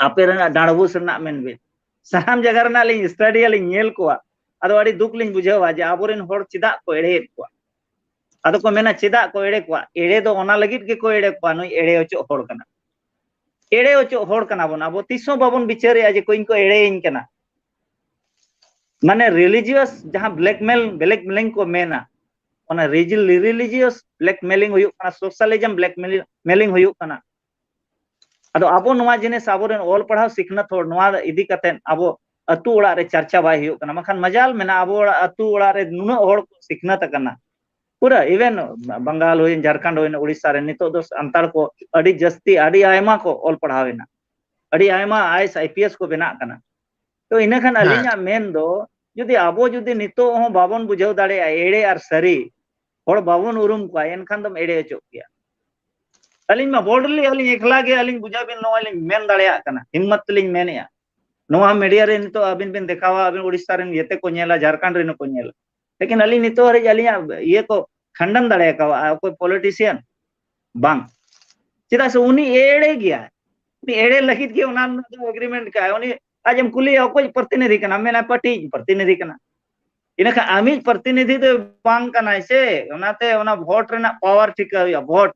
ᱟᱯᱮ ᱨᱮᱱᱟᱜ ᱰᱟᱸᱰᱵᱩᱥ ᱨᱮᱱᱟᱜ ᱢᱮᱱ ᱵᱤᱱ, ᱥᱟᱱᱟᱢ ᱡᱟᱭᱜᱟ ᱨᱮᱱᱟᱜ ᱞᱤᱧ ᱥᱴᱟᱰᱤᱭᱟ, ᱞᱤᱧ ᱧᱮᱞ ᱠᱚᱣᱟ᱾ ᱟᱫᱚ ᱟᱹᱰᱤ ᱫᱩᱠ ᱞᱤᱧ ᱵᱩᱡᱷᱟᱹᱣᱟ ᱡᱮ ᱟᱵᱚᱨᱮᱱ ᱦᱚᱲ ᱪᱮᱫᱟᱜ ᱠᱚ ᱮᱲᱮᱭᱮᱫ ᱠᱚᱣᱟ᱾ ᱟᱫᱚ ᱠᱚ ᱢᱮᱱᱟ, ᱪᱮᱫᱟᱜ ᱠᱚ ᱮᱲᱮ ᱠᱚᱣᱟ? ᱮᱲᱮ ᱫᱚ ᱚᱱᱟ ᱞᱟᱹᱜᱤᱫ ᱜᱮᱠᱚ ᱮᱲᱮ ᱠᱚᱣᱟ, ᱱᱩᱭ ᱮᱲᱮ ᱚᱪᱚᱜ ᱦᱚᱲ ᱠᱟᱱᱟ᱾ ᱮᱲᱮ ᱚᱪᱚᱜ ᱦᱚᱲ ᱠᱟᱱᱟ ᱵᱚᱱ ᱟᱵᱚ᱾ ᱛᱤᱥ ᱦᱚᱸ ᱵᱟᱵᱚᱱ ᱵᱤᱪᱟᱹᱨᱮᱜᱼᱟ ᱡᱮ ᱠᱚ ᱤᱧ ᱠᱚ ᱮᱲᱮᱭᱤᱧ ᱠᱟᱱᱟ᱾ ᱢᱟᱱᱮ ᱨᱤᱞᱤᱡᱤᱭᱟᱥ ᱡᱟᱦᱟᱸ ᱵᱞᱮᱠᱢᱮᱞ, ᱵᱞᱮᱠᱢᱮᱞᱤᱝ ᱠᱚ ᱢᱮᱱᱟ, ᱚᱱᱟ ᱨᱤᱞᱤᱡᱤᱭᱟᱥ ᱵᱞᱮᱠᱢᱮᱞᱤᱝ ᱦᱩᱭᱩᱜ ᱠᱟᱱᱟ, ᱥᱳᱥᱟᱞᱤᱡᱚᱢ ᱵᱞᱮᱠᱢᱮᱞᱤᱝ ᱦᱩᱭᱩᱜ ᱠᱟᱱᱟ᱾ ᱟᱫᱚ ᱟᱵᱚ ᱱᱚᱣᱟ ᱡᱤᱱᱤᱥ, ᱟᱵᱚᱨᱮᱱ ᱚᱞ ᱯᱟᱲᱦᱟᱣ ᱥᱤᱠᱷᱱᱟᱹᱛ ᱦᱚᱲ ᱱᱚᱣᱟ ᱤᱫᱤ ᱠᱟᱛᱮᱫ ᱟᱵᱚ ᱟᱹᱛᱩ ᱚᱲᱟᱜ ᱨᱮ ᱪᱟᱨᱪᱟ ᱵᱟᱭ ᱦᱩᱭᱩᱜ ᱠᱟᱱᱟ᱾ ᱵᱟᱝᱠᱷᱟᱱ ᱢᱟᱡᱟᱞ ᱢᱮᱱᱟᱜᱼᱟ, ᱟᱵᱚ ᱚᱲᱟᱜ, ᱟᱹᱛᱩ ᱚᱲᱟᱜ ᱨᱮ ᱱᱩᱱᱟᱹᱜ ᱦᱚᱲ ᱠᱚ ᱥᱤᱠᱷᱱᱟᱹᱛ ᱟᱠᱟᱱᱟ, ᱯᱩᱨᱟᱹ even ᱵᱟᱝᱜᱟᱞ ᱦᱩᱭᱮᱱ, ᱡᱷᱟᱲᱠᱷᱚᱸᱰ ᱦᱩᱭᱮᱱ, ᱩᱲᱤᱥᱥᱟ ᱨᱮ ᱱᱤᱛᱚᱜ ᱫᱚ ᱥᱟᱱᱛᱟᱲ ᱠᱚ ᱟᱹᱰᱤ ᱡᱟᱹᱥᱛᱤ, ᱟᱹᱰᱤ ᱟᱭᱢᱟ ᱠᱚ ᱚᱞ ᱯᱟᱲᱦᱟᱣ ᱮᱱᱟ, ᱟᱹᱰᱤ ᱟᱭᱢᱟ ᱟᱭᱮᱥ, ᱟᱭ ᱯᱤ ᱮᱥ ᱠᱚ ᱵᱮᱱᱟᱜ ᱠᱟᱱᱟ᱾ ᱛᱚ ᱤᱱᱟᱹ ᱠᱷᱟᱱ ᱦᱮᱸ᱾ ᱟᱹᱞᱤᱧᱟᱜ ᱢᱮᱱ ᱫᱚ ᱡᱩᱫᱤ ᱟᱵᱚ ᱡᱩᱫᱤ ᱱᱤᱛᱚᱜ ᱦᱚᱸ ᱵᱟᱵᱚᱱ ᱵᱩᱡᱷᱟᱹᱣ ᱫᱟᱲᱮᱭᱟᱜᱼᱟ ᱮᱲᱮ ᱟᱨ ᱥᱟᱹᱨᱤ, ᱦᱚᱲ ᱵᱟᱵᱚᱱ ᱩᱨᱩᱢ ᱠᱚᱣᱟ, ᱮᱱᱠᱷᱟᱱ ᱫᱚᱢ ᱮᱲᱮ ᱦᱚᱪᱚᱜ ᱜᱮᱭᱟ᱾ ᱟᱹᱞᱤᱧ ᱢᱟ ᱵᱚᱞᱰᱞᱤ ᱟᱹᱞᱤᱧ ᱮᱠᱞᱟ ᱜᱮ ᱟᱹᱞᱤᱧ ᱵᱩᱡᱷᱟᱹᱣ ᱵᱤᱱ ᱱᱚᱣᱟ ᱞᱤᱧ ᱢᱮᱱ ᱫᱟᱲᱮᱭᱟᱜ ᱠᱟᱱᱟ, ᱦᱤᱢᱢᱚᱛ ᱛᱮᱞᱤᱧ ᱢᱮᱱᱮᱫᱼᱟ᱾ ᱱᱚᱣᱟ ᱢᱤᱰᱤᱭᱟ ᱨᱮ ᱱᱤᱛᱚᱜ ᱟᱹᱵᱤᱱ ᱵᱤᱱ ᱫᱮᱠᱷᱟᱣᱟ, ᱟᱹᱵᱤᱱ ᱩᱲᱤᱥᱥᱟ ᱨᱮᱱ ᱡᱮᱛᱮ ᱠᱚ ᱧᱮᱞᱟ, ᱡᱷᱟᱲᱠᱷᱚᱸᱰ ᱨᱮᱱ ᱦᱚᱸᱠᱚ ᱧᱮᱞᱟ, ᱞᱮᱠᱤᱱ ᱟᱹᱞᱤᱧ ᱱᱤᱛᱚᱜ ᱦᱟᱹᱨᱤᱡ ᱟᱹᱞᱤᱧᱟᱜ ᱤᱭᱟᱹ ᱠᱚ ᱠᱷᱟᱱᱰᱟᱱ ᱫᱟᱲᱮ ᱟᱠᱟᱣᱟ ᱚᱠᱚᱭ ᱯᱚᱞᱤᱴᱤᱥᱤᱭᱟᱱ? ᱵᱟᱝ᱾ ᱪᱮᱫᱟᱜ ᱥᱮ ᱩᱱᱤ ᱮᱲᱮ ᱜᱮᱭᱟᱭ, ᱩᱱᱤ ᱮᱲᱮ ᱞᱟᱹᱜᱤᱫ ᱜᱮ ᱚᱱᱟ ᱨᱮᱱᱟᱜ ᱫᱚ ᱮᱜᱽᱨᱤᱢᱮᱱᱴ ᱠᱟᱜᱼᱟᱭ᱾ ᱩᱱᱤ ᱟᱡ ᱮᱢ ᱠᱩᱞᱤᱭᱟ ᱚᱠᱚᱭ ᱯᱨᱚᱛᱤᱱᱤᱫᱷᱤ ᱠᱟᱱᱟ, ᱢᱮᱱᱟ ᱯᱟᱨᱴᱤ ᱯᱨᱚᱛᱤᱱᱤᱫᱷᱤ ᱠᱟᱱᱟ᱾ ᱤᱱᱟᱹᱠᱷᱟᱱ ᱟᱢᱤᱡ ᱯᱨᱚᱛᱤᱱᱤᱫᱷᱤ ᱫᱚ ᱵᱟᱝ ᱠᱟᱱᱟᱭ ᱥᱮ, ᱚᱱᱟᱛᱮ ᱚᱱᱟ ᱵᱷᱳᱴ ᱨᱮᱱᱟᱜ ᱯᱟᱣᱟᱨ ᱴᱷᱤᱠᱟᱹ ᱦᱩᱭᱩᱜᱼᱟ᱾ ᱵᱷᱳᱴ,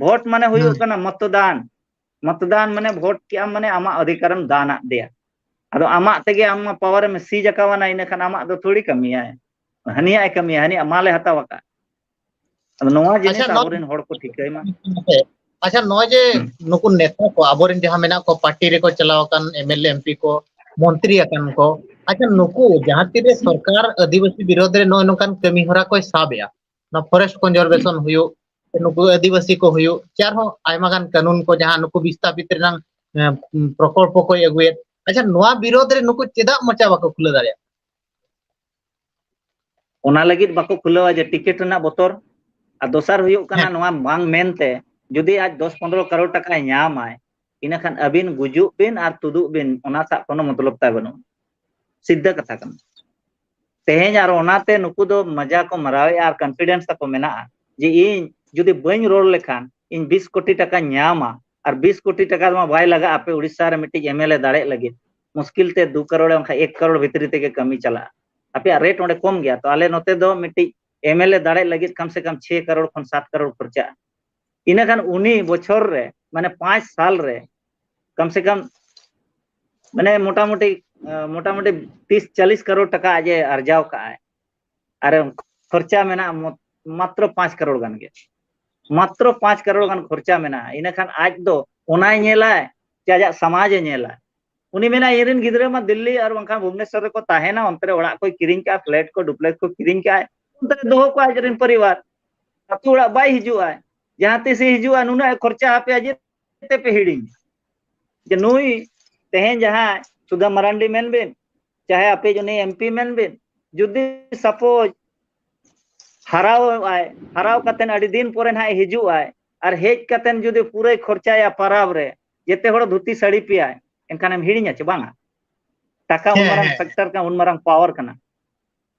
ᱵᱷᱳᱴ ᱢᱟᱱᱮ ᱦᱩᱭᱩᱜ ᱠᱟᱱᱟ ᱢᱚᱛᱫᱟᱱ᱾ ᱢᱚᱛᱫᱟᱱ ᱢᱟᱱᱮ ᱵᱷᱳᱴ ᱠᱮᱜ ᱟᱢ ᱢᱟᱱᱮ ᱟᱢᱟᱜ ᱚᱫᱷᱤᱠᱟᱨᱮᱢ ᱫᱟᱱ ᱟᱫ ᱫᱮᱭᱟ᱾ ᱟᱫᱚ ᱟᱢᱟᱜ ᱛᱮᱜᱮ ᱟᱢ ᱢᱟ ᱯᱟᱣᱟᱨᱮᱢ ᱥᱤᱡᱽ ᱟᱠᱟᱣᱟᱱᱟ, ᱤᱱᱟᱹᱠᱷᱟᱱ ᱟᱢᱟᱜ ᱫᱚ ᱛᱷᱚᱲᱤ ᱠᱟᱹᱢᱤᱭᱟᱭ, ᱦᱟᱹᱱᱤᱭᱟᱜ ᱮ ᱠᱟᱹᱢᱤᱭᱟ, ᱦᱟᱹᱱᱤᱭᱟᱜ ᱢᱟᱞᱮ ᱦᱟᱛᱟᱣ ᱟᱠᱟᱫ᱾ ᱟᱫᱚ ᱱᱚᱣᱟ ᱡᱤᱱᱤᱥ ᱟᱪᱪᱷᱟ, ᱱᱚᱣᱟ ᱟᱵᱚᱨᱮᱱ ᱦᱚᱲ ᱠᱚ ᱴᱷᱤᱠᱟᱹᱭ ᱢᱟ᱾ ᱟᱪᱪᱷᱟ, ᱱᱚᱜᱼᱚᱭ ᱡᱮ ᱦᱩᱸ᱾ ᱱᱩᱠᱩ ᱱᱮᱛᱟ ᱠᱚ, ᱟᱵᱚᱨᱮᱱ ᱡᱟᱦᱟᱸ ᱢᱮᱱᱟᱜ ᱠᱚ, ᱯᱟᱨᱴᱤ ᱨᱮᱠᱚ ᱪᱟᱞᱟᱣ ᱟᱠᱟᱱ, M L A, M P ᱠᱚ, ᱢᱚᱱᱛᱨᱤ ᱟᱠᱟᱱ ᱠᱚ, ᱟᱪᱪᱷᱟ, ᱱᱩᱠᱩ ᱡᱟᱦᱟᱸ ᱛᱤᱨᱮ ᱥᱚᱨᱠᱟᱨ ᱟᱹᱫᱤᱵᱟᱹᱥᱤ ᱵᱤᱨᱳᱫᱷ ᱨᱮ ᱱᱚᱜᱼᱚᱭ ᱱᱚᱝᱠᱟᱱ ᱠᱟᱹᱢᱤ ᱦᱚᱨᱟ ᱠᱚᱭ ᱥᱟᱵ ᱮᱜᱼᱟ, ᱱᱚᱣᱟ ᱯᱷᱚᱨᱮᱥᱴ ᱠᱚᱱᱡᱟᱨᱵᱷᱮᱥᱚᱱ ᱦᱩᱭᱩᱜ, ᱱᱩᱠᱩ ᱟᱹᱫᱤᱵᱟᱹᱥᱤ ᱠᱚ ᱦᱩᱭᱩᱜ, ᱥᱮ ᱟᱨᱦᱚᱸ ᱟᱭᱢᱟ ᱜᱟᱱ ᱠᱟᱹᱱᱩᱱ ᱠᱚ ᱡᱟᱦᱟᱸ ᱱᱩᱠᱩ ᱵᱤᱥᱛᱟᱯᱤᱛ ᱨᱮᱱᱟᱝ, ᱮ, ᱯᱨᱚᱠᱚᱞᱯᱚ ᱠᱚᱭ ᱟᱹᱜᱩᱭᱮᱫ, ᱟᱪᱪᱷᱟ, ᱱᱚᱣᱟ ᱵᱤᱨᱳᱫᱷ ᱨᱮ ᱱᱩᱠᱩ ᱪᱮᱫᱟᱜ ᱢᱚᱪᱟ ᱵᱟᱠᱚ ᱠᱷᱩᱞᱟᱹᱣ ᱫᱟᱲᱮᱭᱟᱜ? ᱚᱱᱟ ᱞᱟᱹᱜᱤᱫ ᱵᱟᱠᱚ ᱠᱷᱩᱞᱟᱹᱣᱟ ᱡᱮ ᱴᱤᱠᱤᱴ ᱨᱮᱱᱟᱜ ᱵᱚᱛᱚᱨ, ᱟᱨ ᱫᱚᱥᱟᱨ ᱦᱩᱭᱩᱜ ᱠᱟᱱᱟ ᱦᱮᱸ᱾ ᱱᱚᱣᱟ ᱵᱟᱝ ᱢᱮᱱᱛᱮ ᱡᱩᱫᱤ ᱟᱡ ᱫᱚᱥ ᱯᱚᱱᱨᱚ ᱠᱟᱨᱳᱲ ᱴᱟᱠᱟᱭ ᱧᱟᱢᱟᱭ, ᱤᱱᱟᱹᱠᱷᱟᱱ ᱟᱹᱵᱤᱱ ᱜᱩᱡᱩᱜ ᱵᱤᱱ ᱟᱨ ᱛᱩᱫᱩᱜ ᱵᱤᱱ, ᱚᱱᱟ ᱥᱟᱜ ᱠᱳᱱᱳ ᱢᱚᱛᱞᱚᱵ ᱛᱟᱭ ᱵᱟᱹᱱᱩᱜᱼᱟ᱾ ᱥᱤᱫᱷᱟᱹ ᱠᱟᱛᱷᱟ ᱠᱟᱱᱟ᱾ ᱛᱮᱦᱮᱧ ᱟᱨ ᱚᱱᱟᱛᱮ ᱱᱩᱠᱩ ᱫᱚ ᱢᱟᱡᱟ ᱠᱚ ᱢᱟᱨᱟᱣᱮᱫᱼᱟ ᱟᱨ ᱠᱚᱱᱯᱷᱤᱰᱮᱱᱥ ᱛᱟᱠᱚ ᱢᱮᱱᱟᱜᱼᱟ ᱡᱮ ᱤᱧ ᱡᱩᱫᱤ ᱵᱟᱹᱧ ᱨᱚᱲ ᱞᱮᱠᱷᱟᱱ ᱤᱧ ᱵᱤᱥ ᱠᱳᱴᱤ ᱴᱟᱠᱟᱧ ᱧᱟᱢᱟ, ᱟᱨ ᱵᱤᱥ ᱠᱳᱴᱤ ᱴᱟᱠᱟ ᱫᱚ ᱵᱟᱭ ᱞᱟᱜᱟᱜᱼᱟ ᱟᱯᱮ ᱩᱲᱤᱥᱥᱟ ᱨᱮ ᱢᱤᱫᱴᱤᱡ ᱮᱢ ᱮᱞ ᱮ ᱫᱟᱲᱮᱜ ᱞᱟᱹᱜᱤᱫ᱾ ᱢᱩᱥᱠᱤᱞ ᱛᱮ ᱫᱩ ᱠᱟᱨᱳᱲ ᱵᱟᱝᱠᱷᱟᱱ ᱮᱠ ᱠᱟᱨᱳᱲ ᱵᱷᱤᱛᱨᱤ ᱛᱮᱜᱮ ᱠᱟᱹᱢᱤ ᱪᱟᱞᱟᱜᱼᱟ᱾ ᱟᱯᱮᱭᱟᱜ ᱨᱮᱴ ᱚᱸᱰᱮ ᱠᱚᱢ ᱜᱮᱭᱟ, ᱛᱚ ᱟᱞᱮ ᱱᱚᱛᱮ ᱫᱚ ᱢᱤᱫᱴᱤᱡ ᱮᱢ ᱮᱞ ᱮ ᱫᱟᱲᱮᱜ ᱞᱟᱹᱜᱤᱫ ᱠᱟᱢ ᱥᱮ ᱠᱟᱢ ᱪᱷᱚᱭ ᱠᱟᱨᱳᱲ ᱠᱷᱚᱱ ᱥᱟᱛ ᱠᱟᱨᱳᱲ ᱠᱷᱚᱨᱪᱟᱜᱼᱟ᱾ ᱤᱱᱟᱹᱠᱷᱟᱱ ᱩᱱᱤ ᱵᱚᱪᱷᱚᱨ ᱨᱮ, ᱢᱟᱱᱮ ᱯᱟᱸᱪ ᱥᱟᱞ ᱨᱮ ᱠᱟᱢ ᱥᱮ ᱠᱟᱢ, ᱢᱟᱱᱮ ᱢᱚᱴᱟᱢᱩᱴᱤ, ᱟᱸ, ᱢᱚᱴᱟᱢᱩᱴᱤ ᱛᱤᱥ ᱪᱟᱞᱤᱥ ᱠᱟᱨᱳᱲ ᱴᱟᱠᱟ ᱟᱡ ᱮ ᱟᱨᱡᱟᱣ ᱠᱟᱜᱼᱟᱭ᱾ ᱟᱨ ᱠᱷᱚᱨᱪᱟ ᱢᱮᱱᱟᱜᱼᱟ ᱢᱚ-, ᱢᱟᱛᱨᱚ ᱯᱟᱸᱪ ᱠᱟᱨᱳᱲ ᱜᱟᱱ ᱜᱮ᱾ ᱢᱟᱛᱨᱚ ᱯᱟᱸᱪ ᱠᱟᱨᱳᱲ ᱜᱟᱱ ᱠᱷᱚᱨᱪᱟ ᱢᱮᱱᱟᱜᱼᱟ᱾ ᱤᱱᱟᱹᱠᱷᱟᱱ ᱟᱡ ᱫᱚ ᱚᱱᱟᱭ ᱧᱮᱞᱟᱭ ᱪᱮ ᱟᱡᱟᱜ ᱥᱚᱢᱟᱡᱽ ᱮ ᱧᱮᱞᱟ? ᱩᱱᱤ ᱢᱮᱱᱟ, "ᱤᱧ ᱨᱮᱱ ᱜᱤᱫᱽᱨᱟᱹ ᱢᱟ ᱫᱤᱞᱞᱤ ᱟᱨ ᱵᱟᱝᱠᱷᱟᱱ ᱵᱷᱩᱵᱽᱱᱮᱥᱚᱨ ᱨᱮᱠᱚ ᱛᱟᱦᱮᱱᱟ, ᱚᱱᱛᱮ ᱨᱮ ᱚᱲᱟᱜ ᱠᱚᱭ ᱠᱤᱨᱤᱧ ᱠᱟᱜᱼᱟ, ᱯᱷᱞᱮᱴ ᱠᱚ, ᱰᱩᱯᱞᱮᱠᱥ ᱠᱚ ᱠᱤᱨᱤᱧ ᱠᱟᱜᱼᱟ, ᱚᱱᱛᱮ ᱨᱮ ᱫᱚᱦᱚ ᱠᱚᱣᱟ ᱟᱡ ᱨᱮᱱ ᱯᱚᱨᱤᱵᱟᱨ, ᱟᱹᱛᱩ ᱚᱲᱟᱜ ᱵᱟᱭ ᱦᱤᱡᱩᱜᱼᱟ, ᱡᱟᱦᱟᱸ ᱛᱤᱥ ᱮ ᱦᱤᱡᱩᱜᱼᱟ, ᱱᱩᱱᱟᱹᱜ ᱮ ᱠᱷᱚᱨᱪᱟ ᱟᱯᱮᱭᱟ ᱡᱮ ᱛᱮᱯᱮ ᱦᱤᱲᱤᱧ ᱡᱮ ᱱᱩᱭ ᱛᱮᱦᱮᱧ ᱡᱟᱦᱟᱸᱭ ᱥᱩᱫᱷᱟ ᱢᱟᱨᱟᱱᱰᱤ ᱢᱮᱱ ᱵᱤᱱ, ᱪᱟᱦᱮ ᱟᱯᱮ ᱩᱱᱤ ᱮᱢᱯᱤ ᱢᱮᱱ ᱵᱤᱱ, ᱡᱩᱫᱤ ᱥᱟᱯᱳᱡᱽ ᱦᱟᱨᱟᱣ ᱟᱭ, ᱦᱟᱨᱟᱣ ᱠᱟᱛᱮᱱ ᱟᱹᱰᱤ ᱫᱤᱱ ᱯᱚᱨᱮ ᱱᱟᱦᱟᱜ ᱦᱤᱡᱩᱜ ᱟᱭ, ᱟᱨ ᱦᱮᱡ ᱠᱟᱛᱮᱱ ᱡᱩᱫᱤ ᱯᱩᱨᱟᱹᱭ ᱠᱷᱚᱨᱪᱟᱭᱟ ᱯᱟᱨᱟᱵᱽ ᱨᱮ, ᱡᱮᱛᱮ ᱦᱚᱲ ᱫᱷᱩᱛᱤ ᱥᱟᱹᱲᱤ ᱯᱮᱭᱟᱭ, ᱮᱱᱠᱷᱟᱱᱮᱢ ᱦᱤᱲᱤᱧᱟ ᱪᱮ ᱵᱟᱝᱟ? ᱴᱟᱠᱟ ᱩᱱ ᱦᱮᱸ, ᱢᱟᱨᱟᱝ ᱦᱮᱸ᱾ ᱯᱷᱮᱠᱴᱟᱨ ᱠᱟᱱᱟ, ᱩᱱ ᱢᱟᱨᱟᱝ ᱯᱟᱣᱟᱨ ᱠᱟᱱᱟ᱾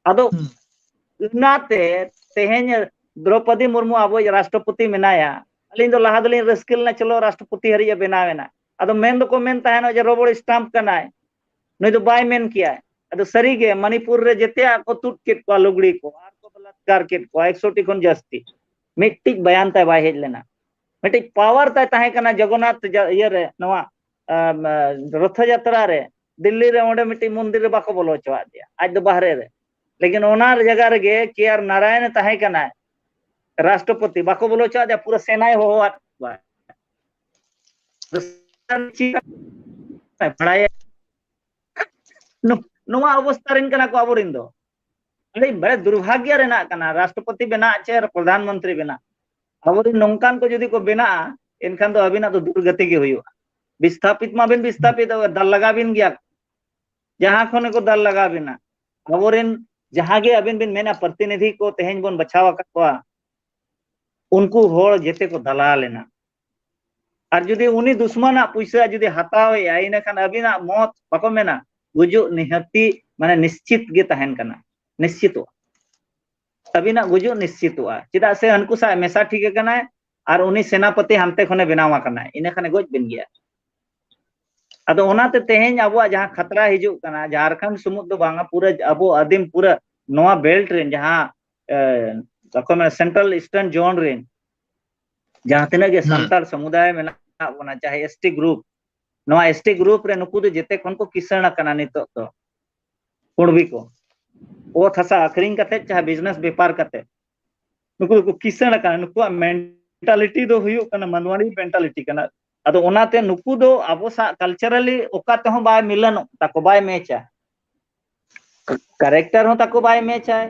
ᱟᱫᱚ ᱦᱩᱸ᱾ ᱚᱱᱟᱛᱮ ᱛᱮᱦᱮᱧ ᱫᱨᱚᱯᱚᱫᱤ ᱢᱩᱨᱢᱩ ᱟᱵᱚᱭᱤᱡ ᱨᱟᱥᱴᱨᱚᱯᱚᱛᱤ ᱢᱮᱱᱟᱭᱟ᱾ ᱟᱹᱞᱤᱧ ᱫᱚ ᱞᱟᱦᱟ ᱫᱚᱞᱤᱧ ᱨᱟᱹᱥᱠᱟᱹ ᱞᱮᱱᱟ, ᱪᱚᱞᱚ ᱨᱟᱥᱴᱨᱚᱯᱚᱛᱤ ᱦᱟᱹᱨᱤᱡ ᱮ ᱵᱮᱱᱟᱣ ᱮᱱᱟ᱾ ᱟᱫᱚ ᱢᱮᱱ ᱫᱚᱠᱚ ᱢᱮᱱ ᱛᱟᱦᱮᱱᱚᱜ ᱡᱮ ᱨᱚᱵᱚᱲ ᱥᱴᱟᱢᱯ ᱠᱟᱱᱟᱭ, ᱱᱩᱭ ᱫᱚ ᱵᱟᱭ ᱢᱮᱱ ᱠᱮᱭᱟᱭ᱾ ᱟᱫᱚ ᱥᱟᱹᱨᱤᱜᱮ ᱢᱟᱱᱤᱯᱩᱨ ᱨᱮ ᱡᱮᱛᱮᱭᱟᱜ ᱠᱚ ᱛᱩᱫ ᱠᱮᱫ ᱠᱚᱣᱟ, ᱞᱩᱜᱽᱲᱤ ᱠᱚ, ᱟᱨ ᱠᱚ ᱵᱚᱞᱟᱛᱠᱟᱨ ᱠᱮᱫ ᱠᱚᱣᱟ, ᱮᱠᱥᱚ ᱴᱤ ᱠᱷᱚᱱ ᱡᱟᱹᱥᱛᱤ᱾ ᱢᱤᱫᱴᱤᱡ ᱵᱟᱭᱟᱱ ᱛᱟᱭ ᱵᱟᱭ ᱦᱮᱡ ᱞᱮᱱᱟ᱾ ᱢᱤᱫᱴᱤᱡ ᱯᱟᱣᱟᱨ ᱛᱟᱭ ᱛᱟᱦᱮᱸ ᱠᱟᱱᱟ ᱡᱚᱜᱚᱱᱱᱟᱛᱷ ᱡᱟ-, ᱤᱭᱟᱹ ᱨᱮ, ᱱᱚᱣᱟ, ᱟᱢ, ᱨᱚᱛᱷᱚ ᱡᱟᱛᱨᱟ ᱨᱮ, ᱫᱤᱞᱞᱤ ᱨᱮ ᱚᱸᱰᱮ ᱢᱤᱫᱴᱤᱡ ᱢᱚᱱᱫᱤᱨ ᱨᱮ ᱵᱟᱠᱚ ᱵᱚᱞᱚ ᱦᱚᱪᱚᱣᱟᱫ ᱫᱮᱭᱟ, ᱟᱡ ᱫᱚ ᱵᱟᱦᱨᱮ ᱨᱮ᱾ ᱞᱮᱠᱤᱱ ᱚᱱᱟ ᱡᱟᱭᱜᱟ ᱨᱮᱜᱮ ᱠᱮ ᱟᱨ ᱱᱟᱨᱟᱭᱚᱱ ᱮ ᱛᱟᱦᱮᱸ ᱠᱟᱱᱟᱭ, ᱨᱟᱥᱴᱨᱚᱯᱚᱛᱤ, ᱵᱟᱠᱚ ᱵᱚᱞᱚ ᱦᱚᱪᱚᱣᱟᱫ ᱫᱮᱭᱟ, ᱯᱩᱨᱟᱹ ᱥᱮᱱᱟᱭ ᱦᱚᱦᱚᱣᱟᱫ ᱠᱚᱣᱟ᱾ ᱵᱟᱲᱟᱭᱟ᱾ ᱱᱚ-, ᱱᱚᱣᱟ ᱚᱵᱚᱥᱛᱟ ᱨᱮᱱ ᱠᱟᱱᱟ ᱠᱚ ᱟᱵᱚᱨᱮᱱ ᱫᱚ᱾ ᱟᱹᱰᱤ ᱵᱟᱲᱮ ᱫᱩᱨᱵᱷᱟᱜᱽᱭᱚ ᱨᱮᱱᱟᱜ ᱠᱟᱱᱟ, ᱨᱟᱥᱴᱨᱚᱯᱚᱛᱤ ᱵᱮᱱᱟᱜ ᱪᱮ ᱯᱨᱚᱫᱷᱟᱱ ᱢᱚᱱᱛᱨᱤ ᱵᱮᱱᱟᱜ᱾ ᱟᱵᱚᱨᱮᱱ ᱱᱚᱝᱠᱟᱱ ᱠᱚ ᱡᱩᱫᱤ ᱠᱚ ᱵᱮᱱᱟᱜᱼᱟ, ᱮᱱᱠᱷᱟᱱ ᱫᱚ ᱟᱹᱵᱤᱱᱟᱜ ᱫᱚ ᱫᱩᱨᱜᱚᱛᱤ ᱜᱮ ᱦᱩᱭᱩᱜᱼᱟ᱾ ᱵᱤᱥᱛᱷᱟᱯᱤᱛ ᱢᱟᱵᱤᱱ ᱵᱤᱥᱛᱷᱟᱯᱤᱛ, ᱫᱟᱞ ᱞᱟᱜᱟᱣ ᱵᱤᱱ ᱜᱮᱭᱟ᱾ ᱡᱟᱦᱟᱸ ᱠᱷᱚᱱ ᱜᱮᱠᱚ ᱫᱟᱞ ᱞᱟᱜᱟᱣ ᱵᱤᱱᱟ, ᱟᱵᱚᱨᱮᱱ ᱡᱟᱦᱟᱸ ᱜᱮ ᱟᱹᱵᱤᱱ ᱵᱤᱱ ᱢᱮᱱᱟ, ᱯᱨᱚᱛᱤᱱᱤᱫᱷᱤ ᱠᱚ ᱛᱮᱦᱮᱧ ᱵᱚᱱ ᱵᱟᱪᱷᱟᱣ ᱟᱠᱟᱫ ᱠᱚᱣᱟ, ᱩᱱᱠᱩ ᱦᱚᱲ ᱡᱮᱛᱮ ᱠᱚ ᱫᱟᱞᱟᱞ ᱮᱱᱟ᱾ ᱟᱨ ᱡᱩᱫᱤ ᱩᱱᱤ ᱫᱩᱥᱢᱟᱱᱟᱜ ᱯᱩᱭᱥᱟᱹ ᱡᱩᱫᱤ ᱦᱟᱛᱟᱣ ᱮᱜᱼᱟ, ᱤᱱᱟᱹᱠᱷᱟᱱ ᱟᱹᱵᱤᱱᱟᱜ ᱢᱚᱛ, ᱵᱟᱠᱚ ᱢᱮᱱᱟ, ᱜᱩᱡᱩᱜ ᱱᱤᱦᱟᱹᱛᱤ, ᱢᱟᱱᱮ, ᱱᱤᱥᱪᱤᱛ ᱜᱮ ᱛᱟᱦᱮᱱ ᱠᱟᱱᱟ, ᱱᱤᱥᱪᱤᱛᱚᱜᱼᱟ᱾ ᱟᱹᱵᱤᱱᱟᱜ ᱜᱩᱡᱩᱜ ᱱᱤᱥᱪᱤᱛᱚᱜᱼᱟ, ᱪᱮᱫᱟᱜ ᱥᱮ ᱦᱟᱹᱱᱠᱩ ᱥᱟᱶ ᱢᱮᱥᱟ ᱴᱷᱤᱠ ᱟᱠᱟᱱᱟᱭ ᱟᱨ ᱩᱱᱤ ᱥᱮᱱᱟᱯᱚᱛᱤ ᱦᱟᱱᱛᱮ ᱠᱷᱚᱱᱮ ᱵᱮᱱᱟᱣ ᱟᱠᱟᱱᱟᱭ, ᱤᱱᱟᱹ ᱠᱷᱟᱱᱮ ᱜᱚᱡ ᱵᱤᱱ ᱜᱮᱭᱟ᱾ ᱟᱫᱚ ᱚᱱᱟᱛᱮ ᱛᱮᱦᱮᱧ ᱟᱵᱚᱣᱟᱜ ᱡᱟᱦᱟᱸ ᱠᱷᱟᱛᱨᱟ ᱦᱤᱡᱩᱜ ᱠᱟᱱᱟ, ᱡᱷᱟᱲᱠᱷᱚᱸᱰ ᱥᱩᱢᱩᱝ ᱫᱚ ᱵᱟᱝᱟ, ᱯᱩᱨᱟᱹ ᱟᱵᱚ ᱟᱹᱫᱤᱢ ᱯᱩᱨᱟᱹ ᱱᱚᱣᱟ ᱵᱮᱞᱴ ᱨᱮᱱ ᱡᱟᱦᱟᱸ, ᱮ, ᱵᱟᱠᱚ ᱢᱮᱱᱟ, ᱥᱮᱱᱴᱨᱟᱞ ᱤᱥᱴᱟᱨᱱ ᱡᱳᱱ ᱨᱮᱱ ᱡᱟᱦᱟᱸ ᱛᱤᱱᱟᱹᱜ ᱜᱮ ᱦᱩᱸ᱾ ᱥᱟᱱᱛᱟᱲ ᱥᱚᱢᱩᱫᱟᱭ ᱢᱮᱱᱟᱜ ᱵᱚᱱᱟ, ᱪᱟᱦᱮ ᱮᱥ ᱴᱤ ᱜᱨᱩᱯ, ᱱᱚᱣᱟ ᱮᱥ ᱴᱤ ᱜᱨᱩᱯ ᱨᱮ ᱱᱩᱠᱩ ᱫᱚ ᱡᱮᱛᱮ ᱠᱷᱚᱱ ᱠᱚ ᱠᱤᱥᱟᱹᱬ ᱟᱠᱟᱱᱟ ᱱᱤᱛᱚᱜ ᱫᱚ᱾ ᱠᱩᱬᱵᱤ ᱠᱚ ᱚᱛ ᱦᱟᱥᱟ ᱟᱹᱠᱷᱨᱤᱧ ᱠᱟᱛᱮ, ᱪᱟᱦᱮ ᱵᱤᱡᱽᱱᱮᱥ ᱵᱮᱯᱟᱨ ᱠᱟᱛᱮ, ᱱᱩᱠᱩ ᱫᱚᱠᱚ ᱠᱤᱥᱟᱹᱬ ᱟᱠᱟᱱᱟ᱾ ᱱᱩᱠᱩᱣᱟᱜ ᱢᱮᱱᱴᱟᱞᱤᱴᱤ ᱫᱚ ᱦᱩᱭᱩᱜ ᱠᱟᱱᱟ ᱢᱟᱱᱣᱟᱲᱤ ᱢᱮᱱᱴᱟᱞᱤᱴᱤ ᱠᱟᱱᱟ᱾ ᱟᱫᱚ ᱚᱱᱟᱛᱮ ᱱᱩᱠᱩ ᱫᱚ ᱟᱵᱚ ᱥᱟᱶ ᱠᱟᱞᱪᱟᱨᱟᱞᱤ ᱚᱠᱟ ᱛᱮᱦᱚᱸ ᱵᱟᱭ ᱢᱤᱞᱟᱹᱱᱚᱜ ᱛᱟᱠᱚ, ᱵᱟᱭ ᱢᱮᱪᱟ᱾ ᱠᱮᱨᱮᱠᱴᱟᱨ ᱦᱚᱸ ᱛᱟᱠᱚ ᱵᱟᱭ ᱢᱮᱪᱟᱭ,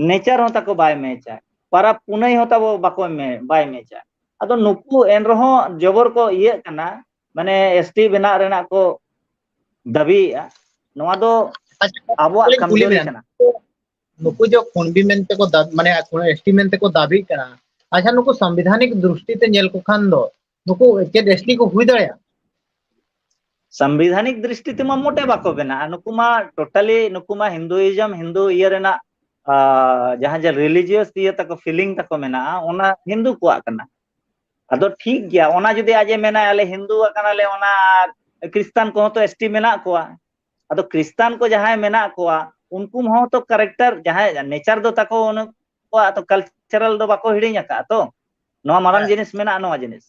ᱱᱮᱪᱟᱨ ᱦᱚᱸ ᱛᱟᱠᱚ ᱵᱟᱭ ᱢᱮᱪᱟᱭ, ᱯᱟᱨᱟᱵᱽ ᱯᱩᱱᱟᱹᱭ ᱦᱚᱸ ᱛᱟᱵᱚ ᱵᱟᱠᱚ ᱢᱮ-, ᱵᱟᱭ ᱢᱮᱪᱟ᱾ ᱟᱫᱚ ᱱᱩᱠᱩ ᱮᱱ ᱨᱮᱦᱚᱸ ᱡᱚᱵᱚᱨ ᱠᱚ ᱤᱭᱟᱹᱜ ᱠᱟᱱᱟ, ᱢᱟᱱᱮ ᱮᱥ ᱴᱤ ᱵᱮᱱᱟᱜ ᱨᱮᱱᱟᱜ ᱠᱚ ᱫᱟᱹᱵᱤᱭᱮᱜᱼᱟ᱾ ᱱᱚᱣᱟ ᱫᱚ ᱟᱪᱪᱷᱟ, ᱟᱵᱚᱣᱟᱜ ᱠᱩᱞᱤ ᱠᱟᱢᱡᱳᱨᱤ ᱢᱮᱭᱟ᱾ ᱠᱟᱱᱟ᱾ ᱱᱩᱠᱩ ᱡᱚ ᱠᱩᱱᱵᱤ ᱢᱮᱱᱛᱮ ᱠᱚ ᱫᱟ-, ᱢᱟᱱᱮ ᱮᱥᱴᱤ ᱢᱮᱱᱛᱮ ᱠᱚ ᱫᱟᱹᱵᱤᱜ ᱠᱟᱱᱟ, ᱟᱪᱪᱷᱟ, ᱱᱩᱠᱩ ᱥᱟᱝᱵᱤᱫᱷᱟᱱᱤᱠ ᱫᱨᱤᱥᱴᱤ ᱛᱮ ᱧᱮᱞ ᱠᱚ ᱠᱷᱟᱱ ᱫᱚ ᱱᱩᱠᱩ ᱪᱮᱫ ᱮᱥᱴᱤ ᱠᱚ ᱦᱩᱭ ᱫᱟᱲᱮᱭᱟᱜᱼᱟ? ᱥᱟᱝᱵᱤᱫᱷᱟᱱᱤᱠ ᱫᱨᱤᱥᱴᱤ ᱛᱮᱢᱟ ᱢᱚᱴᱮ ᱵᱟᱠᱚ ᱵᱮᱱᱟᱜᱼᱟ᱾ ᱱᱩᱠᱩ ᱢᱟ totally, ᱱᱩᱠᱩ ᱢᱟ ᱦᱤᱱᱫᱩᱭᱤᱡᱚᱢ, ᱦᱤᱱᱫᱩ ᱤᱭᱟᱹ ᱨᱮᱱᱟᱜ, ᱟ, ᱡᱟᱦᱟᱸ ᱡᱮ religious ᱤᱭᱟᱹ ᱛᱟᱠᱚ, feeling ᱛᱟᱠᱚ ᱢᱮᱱᱟᱜᱼᱟ, ᱚᱱᱟ ᱦᱤᱱᱫᱩ ᱠᱚᱣᱟᱜ ᱠᱟᱱᱟ᱾ ᱟᱫᱚ ᱴᱷᱤᱠ ᱜᱮᱭᱟ, ᱚᱱᱟ ᱡᱩᱫᱤ ᱟᱡ ᱮ ᱢᱮᱱᱟ, "ᱟᱞᱮ ᱦᱤᱱᱫᱩ ᱟᱠᱟᱱᱟᱞᱮ", ᱚᱱᱟ ᱟᱨ ᱠᱷᱨᱤᱥᱴᱟᱱ ᱠᱚᱦᱚᱸ ᱛᱚ ᱮᱥᱴᱤ ᱢᱮᱱᱟᱜ ᱠᱚᱣᱟ᱾ ᱟᱫᱚ ᱠᱷᱨᱤᱥᱴᱟᱱ ᱠᱚ ᱡᱟᱦᱟᱸᱭ ᱢᱮᱱᱟᱜ ᱠᱚᱣᱟ, ᱩᱱᱠᱩ ᱦᱚᱸ ᱛᱚ character, ᱡᱟᱦᱟᱸᱭ nature ᱫᱚ ᱛᱟᱠᱚ, ᱩᱱᱠᱩᱣᱟᱜ ᱛᱚ cultural ᱫᱚ ᱵᱟᱠᱚ ᱦᱤᱲᱤᱧ ᱟᱠᱟᱫᱼᱟ ᱛᱚ᱾ ᱱᱚᱣᱟ ᱢᱟᱨᱟᱝ ᱦᱮᱸ᱾ ᱡᱤᱱᱤᱥ ᱢᱮᱱᱟᱜᱼᱟ, ᱱᱚᱣᱟ ᱡᱤᱱᱤᱥ᱾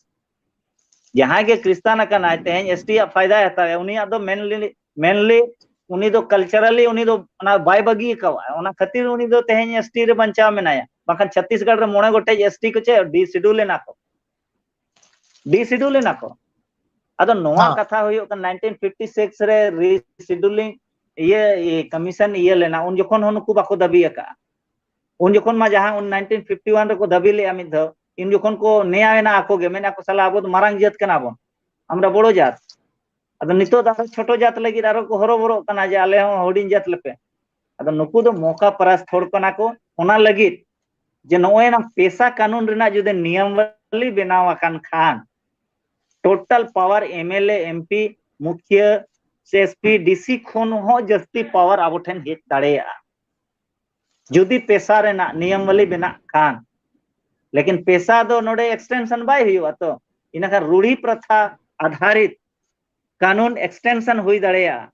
ᱡᱟᱦᱟᱸᱭ ᱜᱮ ᱠᱷᱨᱤᱥᱴᱟᱱ ᱟᱠᱟᱱᱟᱭ, ᱛᱮᱦᱮᱧ ᱮᱥᱴᱤ ᱟᱜ ᱯᱷᱟᱭᱫᱟᱭ ᱦᱟᱛᱟᱣᱮᱫᱼᱟ, ᱩᱱᱤᱭᱟᱜ ᱫᱚ mainly, mainly ᱩᱱᱤ ᱫᱚ culturally ᱩᱱᱤ ᱫᱚ ᱚᱱᱟ ᱵᱟᱭ ᱵᱟᱹᱜᱤ ᱟᱠᱟᱣᱟ᱾ ᱚᱱᱟ ᱠᱷᱟᱹᱛᱤᱨ ᱩᱱᱤ ᱫᱚ ᱛᱮᱦᱮᱧ ᱮᱥᱴᱤ ᱨᱮ ᱵᱟᱧᱪᱟᱣ ᱢᱮᱱᱟᱭᱟ᱾ ᱵᱟᱝᱠᱷᱟᱱ ᱪᱷᱚᱛᱤᱥᱜᱚᱲ ᱨᱮ ᱢᱚᱬᱮ ᱜᱚᱴᱮᱡ ᱮᱥᱴᱤ ᱠᱚ ᱪᱮᱫ ᱰᱤᱥᱤᱰᱩᱞ ᱮᱱᱟ ᱠᱚ, ᱰᱤᱥᱤᱰᱩᱞ ᱮᱱᱟ ᱠᱚ᱾ ᱟᱫᱚ ᱱᱚᱣᱟ ᱦᱮᱸ᱾ ᱠᱟᱛᱷᱟ ᱦᱩᱭᱩᱜ ᱠᱟᱱᱟ, nineteen fifty six ᱨᱮ rescheduling ᱤᱭᱟᱹ, ᱤᱭᱟᱹ commission ᱤᱭᱟᱹ ᱞᱮᱱᱟ, ᱩᱱ ᱡᱚᱠᱷᱚᱱ ᱦᱚᱸ ᱱᱩᱠᱩ ᱵᱟᱠᱚ ᱫᱟᱹᱵᱤ ᱟᱠᱟᱫᱼᱟ᱾ ᱩᱱ ᱡᱚᱠᱷᱚᱱ ᱢᱟ ᱡᱟᱦᱟᱸ ᱩᱱ nineteen fifty one ᱨᱮᱠᱚ ᱫᱟᱹᱵᱤ ᱞᱮᱫᱼᱟ ᱢᱤᱫ ᱫᱷᱟᱣ, ᱩᱱ ᱡᱚᱠᱷᱚᱱ ᱠᱚ ᱱᱮᱭᱟᱣ ᱮᱱᱟ ᱟᱠᱚ ᱜᱮ, ᱢᱮᱱᱟ ᱠᱚ, "ᱥᱟᱞᱟ, ᱟᱵᱚ ᱫᱚ ᱢᱟᱨᱟᱝ ᱡᱟᱹᱛ ᱠᱟᱱᱟ ᱵᱚᱱ, ᱟᱢᱨᱟ ᱵᱚᱲᱚ ᱡᱟᱹᱛ᱾" ᱟᱫᱚ ᱱᱤᱛᱚᱜ ᱫᱚ ᱟᱨᱚ ᱪᱷᱳᱴᱳ ᱡᱟᱹᱛ ᱞᱟᱹᱜᱤᱫ ᱟᱨᱚ ᱠᱚ ᱦᱚᱨᱚᱵᱚᱨᱚᱜ ᱠᱟᱱᱟ ᱡᱮ, "ᱟᱞᱮ ᱦᱚᱸ ᱦᱩᱰᱤᱧ ᱡᱟᱹᱛ ᱞᱮᱯᱮ᱾" ᱟᱫᱚ ᱱᱩᱠᱩ ᱫᱚ ᱢᱚᱠᱟ ᱯᱟᱨᱟᱥᱛ ᱦᱚᱲ ᱠᱟᱱᱟ ᱠᱚ᱾ ᱚᱱᱟ ᱞᱟᱹᱜᱤᱫ ᱡᱮ ᱱᱚᱜᱼᱚᱭ ᱱᱟ ᱯᱮᱥᱟ ᱠᱟᱹᱱᱩᱱ ᱨᱮᱱᱟᱜ ᱡᱩᱫᱤ ᱱᱤᱭᱚᱢᱟᱵᱟᱞᱤ ᱵᱮᱱᱟᱣ ᱟᱠᱟᱱ ᱠᱷᱟᱱ, total power MLA, MP, ᱢᱩᱠᱷᱤᱭᱟᱹ, ᱥᱮ SP, DC ᱠᱷᱚᱱ ᱦᱚᱸ ᱡᱟᱹᱥᱛᱤ power ᱟᱵᱚ ᱴᱷᱮᱱ ᱦᱮᱡ ᱫᱟᱲᱮᱭᱟᱜᱼᱟ, ᱡᱩᱫᱤ ᱯᱮᱥᱟ ᱨᱮᱱᱟᱜ ᱱᱤᱭᱚᱢᱟᱵᱟᱞᱤ ᱵᱮᱱᱟᱜ ᱠᱷᱟᱱ᱾ ᱞᱮᱠᱤᱱ ᱯᱮᱥᱟ ᱫᱚ ᱱᱚᱰᱮ extension ᱵᱟᱭ ᱦᱩᱭᱩᱜᱼᱟ ᱛᱚ, ᱤᱱᱟᱹᱠᱷᱟᱱ ᱨᱩᱲᱤ ᱯᱨᱚᱛᱷᱟ ᱟᱫᱷᱟᱨᱤᱛ ᱠᱟᱹᱱᱩᱱ extension ᱦᱩᱭ ᱫᱟᱲᱮᱭᱟᱜᱼᱟ᱾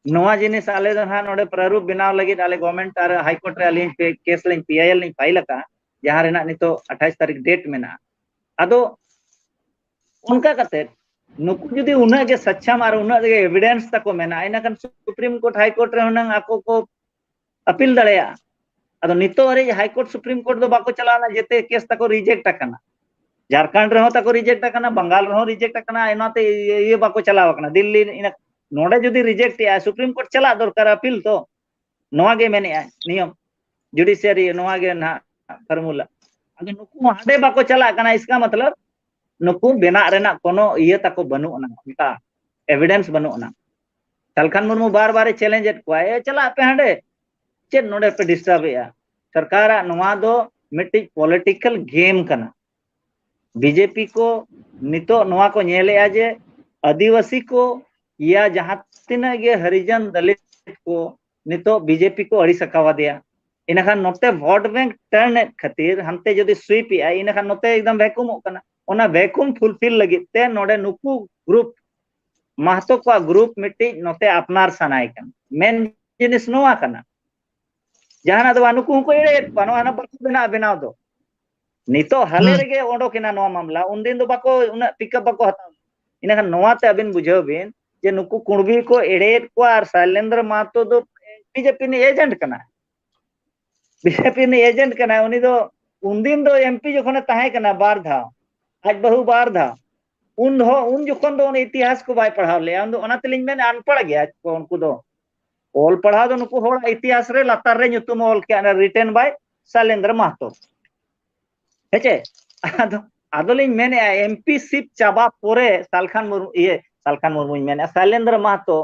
ᱱᱚᱣᱟ ᱡᱤᱱᱤᱥ ᱟᱞᱮ ᱫᱚ ᱱᱟᱦᱟᱜ ᱱᱚᱰᱮ ᱯᱨᱟᱨᱩᱯ ᱵᱮᱱᱟᱣ ᱞᱟᱹᱜᱤᱫ ᱟᱞᱮ government ᱟᱨ High Court ᱨᱮ ᱟᱹᱞᱤᱧ ᱯᱮ-, case ᱞᱤᱧ, PIL ᱞᱤᱧ file ᱟᱠᱟᱫᱼᱟ, ᱡᱟᱦᱟᱸ ᱨᱮᱱᱟᱜ ᱱᱤᱛᱚᱜ ᱟᱴᱷᱟᱭᱤᱥ ᱛᱟᱹᱨᱤᱠᱷ date ᱢᱮᱱᱟᱜᱼᱟ᱾ ᱟᱫᱚ ᱚᱱᱠᱟ ᱠᱟᱛᱮ ᱱᱩᱠᱩ ᱡᱩᱫᱤ ᱩᱱᱟᱹᱜ ᱜᱮ ᱥᱟᱪᱪᱷᱟᱢ ᱟᱨ ᱩᱱᱟᱹᱜ ᱜᱮ evidence ᱛᱟᱠᱚ ᱢᱮᱱᱟᱜᱼᱟ, ᱤᱱᱟᱹᱠᱷᱟᱱ Supreme Court, High Court ᱨᱮ ᱦᱩᱱᱟᱹᱝ ᱟᱠᱚ ᱠᱚ appeal ᱫᱟᱲᱮᱭᱟᱜᱼᱟ᱾ ᱟᱫᱚ ᱱᱤᱛᱚᱜ ᱦᱟᱹᱨᱤᱡ High Court, Supreme Court ᱫᱚ ᱵᱟᱠᱚ ᱪᱟᱞᱟᱣ ᱞᱮᱱᱟ, ᱡᱮᱛᱮ case ᱛᱟᱠᱚ reject ᱟᱠᱟᱱᱟ᱾ ᱡᱷᱟᱲᱠᱷᱚᱸᱰ ᱨᱮᱦᱚᱸ ᱛᱟᱠᱚ reject ᱟᱠᱟᱱᱟ, ᱵᱟᱝᱜᱟᱞ ᱨᱮᱦᱚᱸ reject ᱟᱠᱟᱱᱟ, ᱚᱱᱟᱛᱮ ᱤᱭᱟᱹ, ᱤᱭᱟᱹ ᱵᱟᱠᱚ ᱪᱟᱞᱟᱣ ᱟᱠᱟᱱᱟ ᱫᱤᱞᱞᱤ᱾ ᱤᱱᱟᱹ ᱱᱚᱰᱮ ᱡᱩᱫᱤ reject ᱮᱜᱼᱟ, Supreme Court ᱪᱟᱞᱟᱜ ᱫᱚᱨᱠᱟᱨ appeal ᱛᱚ᱾ ᱱᱚᱣᱟ ᱜᱮ ᱢᱮᱱᱮᱜᱼᱟ ᱱᱤᱭᱚᱢ, judiciary ᱱᱚᱣᱟ ᱜᱮ ᱱᱟᱦᱟᱜ formula᱾ ᱟᱫᱚ ᱱᱩᱠᱩ ᱦᱟᱸᱰᱮ ᱵᱟᱠᱚ ᱪᱟᱞᱟᱜ ᱠᱟᱱᱟ, ᱤᱥᱠᱟ ᱢᱚᱛᱞᱚᱵ ᱱᱩᱠᱩ ᱵᱮᱱᱟᱜ ᱨᱮᱱᱟᱜ ᱠᱳᱱᱳ ᱤᱭᱟᱹ ᱛᱟᱠᱚ ᱵᱟᱹᱱᱩᱜ ᱟᱱᱟ, ᱚᱱᱠᱟ evidence ᱵᱟᱹᱱᱩᱜ ᱟᱱᱟ᱾ ᱥᱟᱞᱠᱷᱟᱱ ᱢᱩᱨᱢᱩ ᱵᱟᱨ ᱵᱟᱨᱮ ᱪᱮᱞᱮᱧᱡᱽ ᱮᱫ ᱠᱚᱣᱟ, "ᱮ, ᱪᱟᱞᱟᱜ ᱯᱮ ᱦᱟᱸᱰᱮ, ᱪᱮᱫ ᱱᱚᱰᱮ ᱯᱮ ᱰᱤᱥᱴᱟᱨᱵ ᱮᱫᱼᱟ?" ᱥᱚᱨᱠᱟᱨᱟᱜ ᱱᱚᱣᱟ ᱫᱚ ᱢᱤᱫᱴᱤᱡ ᱯᱚᱞᱤᱴᱤᱠᱟᱞ ᱜᱮᱢ ᱠᱟᱱᱟ᱾ ᱵᱤᱡᱮᱯᱤ ᱠᱚ ᱱᱤᱛᱚᱜ ᱱᱚᱣᱟ ᱠᱚ ᱧᱮᱞᱮᱜᱼᱟ ᱡᱮ ᱟᱹᱫᱤᱵᱟᱹᱥᱤ ᱠᱚ ᱭᱟ ᱡᱟᱦᱟᱸ ᱛᱤᱱᱟᱹᱜ ᱜᱮ ᱦᱟᱨᱤᱡᱟᱱ ᱫᱟᱞᱤᱛ ᱠᱚ ᱱᱤᱛᱚᱜ ᱵᱤᱡᱮᱯᱤ ᱠᱚ ᱟᱹᱲᱤᱥ ᱟᱠᱟᱣᱟᱫᱮᱭᱟ᱾ ᱤᱱᱟᱹᱠᱷᱟᱱ ᱱᱚᱛᱮ ᱵᱷᱳᱴ ᱵᱮᱝᱠ ᱴᱟᱨᱱ ᱮᱫ ᱠᱷᱟᱹᱛᱤᱨ ᱦᱟᱱᱛᱮ ᱡᱩᱫᱤ ᱥᱩᱭᱤᱯ ᱮᱜᱼᱟ, ᱤᱱᱟᱹᱠᱷᱟᱱ ᱱᱚᱛᱮ ᱮᱠᱫᱚᱢ ᱵᱷᱮᱠᱩᱢᱚᱜ ᱠᱟᱱᱟ᱾ ᱚᱱᱟ ᱵᱷᱮᱠᱩᱢ ᱯᱷᱩᱞᱯᱷᱤᱞ ᱞᱟᱹᱜᱤᱫ ᱛᱮ ᱱᱚᱰᱮ ᱱᱩᱠᱩ ᱜᱨᱩᱯ, ᱢᱟᱦᱛᱚ ᱠᱚᱣᱟᱜ ᱜᱨᱩᱯ ᱢᱤᱫᱴᱤᱡ ᱱᱚᱛᱮ ᱟᱯᱱᱟᱨ ᱥᱟᱱᱟᱭᱮ ᱠᱟᱱᱟ᱾ ᱢᱮᱱ ᱡᱤᱱᱤᱥ ᱱᱚᱣᱟ ᱠᱟᱱᱟ, ᱡᱟᱦᱟᱱᱟᱜ ᱫᱚ ᱵᱟᱝ, ᱱᱩᱠᱩ ᱦᱚᱸᱠᱚ ᱮᱲᱮᱭᱮᱫ ᱠᱚᱣᱟ, ᱱᱚᱣᱟ ᱵᱟᱠᱚ ᱵᱮᱱᱟᱣ, ᱵᱮᱱᱟᱣ ᱫᱚ᱾ ᱱᱤᱛᱚᱜ ᱦᱟᱞᱮ ᱦᱩᱸ᱾ ᱨᱮᱜᱮ ᱚᱰᱚᱠ ᱮᱱᱟ ᱱᱚᱣᱟ ᱢᱟᱢᱞᱟ, ᱩᱱᱫᱤᱱ ᱫᱚ ᱵᱟᱠᱚ, ᱩᱱᱟᱹᱜ ᱯᱤᱠᱟᱯ ᱵᱟᱠᱚ ᱦᱟᱛᱟᱣ ᱞᱮᱫᱟ᱾ ᱤᱱᱟᱹᱠᱷᱟᱱ ᱱᱚᱣᱟᱛᱮ ᱟᱹᱵᱤᱱ ᱵᱩᱡᱷᱟᱹᱣ ᱵᱤᱱ ᱡᱮ ᱱᱩᱠᱩ ᱠᱩᱬᱵᱤ ᱠᱚ ᱮᱲᱮᱭᱮᱫ ᱠᱚᱣᱟ ᱟᱨ ᱥᱟᱭᱞᱮᱱᱫᱨᱚ ᱢᱟᱦᱛᱚ ᱫᱚ ᱵᱤᱡᱮᱯᱤ ᱨᱤᱱᱤᱡ ᱮᱡᱮᱱᱴ ᱠᱟᱱᱟᱭ᱾ ᱵᱤᱡᱮᱯᱤ ᱨᱤᱱᱤᱡ ᱮᱡᱮᱱᱴ ᱠᱟᱱᱟᱭ, ᱩᱱᱤ ᱫᱚ ᱩᱱᱫᱤᱱ ᱫᱚ ᱮᱢᱯᱤ ᱡᱚᱠᱷᱚᱱᱮ ᱛᱟᱦᱮᱸ ᱠᱟᱱᱟ ᱵᱟᱨ ᱫᱷᱟᱣ, ᱟᱡ ᱵᱟᱹᱦᱩ ᱵᱟᱨ ᱫᱷᱟᱣ, ᱩᱱ ᱫᱚ, ᱩᱱ ᱡᱚᱠᱷᱚᱱ ᱫᱚ ᱩᱱᱤ ᱤᱛᱤᱦᱟᱥ ᱠᱚ ᱵᱟᱭ ᱯᱟᱲᱦᱟᱣ ᱞᱮᱜᱼᱟ, ᱩᱱ ᱫᱚ ᱚᱱᱟ ᱛᱮᱞᱤᱧ ᱢᱮᱱᱟ ᱟᱱᱯᱟᱲ ᱜᱮᱭᱟ ᱠᱚ ᱩᱱᱠᱩ ᱫᱚ᱾ ᱚᱞ ᱯᱟᱲᱦᱟᱣ ᱫᱚ ᱱᱩᱠᱩ ᱦᱚᱲᱟᱜ ᱤᱛᱤᱦᱟᱥ ᱨᱮ ᱞᱟᱛᱟᱨ ᱨᱮ ᱧᱩᱛᱩᱢ ᱚᱞ ᱠᱮᱜᱼᱟ, ᱚᱱᱟ written by ᱥᱟᱭᱞᱮᱱᱫᱨᱚ ᱢᱟᱦᱛᱚ᱾ ᱦᱮᱸᱪᱮ? ᱟᱫᱚ, ᱟᱫᱚᱞᱤᱧ ᱢᱮᱱᱮᱜᱼᱟ, ᱮᱢᱯᱤ ᱥᱤᱴ ᱪᱟᱵᱟ ᱯᱚᱨᱮ ᱥᱟᱞᱠᱷᱟᱱ ᱢᱩᱨᱢᱩ, ᱤᱭᱟᱹ, ᱥᱟᱞᱠᱷᱟᱱ ᱢᱩᱨᱢᱩᱧ ᱢᱮᱱᱮᱜᱼᱟ, ᱥᱟᱭᱞᱮᱱᱫᱨᱚ ᱢᱟᱦᱛᱚ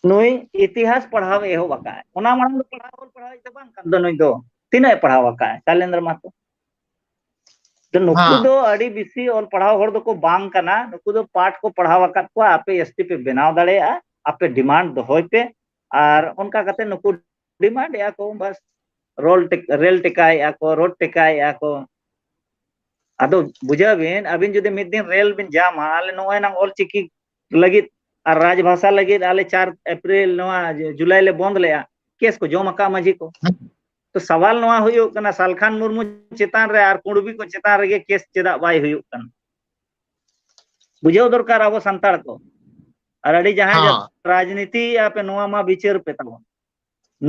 ᱱᱩᱭ ᱤᱛᱤᱦᱟᱥ ᱯᱟᱲᱦᱟᱣ ᱮ ᱮᱦᱚᱵ ᱟᱠᱟᱫᱼᱟ᱾ ᱚᱱᱟ ᱢᱟᱲᱟᱝ ᱫᱚ ᱯᱟᱲᱦᱟᱣ, ᱚᱞ ᱯᱟᱲᱦᱟᱣ ᱫᱚ ᱵᱟᱝ ᱠᱟᱱ ᱫᱚ ᱱᱩᱭ ᱫᱚ᱾ ᱛᱤᱱᱟᱹᱜ ᱮ ᱯᱟᱲᱦᱟᱣ ᱟᱠᱟᱫᱼᱟ ᱥᱟᱭᱞᱮᱱᱫᱨᱚ ᱢᱟᱦᱛᱚ? ᱛᱚ ᱱᱩᱠᱩ ᱦᱮᱸ᱾ ᱫᱚ ᱟᱹᱰᱤ ᱵᱮᱥᱤ ᱚᱞ ᱯᱟᱲᱦᱟᱣ ᱦᱚᱲ ᱫᱚᱠᱚ ᱵᱟᱝ ᱠᱟᱱᱟ᱾ ᱱᱩᱠᱩ ᱫᱚ ᱯᱟᱴ ᱠᱚ ᱯᱟᱲᱦᱟᱣ ᱟᱠᱟᱫ ᱠᱚᱣᱟ, ᱟᱯᱮ ᱮᱥᱴᱤ ᱯᱮ ᱵᱮᱱᱟᱣ ᱫᱟᱲᱮᱭᱟᱜᱼᱟ, ᱟᱯᱮ ᱰᱤᱢᱟᱱᱰ ᱫᱚᱦᱚᱭ ᱯᱮ᱾ ᱟᱨ ᱚᱱᱠᱟ ᱠᱟᱛᱮ ᱱᱩᱠᱩ ᱰᱤᱢᱟᱱᱰ ᱮᱜᱼᱟ ᱠᱚ, ᱵᱟᱥ ᱨᱳᱞ ᱴᱮᱠ-, ᱨᱮᱞ ᱴᱮᱠᱟᱣᱮᱜᱼᱟ ᱠᱚ, ᱨᱳᱰ ᱴᱮᱠᱟᱣᱮᱜᱼᱟ ᱠᱚ᱾ ᱟᱫᱚ ᱵᱩᱡᱷᱟᱹᱣ ᱵᱤᱱ, ᱟᱹᱵᱤᱱ ᱡᱩᱫᱤ ᱢᱤᱫ ᱫᱤᱱ ᱨᱮᱞ ᱵᱤᱱ ᱡᱟᱢᱟ, ᱟᱞᱮ ᱱᱚᱜᱼᱚᱭ ᱱᱟᱝ ᱚᱞ ᱪᱤᱠᱤ ᱞᱟᱹᱜᱤᱫ ᱟᱨ ᱨᱟᱡᱽ ᱵᱷᱟᱥᱟ ᱞᱟᱹᱜᱤᱫ ᱟᱞᱮ ᱪᱟᱨ ᱮᱯᱨᱤᱞ ᱱᱚᱣᱟ ᱡᱩᱞᱟᱭ ᱞᱮ ᱵᱚᱱᱫ ᱞᱮᱜᱼᱟ, ᱠᱮᱥ ᱠᱚ ᱡᱚᱢ ᱟᱠᱟᱫ ᱢᱟᱹᱡᱷᱤ ᱠᱚ᱾ ᱦᱩᱸ᱾ ᱛᱚ ᱥᱟᱣᱟᱞ ᱱᱚᱣᱟ ᱦᱩᱭᱩᱜ ᱠᱟᱱᱟ, ᱥᱟᱞᱠᱷᱟᱱ ᱢᱩᱨᱢᱩ ᱪᱮᱛᱟᱱ ᱨᱮ ᱟᱨ ᱠᱩᱬᱵᱤ ᱠᱚ ᱪᱮᱛᱟᱱ ᱨᱮᱜᱮ ᱠᱮᱥ ᱪᱮᱫᱟᱜ ᱵᱟᱭ ᱦᱩᱭᱩᱜ ᱠᱟᱱᱟ? ᱵᱩᱡᱷᱟᱹᱣ ᱫᱚᱨᱠᱟᱨ ᱟᱵᱚ ᱥᱟᱱᱛᱟᱲ ᱠᱚ᱾ ᱟᱨ ᱟᱹᱰᱤ ᱡᱟᱦᱟᱸᱭ ᱦᱚᱸ᱾ ᱨᱟᱡᱽᱱᱤᱛᱤ ᱟᱯᱮ, ᱱᱚᱣᱟ ᱢᱟ ᱵᱤᱪᱟᱹᱨ ᱯᱮ ᱛᱟᱵᱚᱱ᱾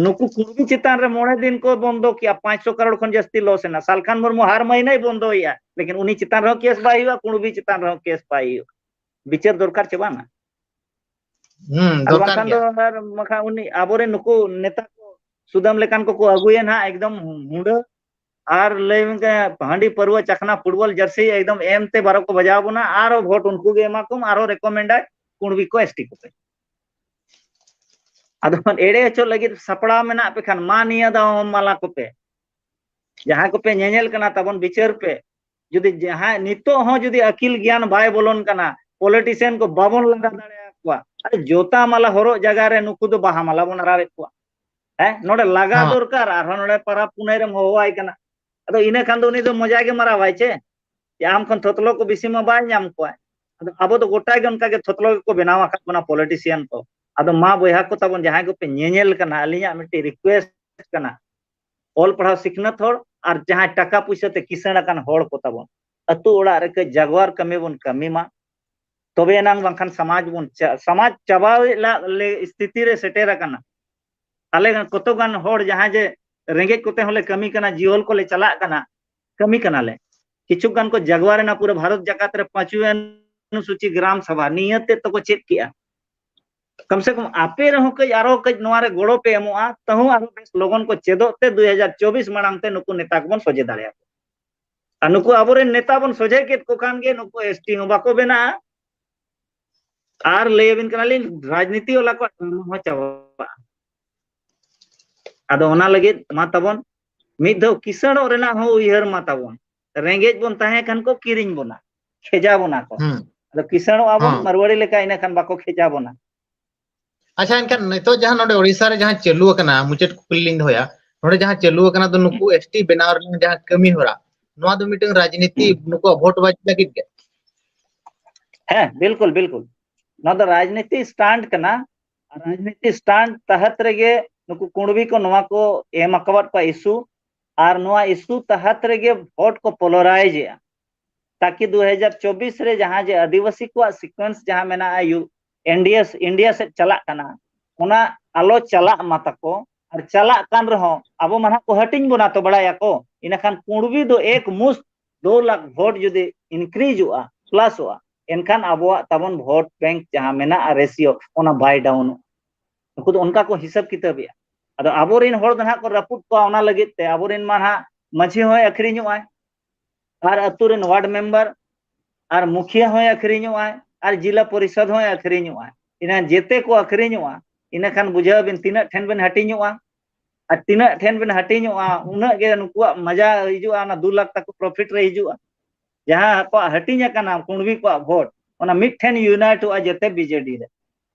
ᱱᱩᱠᱩ ᱠᱩᱬᱵᱤ ᱪᱮᱛᱟᱱ ᱨᱮ ᱢᱚᱬᱮ ᱫᱤᱱ ᱠᱚ ᱵᱚᱱᱫᱚ ᱠᱮᱜᱼᱟ, ᱯᱟᱸᱪᱥᱚ ᱠᱟᱨᱳᱲ ᱠᱷᱚᱱ ᱡᱟᱹᱥᱛᱤ ᱞᱚᱥ ᱮᱱᱟ᱾ ᱥᱟᱞᱠᱷᱟᱱ ᱢᱩᱨᱢᱩ ᱦᱟᱨ ᱢᱟᱹᱦᱤᱱᱟᱹᱭ ᱵᱚᱱᱫᱚᱭᱮᱜᱼᱟ, ᱞᱮᱠᱤᱱ ᱩᱱᱤ ᱪᱮᱛᱟᱱ ᱨᱮᱦᱚᱸ ᱠᱮᱥ ᱵᱟᱭ ᱦᱩᱭᱩᱜᱼᱟ, ᱠᱩᱬᱵᱤ ᱪᱮᱛᱟᱱ ᱨᱮᱦᱚᱸ ᱠᱮᱥ ᱵᱟᱭ ᱦᱩᱭᱩᱜᱼᱟ᱾ ᱵᱤᱪᱟᱹᱨ ᱫᱚᱨᱠᱟᱨ ᱪᱮ ᱵᱟᱝᱟ? ᱦᱩᱸ, ᱟᱨ ᱫᱚᱨᱠᱟᱨ ᱵᱟᱝᱠᱷᱟᱱ ᱫᱚ ᱜᱮᱭᱟ᱾ ᱟᱨ ᱵᱟᱝᱠᱷᱟᱱ ᱩᱱᱤ ᱟᱵᱚᱨᱮᱱ ᱱᱩᱠᱩ ᱱᱮᱛᱟ ᱠᱚ ᱥᱩᱫᱟᱢ ᱞᱮᱠᱟᱱ ᱠᱚᱠᱚ ᱟᱹᱜᱩᱭᱟ ᱱᱟᱦᱟᱜ, ᱮᱠᱫᱚᱢ ᱦᱩᱸᱰᱟᱹ᱾ ᱟᱨ ᱞᱟᱹᱭ ᱢᱮ, ᱦᱟᱺᱰᱤ ᱯᱟᱹᱨᱣᱟᱹ ᱪᱟᱠᱷᱱᱟ ᱯᱷᱩᱴᱵᱚᱞ ᱡᱟᱹᱨᱥᱤ ᱮᱠᱫᱚᱢ ᱮᱢ ᱛᱮ ᱵᱟᱨᱚ ᱠᱚ ᱵᱟᱡᱟᱣ ᱵᱚᱱᱟ, ᱟᱨᱚ ᱵᱷᱳᱴ ᱩᱱᱠᱩ ᱜᱮ ᱮᱢᱟ ᱠᱚᱢ, ᱟᱨᱚ ᱨᱮᱠᱚᱢᱮᱱᱰᱟᱭ, ᱠᱩᱬᱵᱤ ᱠᱚ, ᱮᱥᱴᱤ ᱠᱚᱯᱮ᱾ ᱟᱫᱚ ᱮᱲᱮ ᱦᱚᱪᱚ ᱞᱟᱹᱜᱤᱫ ᱥᱟᱯᱲᱟᱣ ᱢᱮᱱᱟᱜ ᱯᱮ ᱠᱷᱟᱱ ᱢᱟ ᱱᱤᱭᱟᱹ ᱫᱷᱟᱣ ᱦᱚᱸ ᱢᱟᱞᱟ ᱠᱚᱯᱮ᱾ ᱡᱟᱦᱟᱸᱭ ᱠᱚᱯᱮ ᱧᱮᱧᱮᱞ ᱠᱟᱱᱟ ᱛᱟᱵᱚᱱ, ᱵᱤᱪᱟᱹᱨ ᱯᱮ᱾ ᱡᱩᱫᱤ ᱡᱟᱦᱟᱸᱭ ᱱᱤᱛᱚᱜ ᱦᱚᱸ ᱡᱩᱫᱤ ᱟᱹᱠᱤᱞ ᱜᱮᱭᱟᱱ ᱵᱟᱭ ᱵᱚᱞᱚᱱ ᱠᱟᱱᱟ, ᱯᱚᱞᱤᱴᱤᱥᱤᱭᱟᱱ ᱠᱚ ᱵᱟᱵᱚᱱ ᱞᱟᱜᱟ ᱫᱟᱲᱮᱭᱟᱠᱚᱣᱟ, ᱟᱨ ᱡᱚᱛᱟ ᱢᱟᱞᱟ ᱦᱚᱨᱚᱜ ᱡᱟᱭᱜᱟ ᱨᱮ ᱱᱩᱠᱩ ᱫᱚ ᱵᱟᱦᱟ ᱢᱟᱞᱟ ᱵᱚᱱ ᱟᱨᱟᱣᱮᱫ ᱠᱚᱣᱟ᱾ ᱦᱮᱸ, ᱱᱚᱰᱮ ᱞᱟᱜᱟ ᱦᱚᱸ᱾ ᱫᱚᱨᱠᱟᱨ, ᱟᱨᱦᱚᱸ ᱱᱚᱰᱮ ᱯᱟᱨᱟᱵᱽ ᱯᱩᱱᱟᱹᱭ ᱨᱮᱢ ᱦᱚᱦᱚᱣᱟᱭ ᱠᱟᱱᱟ᱾ ᱟᱫᱚ ᱤᱱᱟᱹ ᱠᱷᱟᱱ ᱫᱚ ᱩᱱᱤ ᱫᱚ ᱢᱚᱡᱟ ᱜᱮ ᱢᱟᱨᱟᱣᱟᱭ ᱪᱮ, ᱡᱮ ᱟᱢ ᱠᱷᱚᱱ ᱛᱷᱚᱛᱞᱚ ᱠᱚ ᱵᱮᱥᱤ ᱢᱟ ᱵᱟᱭ ᱧᱟᱢ ᱠᱚᱣᱟ᱾ ᱟᱫᱚ ᱟᱵᱚ ᱫᱚ ᱜᱚᱴᱟ ᱜᱮ ᱚᱱᱠᱟ ᱜᱮ ᱛᱷᱚᱛᱞᱚ ᱜᱮᱠᱚ ᱵᱮᱱᱟᱣ ᱟᱠᱟᱫ ᱵᱚᱱᱟ ᱯᱚᱞᱤᱴᱤᱥᱤᱭᱟᱱ ᱠᱚ᱾ ᱟᱫᱚ ᱢᱟ ᱵᱚᱭᱦᱟ ᱠᱚ ᱛᱟᱵᱚᱱ, ᱡᱟᱦᱟᱸᱭ ᱠᱚᱯᱮ ᱧᱮᱧᱮᱞ ᱠᱟᱱᱟ, ᱟᱹᱞᱤᱧᱟᱜ ᱢᱤᱫᱴᱤᱡ ᱨᱤᱠᱩᱭᱮᱥᱴ ᱠᱟᱱᱟ, ᱚᱞ ᱯᱟᱲᱦᱟᱣ ᱥᱤᱠᱷᱱᱟᱹᱛ ᱦᱚᱲ ᱟᱨ ᱡᱟᱦᱟᱸᱭ ᱴᱟᱠᱟ ᱯᱩᱭᱥᱟᱹ ᱛᱮ ᱠᱤᱥᱟᱹᱬ ᱟᱠᱟᱱ ᱦᱚᱲ ᱠᱚ ᱛᱟᱵᱚᱱ, ᱟᱹᱛᱩ ᱚᱲᱟᱜ ᱨᱮ ᱠᱟᱹᱡ ᱡᱟᱜᱣᱟᱨ ᱠᱟᱹᱢᱤ ᱵᱚᱱ ᱠᱟᱹᱢᱤ ᱢᱟ, ᱛᱚᱵᱮ ᱮᱱᱟᱝ, ᱵᱟᱝᱠᱷᱟᱱ ᱥᱚᱢᱟᱡᱽ ᱵᱚᱱ ᱪᱟ-, ᱥᱚᱢᱟᱡᱽ ᱪᱟᱵᱟᱣ ᱞᱟ-, ᱞᱮ ᱥᱛᱷᱤᱛᱤ ᱨᱮ ᱥᱮᱴᱮᱨ ᱟᱠᱟᱱᱟ᱾ ᱟᱞᱮ ᱠᱚᱛᱚ ᱜᱟᱱ ᱦᱚᱲ ᱡᱟᱦᱟᱸᱭ ᱡᱮ ᱨᱮᱸᱜᱮᱡ ᱠᱚᱛᱮ ᱦᱚᱸᱞᱮ ᱠᱟᱹᱢᱤ ᱠᱟᱱᱟ, ᱡᱤᱦᱚᱞ ᱠᱚᱞᱮ ᱪᱟᱞᱟᱜ ᱠᱟᱱᱟ, ᱠᱟᱹᱢᱤ ᱠᱟᱱᱟᱞᱮ᱾ ᱠᱤᱪᱷᱩ ᱜᱟᱱ ᱠᱚ ᱡᱟᱜᱣᱟᱨ ᱮᱱᱟ, ᱯᱩᱨᱟᱹ ᱵᱷᱟᱨᱚᱛ ᱡᱟᱠᱟᱛ ᱨᱮ ᱯᱟᱸᱪᱣᱤ ᱚᱱᱩᱥᱩᱪᱤ ᱜᱨᱟᱢ ᱥᱟᱵᱷᱟ ᱱᱤᱭᱟᱹ ᱛᱮᱫ ᱛᱚᱠᱚ ᱪᱮᱫ ᱠᱮᱜᱼᱟ᱾ ᱠᱚᱢ ᱥᱮ ᱠᱚᱢ ᱟᱯᱮ ᱨᱮᱦᱚᱸ ᱠᱟᱹᱡ ᱟᱨᱚ ᱠᱟᱹᱡ ᱱᱚᱣᱟ ᱨᱮ ᱜᱚᱲᱚ ᱯᱮ ᱮᱢᱚᱜᱼᱟ, ᱛᱟᱹᱦᱩ ᱟᱨᱚ ᱵᱮᱥ ᱞᱚᱜᱚᱱ ᱠᱚ ᱪᱮᱫᱚᱜ ᱛᱮ ᱫᱩ ᱦᱟᱡᱟᱨ ᱪᱚᱵᱵᱤᱥ ᱢᱟᱲᱟᱝ ᱛᱮ ᱱᱩᱠᱩ ᱱᱮᱛᱟ ᱠᱚᱵᱚᱱ ᱥᱚᱡᱷᱮ ᱫᱟᱲᱮᱭᱟᱠᱚᱣᱟ᱾ ᱟᱨ ᱱᱩᱠᱩ ᱟᱵᱚᱨᱮᱱ ᱱᱮᱛᱟ ᱵᱚᱱ ᱥᱚᱡᱷᱮ ᱠᱮᱫ ᱠᱚ ᱠᱷᱟᱱ ᱜᱮ ᱱᱩᱠᱩ ᱮᱥᱴᱤ ᱦᱚᱸ ᱵᱟᱠᱚ ᱵᱮᱱᱟᱜᱼᱟ᱾ ᱟᱨ ᱞᱟᱹᱭ ᱟᱵᱤᱱ ᱠᱟᱱᱟᱞᱤᱧ, ᱨᱟᱡᱽᱱᱤᱛᱤ ᱣᱟᱞᱟ ᱠᱚᱣᱟᱜ ᱰᱨᱟᱢᱟ ᱦᱚᱸ ᱪᱟᱵᱟᱜᱼᱟ᱾ ᱟᱫᱚ ᱚᱱᱟ ᱞᱟᱹᱜᱤᱫ ᱢᱟ ᱛᱟᱵᱚᱱ ᱢᱤᱫ ᱫᱷᱟᱣ ᱠᱤᱥᱟᱹᱬᱚᱜ ᱨᱮᱱᱟᱜ ᱦᱚᱸ ᱩᱭᱦᱟᱹᱨ ᱢᱟ ᱛᱟᱵᱚᱱ᱾ ᱨᱮᱸᱜᱮᱡ ᱵᱚᱱ ᱛᱟᱦᱮᱸ ᱠᱷᱟᱱ ᱠᱚ ᱠᱤᱨᱤᱧ ᱵᱚᱱᱟ, ᱠᱷᱮᱡᱟ ᱵᱚᱱᱟ ᱠᱚ᱾ ᱦᱩᱸ᱾ ᱟᱫᱚ ᱠᱤᱥᱟᱹᱬᱚᱜ ᱟᱵᱚᱱ, ᱦᱚᱸ᱾ ᱢᱟᱨᱣᱟᱲᱤ ᱞᱮᱠᱟ, ᱤᱱᱟᱹ ᱠᱷᱟᱱ ᱵᱟᱠᱚ ᱠᱷᱮᱡᱟ ᱵᱚᱱᱟ᱾ ᱟᱪᱪᱷᱟ, ᱮᱱᱠᱷᱟᱱ ᱱᱤᱛᱚᱜ ᱡᱟᱦᱟᱸ ᱱᱚᱰᱮ ᱳᱰᱤᱥᱟ ᱨᱮ ᱡᱟᱦᱟᱸ ᱪᱟᱹᱞᱩ ᱟᱠᱟᱱᱟ, ᱢᱩᱪᱟᱹᱫ ᱠᱩᱠᱞᱤ ᱞᱤᱧ ᱫᱚᱦᱚᱭᱟ, ᱱᱚᱰᱮ ᱡᱟᱦᱟᱸ ᱪᱟᱹᱞᱩ ᱟᱠᱟᱱᱟ ᱫᱚ ᱱᱩᱠᱩ ᱮᱥᱴᱤ ᱵᱮᱱᱟᱣ ᱨᱮᱱᱟᱜ ᱡᱟᱦᱟᱸ ᱠᱟᱹᱢᱤ ᱦᱚᱨᱟ, ᱱᱚᱣᱟ ᱫᱚ ᱢᱤᱫᱴᱟᱝ ᱨᱟᱡᱽᱱᱤᱛᱤ, ᱦᱩᱸ᱾ ᱱᱩᱠᱩᱣᱟᱜ ᱵᱷᱳᱴ ᱵᱟᱡᱤ ᱞᱟᱹᱜᱤᱫ ᱜᱮ? ᱦᱮᱸ, ᱵᱤᱞᱠᱩᱞ, ᱵᱤᱞᱠᱩᱞ᱾ ᱱᱚᱣᱟ ᱫᱚ ᱨᱟᱡᱽᱱᱤᱛᱤ ᱥᱴᱟᱱᱴ ᱠᱟᱱᱟ᱾ ᱟᱨ ᱨᱟᱡᱽᱱᱤᱛᱤ ᱥᱴᱟᱱᱴ ᱛᱟᱦᱟᱛ ᱨᱮᱜᱮ ᱱᱩᱠᱩ ᱠᱩᱬᱵᱤ ᱠᱚ ᱱᱚᱣᱟ ᱠᱚ ᱮᱢ ᱟᱠᱟᱣᱟᱫ ᱠᱚᱣᱟ ᱤᱥᱩ, ᱟᱨ ᱱᱚᱣᱟ ᱤᱥᱩ ᱛᱟᱦᱟᱛ ᱨᱮᱜᱮ ᱵᱷᱳᱴ ᱠᱚ ᱯᱚᱞᱟᱨᱟᱭᱤᱡ ᱮᱜᱼᱟ, ᱛᱟᱠᱤ ᱫᱩ ᱦᱟᱡᱟᱨ ᱪᱚᱵᱵᱤᱥ ᱨᱮ ᱡᱟᱦᱟᱸ ᱡᱮ ᱟᱹᱫᱤᱵᱟᱹᱥᱤ ᱠᱚᱣᱟᱜ ᱥᱤᱠᱩᱭᱮᱱᱥ ᱡᱟᱦᱟᱸ ᱢᱮᱱᱟᱜᱼᱟ, ᱭᱩ-, ᱮᱱᱰᱤᱮ, ᱤᱱᱰᱤᱭᱟ ᱥᱮᱫ ᱪᱟᱞᱟᱜ ᱠᱟᱱᱟ, ᱚᱱᱟ ᱟᱞᱚ ᱪᱟᱞᱟᱜ ᱢᱟ ᱛᱟᱠᱚ᱾ ᱟᱨ ᱪᱟᱞᱟᱜ ᱠᱟᱱ ᱨᱮᱦᱚᱸ ᱟᱵᱚ ᱢᱟ ᱱᱟᱦᱟᱜ ᱠᱚ ᱦᱟᱹᱴᱤᱧ ᱵᱚᱱᱟ ᱛᱚ, ᱵᱟᱲᱟᱭᱟᱠᱚ᱾ ᱤᱱᱟᱹᱠᱷᱟᱱ ᱠᱩᱬᱵᱤ ᱫᱚ ᱮᱠ ᱢᱩᱥᱛ ᱫᱩ ᱞᱟᱠᱷ ᱵᱷᱳᱴ ᱡᱩᱫᱤ ᱤᱱᱠᱨᱤᱡᱚᱜᱼᱟ, ᱯᱞᱟᱥᱚᱜᱼᱟ, ᱮᱱᱠᱷᱟᱱ ᱟᱵᱚᱣᱟᱜ ᱛᱟᱵᱚᱱ ᱵᱷᱳᱴ ᱵᱮᱝᱠ ᱡᱟᱦᱟᱸ ᱢᱮᱱᱟᱜᱼᱟ, ᱨᱮᱥᱤᱭᱳ, ᱚᱱᱟ ᱵᱟᱭ ᱰᱟᱣᱩᱱᱚᱜᱼᱟ᱾ ᱱᱩᱠᱩ ᱫᱚ ᱚᱱᱠᱟ ᱠᱚ ᱦᱤᱥᱟᱹᱵ ᱠᱤᱛᱟᱹᱵᱮᱜᱼᱟ᱾ ᱟᱫᱚ ᱟᱵᱚᱨᱮᱱ ᱦᱚᱲ ᱫᱚ ᱱᱟᱦᱟᱜ ᱠᱚ ᱨᱟᱹᱯᱩᱫ ᱠᱚᱣᱟ, ᱚᱱᱟ ᱞᱟᱹᱜᱤᱫ ᱛᱮ ᱟᱵᱚᱨᱮᱱ ᱢᱟ ᱱᱟᱦᱟᱜ ᱢᱟᱹᱡᱷᱤ ᱦᱚᱸᱭ ᱟᱹᱠᱷᱨᱤᱧᱚᱜᱼᱟᱭ, ᱟᱨ ᱟᱹᱛᱩ ᱨᱮᱱ ᱣᱟᱨᱰ ᱢᱮᱢᱵᱟᱨ ᱟᱨ ᱢᱩᱠᱷᱤᱭᱟᱹ ᱦᱚᱸᱭ ᱟᱹᱠᱷᱨᱤᱧᱚᱜᱼᱟᱭ, ᱟᱨ ᱡᱤᱞᱟ ᱯᱚᱨᱤᱥᱚᱫᱽ ᱦᱚᱸᱭ ᱟᱹᱠᱷᱨᱤᱧᱚᱜᱼᱟ᱾ ᱤᱱᱟᱹ ᱡᱮᱛᱮ ᱠᱚ ᱟᱹᱠᱷᱨᱤᱧᱚᱜᱼᱟ, ᱤᱱᱟᱹ ᱠᱷᱟᱱ ᱵᱩᱡᱷᱟᱹᱣ ᱵᱤᱱ ᱛᱤᱱᱟᱹᱜ ᱴᱷᱮᱱ ᱵᱤᱱ ᱦᱟᱹᱴᱤᱧᱚᱜᱼᱟ᱾ ᱟᱨ ᱛᱤᱱᱟᱹᱜ ᱴᱷᱮᱱ ᱵᱤᱱ ᱦᱟᱹᱴᱤᱧᱚᱜᱼᱟ, ᱩᱱᱟᱹᱜ ᱜᱮ ᱱᱩᱠᱩᱣᱟᱜ ᱢᱟᱡᱟ ᱦᱤᱡᱩᱜᱼᱟ, ᱚᱱᱟ ᱫᱩ ᱞᱟᱠᱷ ᱛᱟᱠᱚ ᱯᱨᱚᱯᱷᱤᱴ ᱨᱮ ᱦᱤᱡᱩᱜᱼᱟ᱾ ᱡᱟᱦᱟᱸ ᱟᱠᱚᱣᱟᱜ ᱦᱟᱹᱴᱤᱧ ᱟᱠᱟᱱᱟ ᱠᱩᱬᱵᱤ ᱠᱚᱣᱟᱜ ᱵᱷᱳᱴ, ᱚᱱᱟ ᱢᱤᱫ ᱴᱷᱮᱱ ᱤᱭᱩᱱᱟᱭᱤᱴᱚᱜᱼᱟ ᱡᱮᱛᱮ ᱵᱤᱡᱮᱰᱤ ᱨᱮ᱾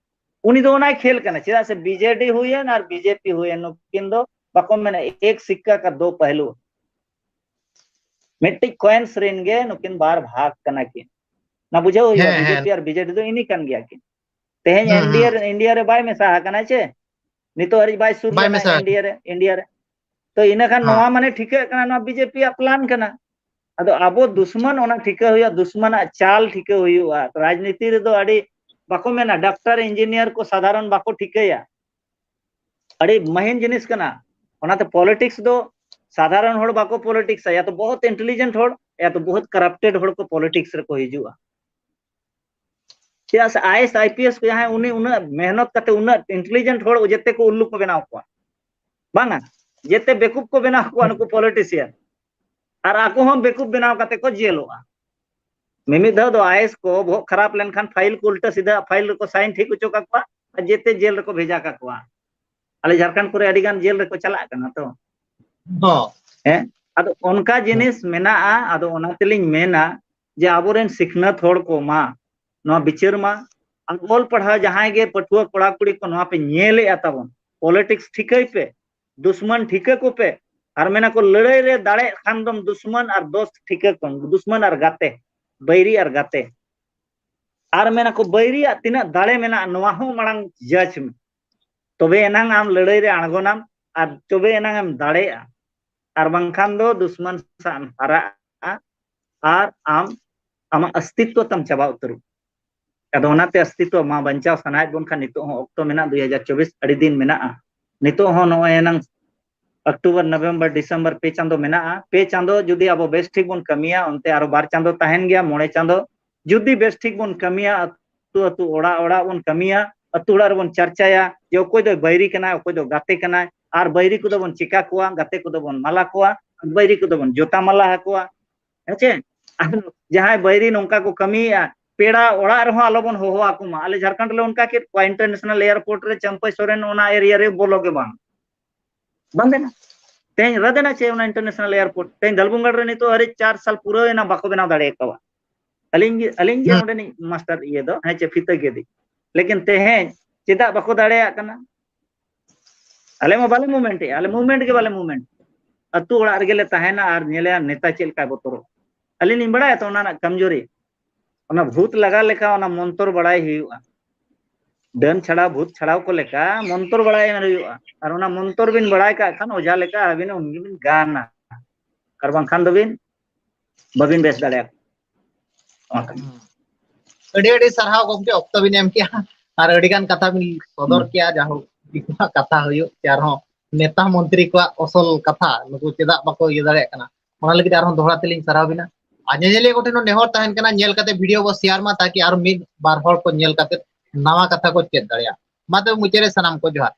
ᱩᱱᱤ ᱫᱚ ᱚᱱᱟᱭ ᱠᱷᱮᱞ ᱠᱟᱱᱟ, ᱪᱮᱫᱟᱜ ᱥᱮ ᱵᱤᱡᱮᱰᱤ ᱦᱩᱭᱮᱱ ᱟᱨ ᱵᱤᱡᱮᱯᱤ ᱦᱩᱭᱮᱱ, ᱱᱩᱠᱤᱱ ᱫᱚ ᱵᱟᱠᱚ ᱢᱮᱱᱟ ᱮᱠ ᱥᱤᱠᱠᱟ ᱠᱟ ᱫᱳ ᱯᱟᱦᱞᱩ᱾ ᱢᱤᱫᱴᱤᱡ ᱠᱚᱭᱮᱱᱥ ᱨᱮᱱ ᱜᱮ ᱱᱩᱠᱤᱱ ᱵᱟᱨ ᱵᱷᱟᱜᱽ ᱠᱟᱱᱟ ᱠᱤᱱ᱾ ᱚᱱᱟ ᱵᱩᱡᱷᱟᱹᱣ ᱦᱩᱭᱩᱜᱼᱟ, ᱦᱮᱸ, ᱦᱮᱸ᱾ ᱵᱤᱡᱮᱯᱤ ᱟᱨ ᱵᱤᱡᱮᱰᱤ ᱫᱚ ᱤᱱᱤ ᱠᱟᱱ ᱜᱮᱭᱟ ᱠᱤᱱ᱾ ᱛᱮᱦᱮᱧ ᱦᱩᱸ, ᱮᱱᱰᱤᱮ ᱦᱩᱸ᱾ ᱨᱮ, ᱤᱱᱰᱤᱭᱟ ᱨᱮ ᱵᱟᱭ ᱢᱮᱥᱟ ᱟᱠᱟᱱᱟ ᱪᱮ, ᱱᱤᱛᱚᱜ ᱦᱟᱹᱨᱤᱡ ᱵᱟᱭ ᱥᱩᱨ ᱵᱟᱭ ᱞᱮᱱᱟ ᱢᱮᱥᱟ ᱟᱠᱟᱱᱟ᱾ ᱮᱱᱰᱤᱮ ᱨᱮ, ᱤᱱᱰᱤᱭᱟ ᱨᱮ᱾ ᱛᱚ ᱤᱱᱟᱹ ᱠᱷᱟᱱ ᱦᱚᱸ᱾ ᱱᱚᱣᱟ ᱢᱟᱱᱮ ᱴᱷᱤᱠᱟᱹᱜ ᱠᱟᱱᱟ ᱱᱚᱣᱟ ᱵᱤᱡᱮᱯᱤ ᱭᱟᱜ ᱯᱞᱟᱱ ᱠᱟᱱᱟ᱾ ᱟᱫᱚ ᱟᱵᱚ ᱫᱩᱥᱢᱟᱱ ᱚᱱᱟ ᱴᱷᱤᱠᱟᱹ ᱦᱩᱭᱩᱜᱼᱟ, ᱫᱩᱥᱢᱟᱱᱟᱜ ᱪᱟᱞ ᱴᱷᱤᱠᱟᱹ ᱦᱩᱭᱩᱜᱼᱟ᱾ ᱨᱟᱡᱽᱱᱤᱛᱤ ᱨᱮᱫᱚ ᱟᱹᱰᱤ ᱵᱟᱠᱚ ᱢᱮᱱᱟ ᱰᱟᱠᱛᱟᱨ ᱤᱧᱡᱤᱱᱤᱭᱟᱨ ᱠᱚ ᱥᱟᱫᱷᱟᱨᱚᱱ ᱵᱟᱠᱚ ᱴᱷᱤᱠᱟᱹᱭᱟ᱾ ᱟᱹᱰᱤ ᱢᱟᱹᱦᱤᱱ ᱡᱤᱱᱤᱥ ᱠᱟᱱᱟ᱾ ᱚᱱᱟᱛᱮ ᱯᱚᱞᱤᱴᱤᱠᱥ ᱫᱚ ᱥᱟᱫᱷᱟᱨᱚᱱ ᱦᱚᱲ ᱵᱟᱠᱚ ᱯᱚᱞᱤᱴᱤᱠᱥᱟ, ᱭᱟ ᱛᱚ ᱵᱚᱦᱩᱛ ᱤᱱᱴᱮᱞᱤᱡᱮᱱᱴ ᱦᱚᱲ, ᱭᱟ ᱛᱚ ᱵᱚᱦᱩᱛ ᱠᱟᱨᱟᱯᱴᱮᱰ ᱦᱚᱲ ᱠᱚ ᱯᱚᱞᱤᱴᱤᱠᱥ ᱨᱮᱠᱚ ᱦᱤᱡᱩᱜᱼᱟ᱾ ᱪᱮᱫᱟᱜ ᱥᱮ ᱟᱭᱮᱥ ᱟᱭᱯᱤᱮᱥ ᱠᱚ ᱡᱟᱦᱟᱸᱭ ᱩᱱᱤ ᱩᱱᱟᱹᱜ ᱢᱮᱦᱱᱚᱛ ᱠᱟᱛᱮ ᱩᱱᱟᱹᱜ ᱤᱱᱴᱮᱞᱤᱡᱮᱱᱴ ᱦᱚᱲ ᱡᱮᱛᱮ ᱠᱚ ᱩᱞᱞᱩ ᱠᱚ ᱵᱮᱱᱟᱣ ᱠᱚᱣᱟ, ᱵᱟᱝᱟ, ᱡᱮᱛᱮ ᱵᱮᱠᱩᱵ ᱠᱚ ᱵᱮᱱᱟᱣ ᱠᱚᱣᱟ ᱱᱩᱠᱩ ᱯᱚᱞᱤᱴᱤᱥᱤᱭᱟᱱ᱾ ᱟᱨ ᱟᱠᱚ ᱦᱚᱸ ᱵᱮᱠᱩᱵ ᱵᱮᱱᱟᱣ ᱠᱟᱛᱮ ᱠᱚ ᱡᱮᱞᱚᱜᱼᱟ᱾ ᱢᱤᱢᱤᱫ ᱫᱷᱟᱣ ᱫᱚ ᱟᱭᱮᱥ ᱠᱚ ᱵᱚᱦᱚᱜ ᱠᱷᱟᱨᱟᱯ ᱞᱮᱱᱠᱷᱟᱱ ᱯᱷᱟᱭᱤᱞ ᱠᱚ ᱩᱞᱴᱟᱹ ᱥᱤᱫᱷᱟᱹ ᱯᱷᱟᱭᱤᱞ ᱨᱮᱠᱚ ᱥᱟᱭᱤᱱ ᱴᱷᱤᱠ ᱦᱚᱪᱚ ᱠᱟᱠᱚᱣᱟ ᱟᱨ ᱡᱮᱛᱮ ᱡᱮᱞ ᱨᱮᱠᱚ ᱵᱷᱮᱡᱟ ᱠᱟᱠᱚᱣᱟ᱾ ᱟᱞᱮ ᱡᱷᱟᱲᱠᱷᱚᱸᱰ ᱠᱚᱨᱮ ᱟᱹᱰᱤ ᱜᱟᱱ ᱡᱮᱞ ᱨᱮᱠᱚ ᱪᱟᱞᱟᱜ ᱠᱟᱱᱟ ᱛᱚ᱾ ᱦᱚᱸ᱾ ᱦᱮᱸ, ᱟᱫᱚ ᱚᱱᱠᱟ ᱡᱤᱱᱤᱥ ᱢᱮᱱᱟᱜᱼᱟ᱾ ᱟᱫᱚ ᱚᱱᱟ ᱛᱮᱞᱤᱧ ᱢᱮᱱᱟ ᱡᱮ ᱟᱵᱚᱨᱮᱱ ᱥᱤᱠᱷᱱᱟᱹᱛ ᱦᱚᱲ ᱠᱚ ᱢᱟ ᱱᱚᱣᱟ ᱵᱤᱪᱟᱹᱨ ᱢᱟ, ᱟᱨ ᱚᱞ ᱯᱟᱲᱦᱟᱣ ᱡᱟᱦᱟᱸᱭ ᱜᱮ ᱯᱟᱹᱴᱷᱩᱣᱟᱹ ᱠᱚᱲᱟ ᱠᱩᱲᱤ ᱠᱚ ᱱᱚᱣᱟ ᱯᱮ ᱧᱮᱞᱮᱫᱼᱟ ᱛᱟᱵᱚᱱ, ᱯᱚᱞᱤᱴᱤᱠᱥ ᱴᱷᱤᱠᱟᱹᱭ ᱯᱮ, ᱫᱩᱥᱢᱟᱱ ᱴᱷᱤᱠᱟᱹ ᱠᱚᱯᱮ᱾ ᱟᱨ ᱢᱮᱱᱟ ᱠᱚ ᱞᱟᱹᱲᱦᱟᱹᱭ ᱨᱮ ᱫᱟᱲᱮᱜ ᱠᱷᱟᱱ ᱫᱚᱢ ᱫᱩᱥᱢᱟᱱ ᱟᱨ ᱫᱳᱥᱛ ᱴᱷᱤᱠᱟᱹ ᱠᱚᱢ, ᱫᱩᱥᱢᱟᱱ ᱟᱨ ᱜᱟᱛᱮ, ᱵᱟᱹᱭᱨᱤ ᱟᱨ ᱜᱟᱛᱮ᱾ ᱟᱨ ᱢᱮᱱᱟ ᱠᱚ ᱵᱟᱹᱭᱨᱤᱭᱟᱜ ᱛᱤᱱᱟᱹᱜ ᱫᱟᱲᱮ ᱢᱮᱱᱟᱜᱼᱟ ᱱᱚᱣᱟ ᱦᱚᱸ ᱢᱟᱲᱟᱝ ᱡᱟᱡᱽ ᱢᱮ, ᱛᱚᱵᱮ ᱮᱱᱟᱝ ᱟᱢ ᱞᱟᱹᱲᱦᱟᱹᱭ ᱨᱮ ᱟᱬᱜᱚᱱᱟᱢ ᱟᱨ ᱛᱚᱵᱮ ᱮᱱᱟᱝ ᱮᱢ ᱫᱟᱲᱮᱭᱟᱜᱼᱟ᱾ ᱟᱨ ᱵᱟᱝᱠᱷᱟᱱ ᱫᱚ ᱫᱩᱥᱢᱟᱱ ᱥᱟᱶ ᱮᱢ ᱦᱟᱨᱟᱜᱼᱟ ᱟᱨ ᱟᱢ ᱟᱢᱟᱜ ᱚᱥᱛᱤᱛᱣᱚ ᱛᱟᱢ ᱪᱟᱵᱟ ᱩᱛᱟᱹᱨᱚᱜᱼᱟ᱾ ᱟᱫᱚ ᱚᱱᱟᱛᱮ ᱚᱥᱛᱤᱛᱣᱚ ᱢᱟ ᱵᱟᱧᱪᱟᱣ ᱥᱟᱱᱟᱭᱮᱫ ᱵᱚᱱ ᱠᱷᱟᱱ ᱱᱤᱛᱚᱜ ᱦᱚᱸ ᱚᱠᱛᱚ ᱢᱮᱱᱟᱜᱼᱟ, ᱫᱩᱭ ᱦᱟᱡᱟᱨ ᱪᱚᱵᱵᱤᱥ ᱟᱹᱰᱤ ᱫᱤᱱ ᱢᱮᱱᱟᱜᱼᱟ᱾ ᱱᱤᱛᱚᱜ ᱦᱚᱸ ᱱᱚᱜᱼᱚᱭ ᱮᱱᱟᱝ ᱚᱠᱴᱳᱵᱚᱨ, ᱱᱚᱵᱷᱮᱢᱵᱚᱨ, ᱰᱤᱥᱮᱢᱵᱚᱨ ᱯᱮ ᱪᱟᱸᱫᱚ ᱢᱮᱱᱟᱜᱼᱟ᱾ ᱯᱮ ᱪᱟᱸᱫᱚ ᱡᱩᱫᱤ ᱟᱵᱚ ᱵᱮᱥ ᱴᱷᱤᱠ ᱵᱚᱱ ᱠᱟᱹᱢᱤᱭᱟ, ᱚᱱᱛᱮ ᱟᱨᱚ ᱵᱟᱨ ᱪᱟᱸᱫᱚ ᱛᱟᱦᱮᱱ ᱜᱮᱭᱟ, ᱢᱚᱬᱮ ᱪᱟᱸᱫᱚ ᱡᱩᱫᱤ ᱵᱮᱥ ᱴᱷᱤᱠ ᱵᱚᱱ ᱠᱟᱹᱢᱤᱭᱟ, ᱟᱹᱛᱩ ᱟᱹᱛᱩ, ᱚᱲᱟᱜ ᱚᱲᱟᱜ ᱵᱚᱱ ᱠᱟᱹᱢᱤᱭᱟ, ᱟᱹᱛᱩ ᱚᱲᱟᱜ ᱨᱮᱵᱚᱱ ᱪᱟᱨᱪᱟᱭᱟ ᱡᱮ ᱚᱠᱚᱭ ᱫᱚᱭ ᱵᱟᱹᱭᱨᱤ ᱠᱟᱱᱟᱭ, ᱚᱠᱚᱭ ᱫᱚ ᱜᱟᱛᱮ ᱠᱟᱱᱟᱭ, ᱟᱨ ᱵᱟᱹᱭᱨᱤ ᱠᱚᱫᱚ ᱵᱚᱱ ᱪᱤᱠᱟ ᱠᱚᱣᱟ, ᱜᱟᱛᱮ ᱠᱚᱫᱚ ᱵᱚᱱ ᱢᱟᱞᱟ ᱠᱚᱣᱟ, ᱵᱟᱹᱭᱨᱤ ᱠᱚᱫᱚ ᱵᱚᱱ ᱡᱚᱛᱟ ᱢᱟᱞᱟ ᱟᱠᱚᱣᱟ᱾ ᱦᱮᱸ ᱪᱮ? ᱟᱨ ᱡᱟᱦᱟᱸᱭ ᱵᱟᱹᱭᱨᱤ ᱱᱚᱝᱠᱟ ᱠᱚ ᱠᱟᱹᱢᱤᱭᱮᱫᱼᱟ, ᱯᱮᱲᱟ ᱚᱲᱟᱜ ᱨᱮᱦᱚᱸ ᱟᱞᱚᱵᱚᱱ ᱦᱚᱦᱚ ᱟᱠᱚ ᱢᱟ᱾ ᱟᱞᱮ ᱡᱷᱟᱲᱠᱷᱚᱸᱰ ᱨᱮᱞᱮ ᱚᱱᱠᱟ ᱠᱮᱫ ᱠᱚᱣᱟ, ᱤᱱᱴᱟᱨᱱᱮᱥᱱᱟᱞ ᱮᱭᱟᱨᱯᱳᱨᱴ ᱨᱮ ᱪᱟᱢᱯᱟᱭ ᱥᱚᱨᱮᱱ ᱚᱱᱟ ᱮᱨᱤᱭᱟ ᱨᱮ ᱵᱚᱞᱚ ᱜᱮ ᱵᱟᱝ, ᱵᱟᱝ ᱫᱮᱱᱟ᱾ ᱛᱮᱦᱮᱧ ᱨᱟᱫᱮᱱᱟ ᱪᱮ ᱚᱱᱟ ᱤᱱᱴᱟᱨᱱᱮᱥᱱᱟᱞ ᱮᱭᱟᱨᱯᱳᱨᱴ? ᱛᱮᱦᱮᱧ ᱫᱟᱞᱵᱩᱝᱜᱟᱲ ᱨᱮ ᱱᱤᱛᱚᱜ ᱦᱟᱹᱨᱤᱡ ᱪᱟᱨ ᱥᱟᱞ ᱯᱩᱨᱟᱹᱣ ᱮᱱᱟ, ᱵᱟᱠᱚ ᱵᱮᱱᱟᱣ ᱫᱟᱲᱮ ᱟᱠᱟᱫᱟ᱾ ᱟᱹᱞᱤᱧ ᱜᱮ, ᱟᱹᱞᱤᱧ ᱜᱮ ᱦᱩᱸ᱾ ᱚᱸᱰᱮᱱᱤᱡ ᱢᱟᱥᱴᱟᱨ ᱤᱭᱟᱹ ᱫᱚ, ᱦᱮᱸ ᱪᱮ, ᱯᱷᱤᱛᱟᱹ ᱜᱮᱫᱤᱡ᱾ ᱞᱮᱠᱤᱱ ᱛᱮᱦᱮᱧ ᱪᱮᱫᱟᱜ ᱵᱟᱠᱚ ᱫᱟᱲᱮᱭᱟᱜ ᱠᱟᱱᱟ? ᱟᱞᱮ ᱢᱟ ᱵᱟᱞᱮ ᱢᱩᱵᱷᱢᱮᱱᱴ ᱮᱜᱼᱟ, ᱟᱞᱮ ᱢᱩᱵᱷᱢᱮᱱᱴ ᱜᱮ ᱵᱟᱞᱮ ᱢᱩᱵᱷᱢᱮᱱᱴ᱾ ᱟᱹᱛᱩ ᱚᱲᱟᱜ ᱨᱮᱜᱮ ᱞᱮ ᱛᱟᱦᱮᱱᱟ ᱟᱨ ᱧᱮᱞᱮᱭᱟ ᱱᱮᱛᱟ ᱪᱮᱫ ᱞᱮᱠᱟᱭ ᱵᱚᱛᱚᱨᱚᱜ᱾ ᱟᱹᱞᱤᱧ ᱞᱤᱧ ᱵᱟᱲᱟᱭᱟ ᱛᱚ ᱚᱱᱟ ᱨᱮᱱᱟᱜ ᱠᱟᱢᱡᱳᱨᱤ᱾ ᱚᱱᱟ ᱵᱷᱩᱛ ᱞᱟᱜᱟ ᱞᱮᱠᱟ ᱚᱱᱟ ᱢᱚᱱᱛᱚᱨ ᱵᱟᱲᱟᱭ ᱦᱩᱭᱩᱜᱼᱟ᱾ ᱰᱟᱹᱱ ᱪᱷᱟᱲᱟᱣ, ᱵᱷᱩᱛ ᱪᱷᱟᱲᱟᱣ ᱠᱚ ᱞᱮᱠᱟ ᱢᱚᱱᱛᱚᱨ ᱵᱟᱲᱟᱭ ᱦᱩᱭᱩᱜᱼᱟ᱾ ᱟᱨ ᱚᱱᱟ ᱢᱚᱱᱛᱚᱨ ᱵᱤᱱ ᱵᱟᱲᱟᱭ ᱠᱟᱜ ᱠᱷᱟᱱ ᱚᱡᱷᱟ ᱞᱮᱠᱟ ᱟᱹᱵᱤᱱ ᱩᱱᱜᱮᱵᱤᱱ ᱜᱟᱱᱟ᱾ ᱟᱨ ᱵᱟᱝᱠᱷᱟᱱ ᱫᱚᱵᱤᱱ, ᱵᱟᱹᱵᱤᱱ ᱵᱮᱥ ᱫᱟᱲᱮᱭᱟᱜᱼᱟ᱾ ᱚᱱᱟ ᱠᱟᱱᱟ᱾ ᱦᱩᱸ᱾ ᱟᱹᱰᱤ ᱟᱹᱰᱤ ᱥᱟᱨᱦᱟᱣ ᱜᱚᱢᱠᱮ, ᱚᱠᱛᱚ ᱵᱤᱱ ᱮᱢ ᱠᱮᱜᱼᱟ ᱟᱨ ᱟᱹᱰᱤ ᱜᱟᱱ ᱠᱟᱛᱷᱟ ᱵᱤᱱ ᱥᱚᱫᱚᱨ ᱦᱩᱸ᱾ ᱠᱮᱜᱼᱟ᱾ ᱡᱟᱦᱳᱠ, ᱫᱤᱠᱩᱣᱟᱜ ᱠᱟᱛᱷᱟ ᱦᱩᱭᱩᱜ ᱪᱮ ᱟᱨᱦᱚᱸ ᱱᱮᱛᱟ ᱢᱚᱱᱛᱨᱤ ᱠᱚᱣᱟᱜ ᱚᱥᱚᱞ ᱠᱟᱛᱷᱟ, ᱱᱩᱠᱩ ᱪᱮᱫᱟᱜ ᱵᱟᱠᱚ ᱤᱭᱟᱹ ᱫᱟᱲᱮᱭᱟᱜ ᱠᱟᱱᱟ, ᱚᱱᱟ ᱞᱟᱹᱜᱤᱫ ᱟᱨᱦᱚᱸ ᱫᱚᱦᱲᱟ ᱛᱮᱞᱤᱧ ᱥᱟᱨᱦᱟᱣ ᱵᱤᱱᱟ᱾ ᱟᱨ ᱧᱮᱧᱮᱞᱤᱭᱟᱹ ᱠᱚᱴᱷᱮᱱ ᱦᱚᱸ ᱱᱮᱦᱚᱨ ᱛᱟᱦᱮᱱ ᱠᱟᱱᱟ, ᱧᱮᱞ ᱠᱟᱛᱮ ᱵᱷᱤᱰᱤᱭᱳ ᱵᱚ ᱥᱮᱭᱟᱨ ᱢᱟ, ᱛᱟᱠᱤ ᱟᱨ ᱢᱤᱫ ᱵᱟᱨ ᱦᱚᱲ ᱠᱚ ᱧᱮᱞ ᱠᱟᱛᱮ ᱱᱟᱣᱟ ᱠᱟᱛᱷᱟ ᱠᱚ ᱪᱮᱫ ᱫᱟᱲᱮᱭᱟᱜ᱾ ᱢᱟ ᱛᱚᱵᱮ ᱢᱩᱪᱟᱹᱫ ᱨᱮ ᱥᱟᱱᱟᱢ ᱠᱚ ᱡᱚᱦᱟᱨ᱾